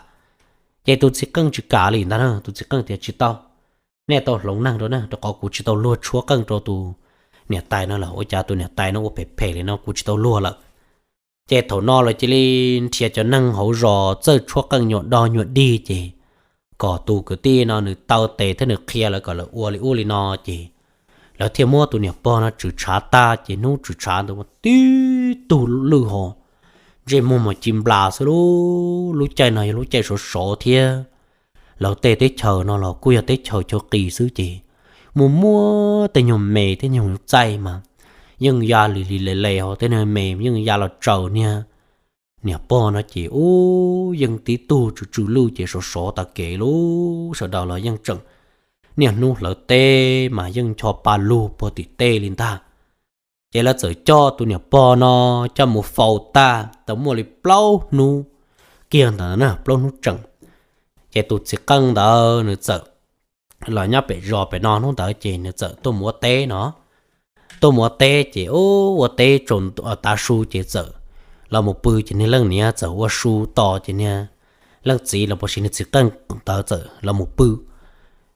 Ces tus txiv qeej tsis kam li ntag na, tus txiv qeej tias, Tsis tau, nej tau hloov neeg rau na, rau qhov kuv tsis tau luag tshuab qeej rau tus niam tais no lawm, ua cas tus niam tais no ua phem phem li no kuv tsis tau luag lawm. Ces thaum no lawv cia li nrhiav cov neeg hauv zos txawj tshuab qeej nyuag dog nyuag dig ces kom tus kwv tij no nws taw tes thiab nws qhia lawv kom lawv ua li ub li no ces lawv thiaj muab tus niam pog no tshwm tshav tag ces hnub tshwm tshav ntawd tib tug lwj ho ntsej muag mas ci nplas xwb lauj. Lub caij no yog lub caij sov sov thiab lawv tej teb chaws no los kuj yog teb chaws chaw qis xwb ces muaj muaj tej nyuag me thiab nyuag txaij mas yeej ya lis lis les les ho tej nyuag me yeej ya los tsaws niag niam pog no ces ub yeej tib tug tsw tsw lwj ces sov sov tas kev lauj. Sawv daws los yeej tseem niaj hnub hlawv teb mas yeej ncho pa lug puag tim tej li ntag. Ces lawv txawm coj tus niam pog no coj mus faus tag tau muaj li plaub hnub kiag ntawd na, plaub hnub tseem Ces tus txiv qeej ntawd nws txawm los nyob pem zos pem no hnub ntawd ces nws txawm tuaj mus ua teb no. Tuaj mus ua teb ces ua teb tsaus tav su ces txawm los mus pw ces niag leej niam txawm ua su tos ces niag leej txiv los puas sis niag txiv qeej ntawd txawm los mus pw.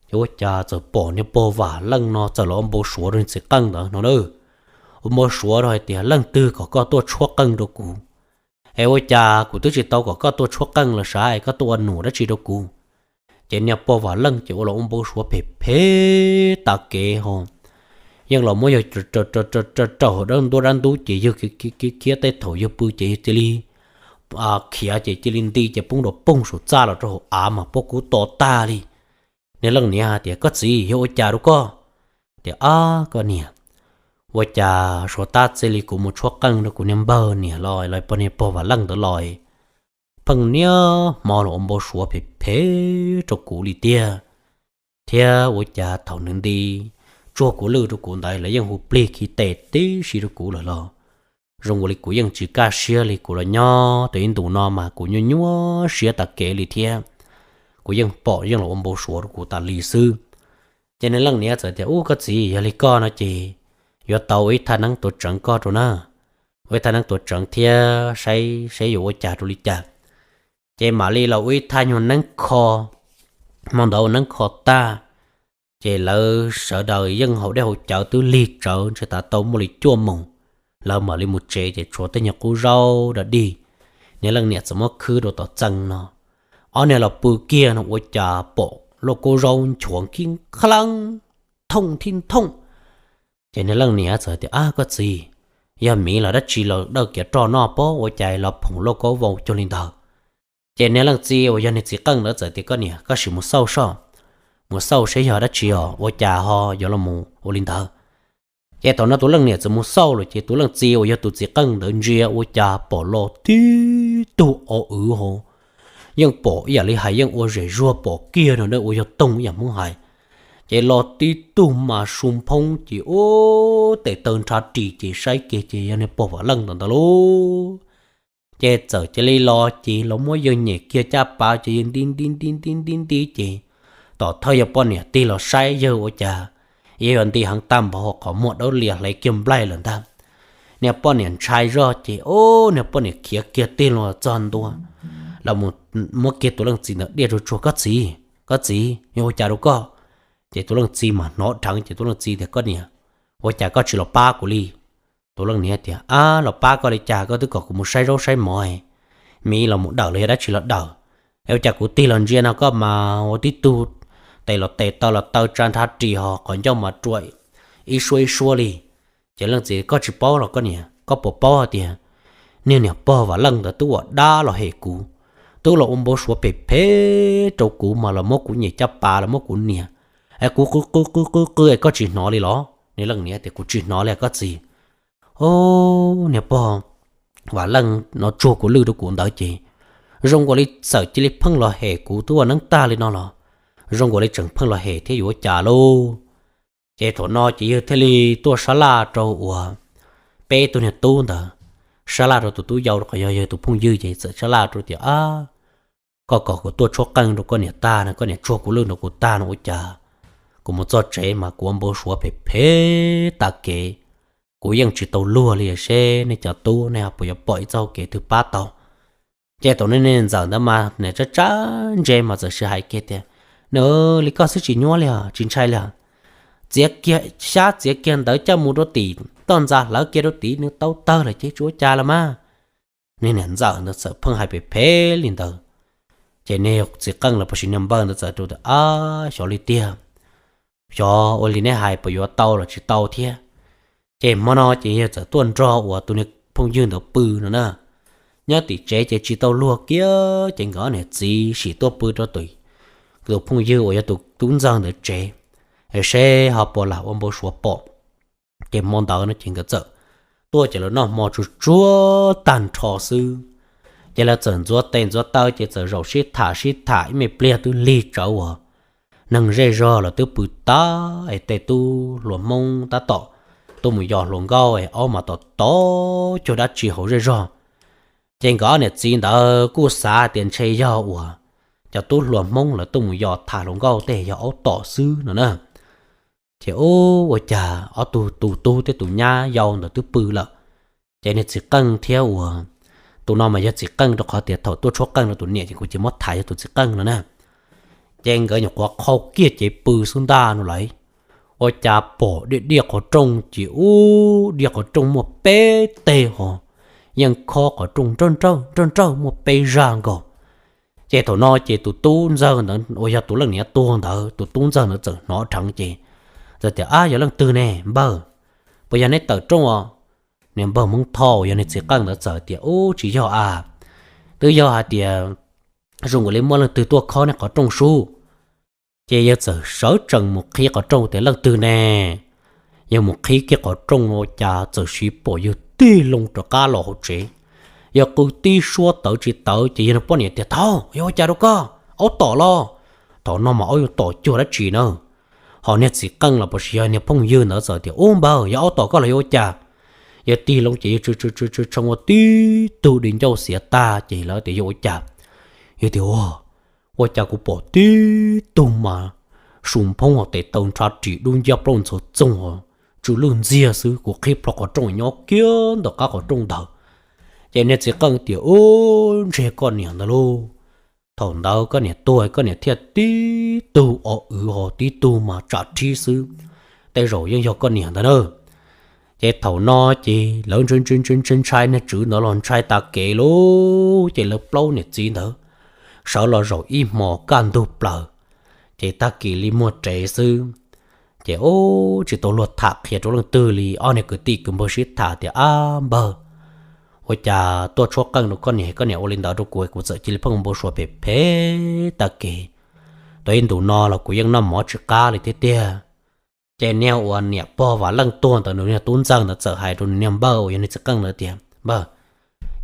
Ces ua cas txawm pom niag pog Vam Leej no txawm los ua npau suav rau niag txiv qeej ntawd no na. Ua npau suav rau hais tias leej twg kom koj tuaj tshuab qeej rau kuv, es ua cas kuv twb tsis tau kom koj tuaj tshuab qeej los sav es koj tuaj ua num dab tsi rau kuv. Ces niag pog Vam Leej ces ua los ua npau suav phem phem tas kev ho, yeej los muab yawg raws hauv dab ntuab dab ntub ces yawg khiav tej thaum yawg pw ces yawg cia li khiav ces cia li nti ces poob rau poog saum txaj los rau hauv av mas pob kub to tag li. Niag leej niam hais tias koj txiv yog ua cas rau koj? Tias ab koj niam, ua cas suav tab txij li kuv mus tshuab qeej rau kuv niag npawg niam los los pog niag pog Vam Leej ntawd los pheej niaj hmo los ua npau suav phem phem rau kuv li tiag, thiab ua cas thaum nws nti tsuag kuv lwj rau kuv ntawd los yeej hu plig khi tes tib si rau kuv lawm los zoo ua li kuv yeej tsis kaj siab li. Kuv los nyob tau ib ntus no mas kuv nyuaj nyuaj siab tas kev li thiab, kuv yeej pom yeej los ua npau suav rau kuv tas li xwb. Ces niag leej niam txawm tias ub koj txiv yog li koj no ces yuav tau ua ib thaj neeb tuav tseev koj rau na, ua ib thaj neeb tuav tseev thiab saib saib yuav ua cas rau li cas. Ces mam li los ua ib thaj nyuag neeb kho. Hmo ntawd ua neeb kho tag ces lawv sawv daws yeej haus dej haus cawv twb lig tsawv ntshe tas tau muaj li cuaj moos, lawv mam li mus tsev ces tshuav tej nyuag qub zaub da dig. Niag leej niam txawm muab khwb rau tom txee no, ob niag los pw kiag no ua cas pom lauj kaub zaub nchuav nkib nqhab thooj thib thooj. Ces niag leej niam txawm tias ab koj txiv, yog miv los dab tsi los dawj kiav roj noj pob ua cas los phoom lauj kaub vau cuag li ntawd. Ces niag leej txiv uas yog niag txiv qeej ntawd txawm tias koj niam koj sim mus xauj soj, mus xauj saib yog dab tsi os ua cas ho yuav los ua li ntawd. Ces thaum no tus leej niam txawm mus xauj lawm ces tus leej txiv uas yog tus txiv qeej ntawd ntsia ua cas pom los tib tug o wv ho, yeej pom ib yam li hais yeej ua zem zuag pom kiag no ua yog toog ib yam Hmoob hais. Ces los tib tug mas su nphoob ces ub tes taw nrhav ris ces saib kiag ces yog niag pog Vam Leej ntawd ntawd lauj. Ces txawm cia li los ces los muab yawg nyem kiag caj pas ces yawg nti nti nti nti nti nti ces tom thawj yawg poj niam tig los saib yawg ua cas yawg yuav nti heev tag npaum ho qhov muag dawb lias hlais kiag nplaig lawm ntag. Niag poj niam ntshai zog ces ub niag poj niam khiav kiag tig los txog ntua los muab kiag tus leej txiv ntawd diaj tsuag tsuag koj txiv, koj txiv yog ua cas rau koj? Ces tus leej txiv mas hnov dheev ces tus leej txiv tias koj niam, ua cas koj tsis los pab kuv li? Tus leej niam tias ab los pab koj li cas koj twb kom kuv mus saib zaub saib mov, miv los mus dawm los yog dab tsi los dawm, es ua cas kuv tig los ntsia no koj mas ua tib tug tes los tes taw los taw tsa nrhav ris ho qhov ncauj mas rua ib suab ib suab li. Ces leej txiv koj tsis paub los koj niam, koj puas paub hais tias niag niam pog Vam Leej ntawd twb ua dab los hem kuv, twb los ua npau suav phem phem rau kuv mas los muab kuv nyem caj pas los muab kuv nias, es kuv qw qw qw qw qw es koj tsis hnov li los? Niag leej niam tias kuv tsis hnov li koj txiv. Niag pog Vam Leej no tsuag kuv lwj rau kuv ntawd ces zoo nkaus li txawm cia li pheej los hem kuv, twb ua neeb tag li no los zoo nkaus li tseem pheej los hem thiab yuav ua cas lauj. Ces thaum no ces yawg thiaj li tuaj sab laj rau uas peb tug niag tub ntawd, sab laj rau tus tub yau rau qhov yog yawg tus phooj ywg ces txawm sab laj rau tias ab, koj kom kuv tuaj tshuab qeej rau koj niam tag no, koj niam tsuag kuv lwj rau kuv tag no ua cas kuv mus txog tsev mas kuv ua npau suav phem phem tas kev, kuv yeej tsis tau luag li. Seb nej cov tub nej ho puas yuav pom ib txoj hau kev twg pab tau? Ces thaum niag ntxawm ntawd mas niam tsab tsab ntse mas txawm sib hais kiag tias nws li koj xwb tsis nyuaj li os, tsis ntshai li os. Txiav kiag xyab txiav kiag ntawv coj mus rau tim toj ntxa hlawv kiag rau tim nws tau tawg lawm ces tsis ua cas los mas. Niag niam ntxawm ntawd txawm pheej hais phem phem li ntawd. Ces niag txiv qeej los puas sis niag npawg ntawd txawm rau tias ab xyov li tiag, xyov ua li neb hais puas yuav tau los tsis tau thiab. Ces hmo no ces yawg txawm tuaj nrog uas tus niag phooj ywg ntawd pw no na. Nyob tim tsev ces tsis tau luag kiag ces nkawd ob niam txiv sim tuaj pw rau tus phooj ywg uas yog tus tub ntxawg ntawd tsev, es seb ho puas lam ua npau suav pom. Ces hmo ntawd no ces nkawd txawm tuaj ces lawv noj hmo tsuag tsuag tag nrho xwb, ces lawv txawm ntxuav tes ntxuav taw ces txawm zaum sib tham sib tham ib me pliag twb lig tsawv uas neeg zej zog los twb pw tag es tej tub hluas Hmoob tab tom tuaj mus yos hluas nkauj es aub mas tom tod cuag dab tsi hauv zej zog. Ces nkawd ob niam txiv ntawd kuj xav tias ntshe yog uas cov tub hluas Hmoob lawv tuaj mus yos tham hluas nkauj tej yog aub tom xwb no na. Ces ub, ua cas ob tug tus tub thiab tus nyab yau ntawd twb pw lawm, ces niag txiv qeej thiab uas, tus no mas yog txiv qeej rau qhov tias thaum tuaj tshuab qeej rau tus niam ces kuv ces muab tham yog tus txiv qeej no na. Ces nkawd nyuam qhuav qhau kiag cev pw xwb ntag no lauj, ua cas pom diaj diaj qhov rooj ces ub, diaj qhov rooj muaj peb teg ho, yeej khob qhov rooj nrawj nrawj nrawj nrawj muaj peb zaj nkaus. Ces thaum no ces tus tub ntxawg ntawd uas yog tus leej niam tuag ntawd tus tub ntxawg ntawd txawm hnov dheev ces txawm tias, Ab, yog leej twg ne npawg? Puas yog neb tawm rooj os? Niag npawg Hmoob Thoj uas yog niag txiv qeej ntawd txawm tias, Ub, tsis yog a, twb yog hais tias zoo nkaus li muaj leej twg tuaj khob nej qhov rooj sub. Ces yawg txawm sawv tsees mus qhib qhov rooj tias, Leej twg ne? Yawg mus qhib kiag qhov rooj ua cas txawm siv pom yawg tig loo rov qab los hauv tsev. Yawg qw tib suab tawv tsis tawv ces yawg niag poj niam tias, Thaub, yog ua cas rau koj? Aub tom los? Thaum no mas aub yuav tom cuag dab tsi na? Ho niag txiv qeej los puas sis yog niag phooj ywg ntawd txawm tias, Ub npawg, yog aub tom koj los yuav ua cas? Yawg tig loo ces yawg tshee ua tib tug di ncauj xiav tag ces lawv tias, Yog ua cas? Yawg tias, Ua cas kuv pom tib tug mas su nphoob hos tes taw nrhav ris dub nciab plaub ntxhov txoog hos tsw lwj ntxiag xwb. Kuv qhib plho qhov rooj nyob kiag ntawm qab qhov rooj ntawd. Ces niag txiv qeej tias, Ub, ntshe koj niam ntawd lauj. Thaum ntawd koj niam tuag koj niam thiaj tib tug o wv hos tib tug mas tsam rhib xwb. Tej zaum yeej yog koj niam ntawd na. Ces thaum no ces lawv ntshai ntshai ntshai ntshai, niag tswv ntawd los ntshai tas kev lauj. Ces lawv plaub niam txiv ntawd sawv los zaum ib hmos kaj ntug plaws, ces tag kis li muag tsev xwb. Ces ub, tsis tau luag tham qhia rau leej twg li. Ob niag kwv tij kwv npawg sib tham tias, Ab npawg, ua cas tuaj tshuab qeej rau koj niam, koj niam ua li ntawd rau kuv, kuv txawm cia li pheej npau suav phem phem tag kev. Tau ib ntus no los kuv yeej noj mov tsis qab li thiab tiag. Ces niag uas niam pog Vam Leej tuag ntawd nws niag tub ntxawg ntawd txawm hais rau nws niag npawg uas yog niag txiv qeej ntawd tias, Npawg,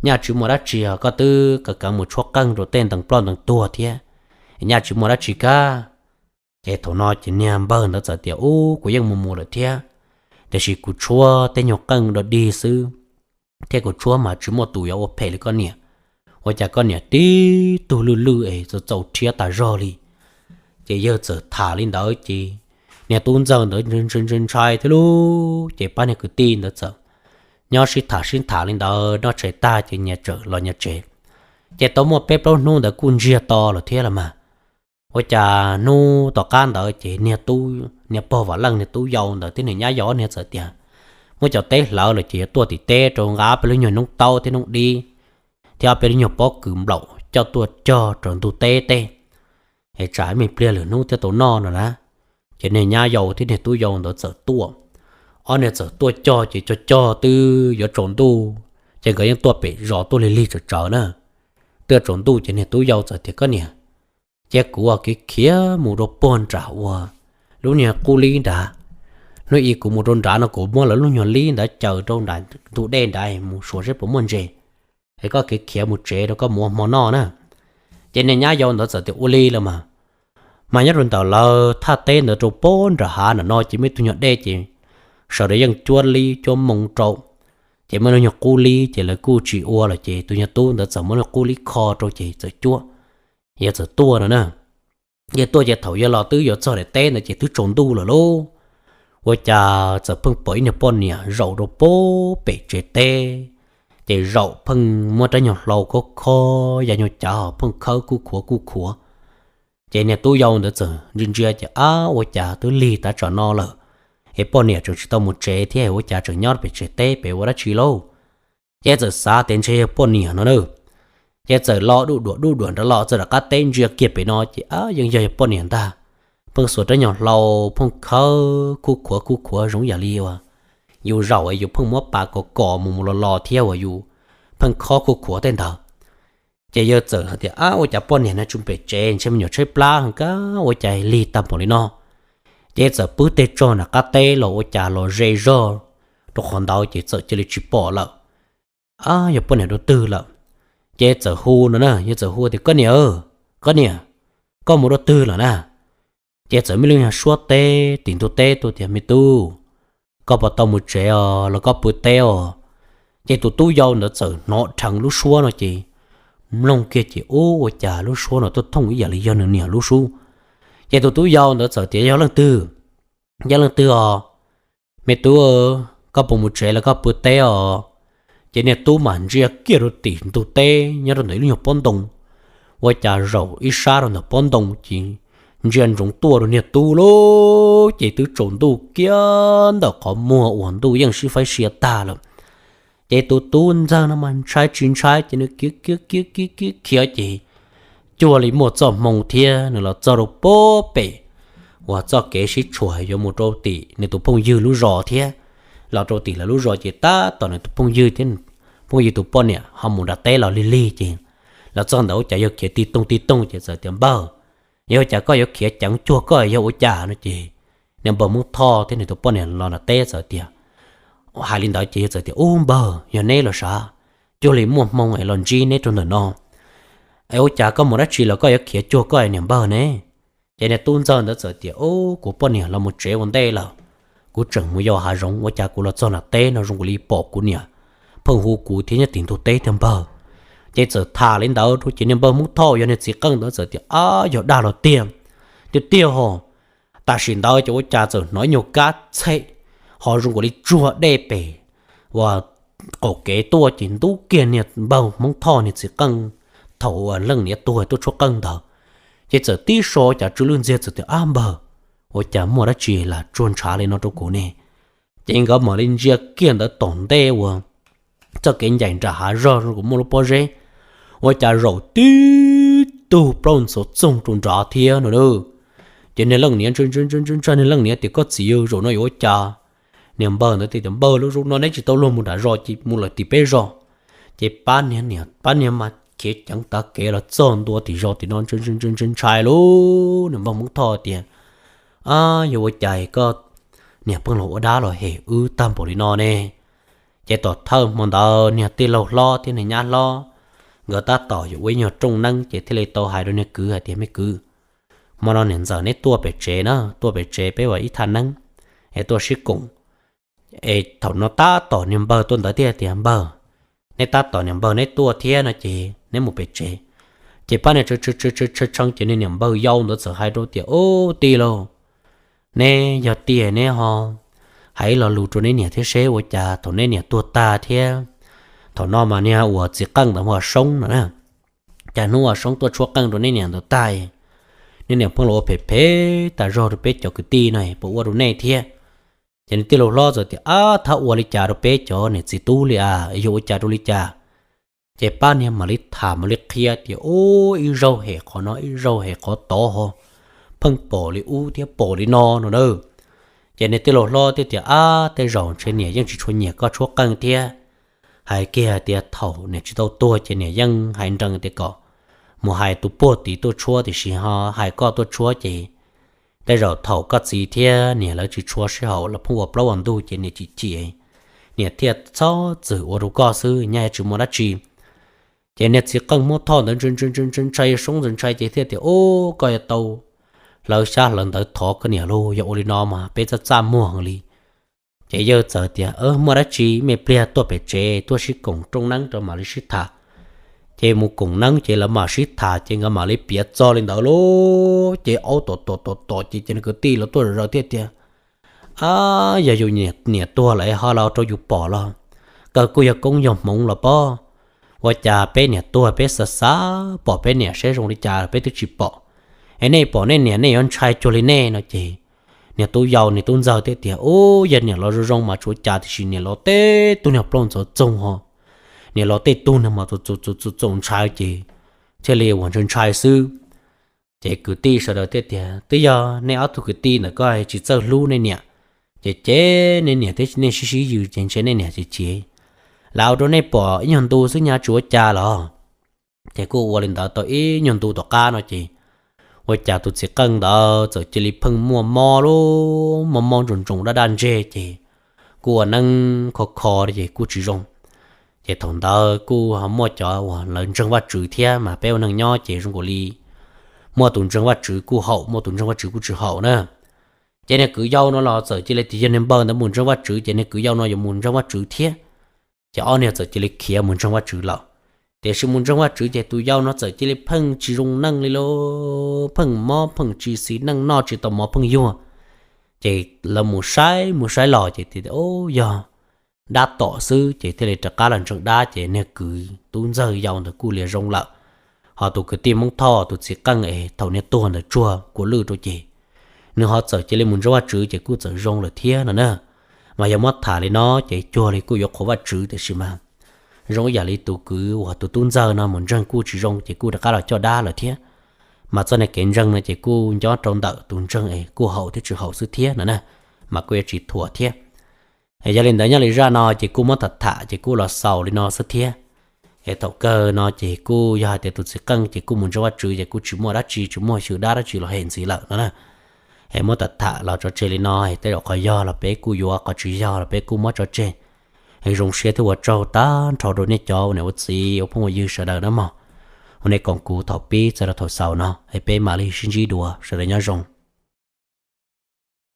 nyaj tsis muaj dab tsi os, koj twb kav kav mus tshuab qeej rau tej ntees ploj ntees tuag thiab, nyaj tsis muaj dab tsi kab. Ces thaum no ces niag npawg ntawd txawm tias, Ub, kuv yeej mus mus lawm thiab, tiam sis kuv tshuab tej nyuag qeej dog dig xwb, thiab kuv tshuab mas tsis muaj tus yuav ua phem li koj niam. Ua cas koj niam tib tug lwj lwj es txaus txaus rhiab tas zog li? Ces yawg txawm tham li ntawd ces niag tub ntxawg ntawd ntshai ntshai thiab lauj. Ces pab niag kwv tij ntawd txawm nyob sib tham sib tham li ntawd noj tshais tag ces nyias txawm los nyias tsev. Ces tau muaj peb plaub hnub ntawd kuj ntsiag to lawm thiab los mas. Ua cas hnub tom qab ntawd ces niag tub, niag pog Vam Leej niag tub yau ntawd thiab niag nyab yau niag txawm tias, muab cov teb hlawv lawm ces yuav tuaj tim teb rau nqa peb lub nyuag noob taub thiab noob dib thiab ob peb lub nyuag pob kws nplaum coj tuaj cog rau ntug teb tej, es tsam me pliag lwm hnub thiaj tau noj no na. Ces niag nyab yau thiab niag tub yau ntawd txawm tuaj. Ob niag txawm tuaj cog ces cog cog twb yuav tsaus ntuj, ces nkawd yeej tuaj pem zos tuaj lig lig tsawv tsawv na. Twb tsaus ntuj ces niag tub yau txawm tias, Koj niam, cia kuv ua kev khiav mus rau puag nram uas lub niag qub lib nrad. Hnub ib kuv mus rau nrad no kuv muab lawv lub nyuag lib ntawd caws rau nram ntug dej nrad mus suav seb puas muaj ntses, es koj kev khiav mus tsev rau koj mus ua hmo noj na. Ces niag nyab yau ntawd txawm tias, Ua li los mas. Mas nyob rau ntawm lawv thaj teb ntawd rau puag nram hav nram no ces muaj ib tug nyuag dej ces sawv daws yeej cuab lib cuab moo rau. Ces muaj lub nyuag qub lib ces lawv kuj tsis ua lawm ces tus nyuag tub ntawd txawm muab lub qub lib kho rau ces txawm cuab. Yawg txawm tuaj no na. Yawg tuaj ces thaum yawg los twb yuav txog daim teb ntawd ces twb tsaus ntuj lawm lauj. Ua cas txawm pheej pom ib niag poj niam zaum rau puag pem tsev teb, ces zaum pheej muab rab nyuag hlau khob khob ya nyuag cav ho pheej khawb kuj khuav kuj khuav. Ces niag tub yau ntawd txawm ntsia ntsia ces, Ab, ua cas twb lig tav tsam no lawm es poj niam tseem tsis tau mus tsev thiab, ua cas tseem nyob pem tsev teb pem ua dab tsi lauj? Ces txawm xav tias ntshe yog poj niam no na. Ces txawm los duj duam duj duam nrad los txog rov qab teb ntsia kiag pem no ces, Ab, yeej yog yog poj niam ntag. Pheej xuas rab nyuag hlau pheej khawb kuj khuav kuj khuav zoo yam li uas yus zaum es yus pheej muab pas kom kom mus mus los los thiab uas yus pheej khob kuj khuav tej ntawd. Ces yawg txawm hais tias, Ab, ua cas poj niam no tsis pem tsev, ntshe me nyuam tshaib plab heev kab ua cas lig tag npaum li no. Ces txawm pw tej tso nram qab teb los ua cas los ze zog rau qhov ntawd ces txawm cia li tsis pom lawm. Ab, yog poj niam dua twg lawm? Ces txawm hu no na, yawg txawm hu tias, Koj niam, koj niam, koj mus dua twg lawm na? Ces txawm muaj lub nyuag suab teb tim ntug teb tuaj tias, Me tub, koj puas tau mus tsev os los koj pw teb os? Ces tus tub yau ntawd txawm hnov dheev lub suab no ces mloog kiag ces ub, ua cas lub suab no tuaj thooj ib yam li yog nws niam lub suab. Ces tus tub yau ntawd txawm tias, Yog leej twg? Yog leej twg os? Me tub, koj puas mus tsev los koj puas teb os? Ces niag tub mam ntsia kiag rau tim ntug teb nyob rau ntawm ib lub nyuag pob ntoo, ua cas zaum ib sab rau ntawm pob ntoo ces ntsia ntsoov tuaj rau niag tub lawm ces twb tsaus ntuj kiag ntawm qhov muag uas ntuj yeej sib faib sia tag lawm. Ces tus tub ntxawg no mas ntshai tsis ntshai ces nws khiav khiav khiav khiav khiav ces cuag li muaj txoj hmoo thiab nws los txog rau puag pem uas txoj kev sib tshuam yuav mus rau tim nws tus phooj ywg lub zos thiab, los rau tim lawv lub zos ces tab tom nws tus phooj ywg thiab phooj ywg tus poj niam ho mus nram teb los lig lig ces los txog ntawd ua cas yog khiav ti toog ti toog ces txawm tias, Npawg, yog ua cas koj yuav khiav ceev cuag koj yog ua cas no ces niag npawg Hmoob Thoj thiab nws tus poj niam los nram teb txawm tias, hais li ntawd ces yawg txawm tias, Ub npawg, yog neb los sav, cuag li muaj hmoo es los ntsib neb rau ntawm no. Es ua cas koj mus dab tsi los koj yuav khiav cuag koj niam npawg ne? Ces niag tub ntxawg ntawd txawm tias, Ub, kuv poj niam los mus tsev ua ntej lawm, kuv tseem mus yos hav zoov ua cas kuv los txog nram teb no zoo li pom kuv niam pheej hu kuv thiab nyob tim ntug teb tiag npawg. Ces txawm tham li ntawd rau ces niag npawg Hmoob Thoj yog niag txiv qeej ntawd txawm tias, Ab, yog dag los tiag, tiag tiag ho. Tam sim ntawd ces ua cas txawm hnov ib nyuag kab txhej ho zoo li tsuag dej pem uas qaum kev tuaj ces ntub kiag niag npawg Hmoob Thoj niag txiv qeej thaum uas leej niam tuag tuaj tshuab qeej ntawd. Ces txawm tib so cas tsw lwj ntxiag txawm tias, Ab npawg, ua cas muaj dab tsi lam tsuag ntshav li no rau kuv ne? Ces nkawd mam li ntsia kiag ntawd tom ntej uas txoj kev ncaim nram hav zog kuj muaj lub pob zeb, ua cas zaum tib tug plaub ntxhov txoog rau nrad thiab no. Ces niag leej niam ntshai ntshai niag leej niam tias, Koj txiv, zaum no yuav ua cas? Niag npawg ntawd tias, Npawg, lub zaum no neb tsis tau luag mus nram zos ces mus lawm tim peb zos. Ces pab niag mas khiav ceev tav kev los txog ntua tim zos tim no ntshai ntshai lub niag npawg Hmoob Thoj tias, Ab, yog ua cas koj niam pheej los ua dab los hem wb tag npaum li no ne? Ces tom thawj hmo ntawd niag tij laug hlob thiab niag nyab hlob nkawd tab tom yuav ua ib nyuag rooj neeb ces thiaj li tau hais rau niag kwv hais tias, Me kwv, hmo no niam ntxawm neb tuaj pem tsev na, tuaj pem tsev peb ua ib thaj neeb es tuaj sib koom. Es thaum no tab tom niag npawg tuaj ntawd thiaj tias, Npawg, neb tab tom niam npawg neb tuaj thiab no ces neb mus pem tsev. Ces pab niag tshee tshee ces niag niam npawg yau ntawd txawm hais rau tias, Ub tij laug, neb yog tiag neb ho hais ib lo lus rau neb niam thiab seb ua cas thaum neb niam tuag tag thiab thaum no mas niag uas txiv qeej ntawd hu ua Soob no na, cas hnub uas Soob tuaj tshuab qeej rau neb niam ntawd tag, neb niam pheej los ua phem phem tas zog rau peb cov kwv tij no puas ua rau nej thiab? Ces niag tij laug hlob txawm tias, Ab, thab ua li cas rau peb cov niam txiv tub li a, yog ua cas rau li cas? Ces pab niag mam li tham mam li qhia tias, Ub, ib zaug hem qhov no ib zaug hem qhov tod ho, pheej pom li ub thiab pom li no no na. Ces niag tij laug hlob thiaj tias, Ab, tej zaum ntshe niam yeej tsis tshua nyiam koj tshuab qeej thiab. Hais kiag hais tias thaum niam tsis tau tuag ces niam yeej hais nrees tias kom mus hais tus puag tid tuaj tshuab, tiam sis ho hais koj tuaj tshuab ces tej zaum thaum koj txiv thiab niam lawv tsis tshua sib haum los pheej ua plaub ua ntug ces niam chim chim, niam thiaj txhob txwm ua rau koj xwb, nyaj tsis muaj dab tsi. Ces niag txiv qeej Hmoob Thoj ntawd ntshai ntshai Soob ntxawm ntshai ces thiaj tias, Ub, koj yuav tau hlawv xyab hlawv ntawv thov koj niam lauj, yog ua li no mas peb txaj txaj muag heev li. Ces yawg txawm tias, Muaj dab tsi me pliag tuaj pem tsev tuaj sib koom rooj neeb rau mam li sib tham. Ces mus koom neeb ces lawv mam sib tham ces nkawd mam li piav txog li ntawd lauj. Ces aub tom tom tom tom ces ces nws kwv tij los tuaj zom zaws thiaj tias, Ab, yog yus niam tuag lawm ho los rau yus pom los kawg kuj yog koob yog hmoov los pob. Ua cas peb niam tuag peb xav xav pom peb niam seb zoo li cas peb twb tsis pom, es nej pom nej niam nej yuav ntshai cuag li nej no ces niag tub yau niag tub ntxawg thiaj tias, Ub, yog niam los zoo zoo mas tsis ua cas, tiam sis niam los tej tug niag plaub ntxhov txoog ho, niam los tej tug niag mas txaus txaus txaus ntshai ces thiaj li ua ntshai ntshai xwb. Ces kwv tij sawv daws thiaj tias, Twb yog nej ob tug kwv tij ntawm koj tsis txawj hlub nej niam, ces ces nej niam thiab nej sib sib yws ces ntshe nej niam chim chim, lam ua rau nej pom ib nyuag ntu xwb nyaj tsis ua cas los. Ces kuj ua li ntawd tau ib nyuag ntu tom qab no ces ua cas tus txiv qeej ntawd txawm cia li pheej muaj mob lub mob mob ntsoos ntsoos daj daj ntseg ces kuj ua neeb kho kho ces kuj tsis zoo. Ces thaum ntawd kuj ho muaj cov uas lawv ntseeg Vajtswv thiab mas peb ua neeg nyob ces zoo nkaus li muaj tus ntseeg Vajtswv kuj haum, muaj tus ntseeg Vajtswv kuj tsis haum na. Ces niag kwv yau no los txawm cia li tias yog niag npawg ntawd mus ntseeg Vajtswv ces niag kwv yau no yuav mus ntseeg Vajtswv thiab. Ces ob niag txawm cia li khiav mus ntseeg Vajtswv lawm. Tiam sis mus ntseeg Vajtswv ces tus yau no txawm cia li pheej tsis zoo neej li lauj, pheej mob pheej tsis xis neej, noj tsis tau mov pheej yuag. Ces lawv mus saib mus saib los ces tias, Ub, yog dab tom xwb. Ces thiaj li rov qab los ntseeg dab, ces niag kwv tub ntxawg yau ntawd kuj liam zoo lawm. Ho tus kwv tij Hmoob Thoj tus txiv qeej es thaum niag tuag ntawd tsuag kua lwj rau ces nws ho txawm cia li mus ntseeg Vajtswv ces kuj txawm zoo lawm thiab no na. Mas yog muab tham li no ces cuag li kuj yuav qhuas Vajtswv, tiam sis mas zoo ib yam li tus kwv uas tus tub ntxawg no mus ntseeg kuj tsis zoo ces kuj rov qab los coj dab lawm thiab. Mas txoj niag kev ntseeg no ces kuj nyob rau ntawm tus ntseeg es kuj haum thiab tsis haum xwb thiab no na, mas kuj yuav tsis thuam thiab. Yog li ntawd nyob li zaj no ces kuj muab tham tham ces kuj los xaus li no xwb thiab. Es thaum kawg no ces kuj yog hais tias tus txiv qeej ces kuj mus ntseeg Vajtswv ces kuj tsis muaj dab tsi, tsis muaj xyw dab dab tsi los hem ntxiv lawm no na. Es muab tham tham los tso tseg li no, tej zaum qhov yog los peb kuj yuav, qhov tsis yog los peb kuj muab tso tseg. Es zoo siab thiab ua tsaug tag nrho rau nej cov ua niam ua txiv ua phooj ua ywg sawv daws na mog, uas nej koom kuv thaum pib txog rau thaum xaus no. Es peb mam li sib ntsib dua, sawv daws nyob zoo.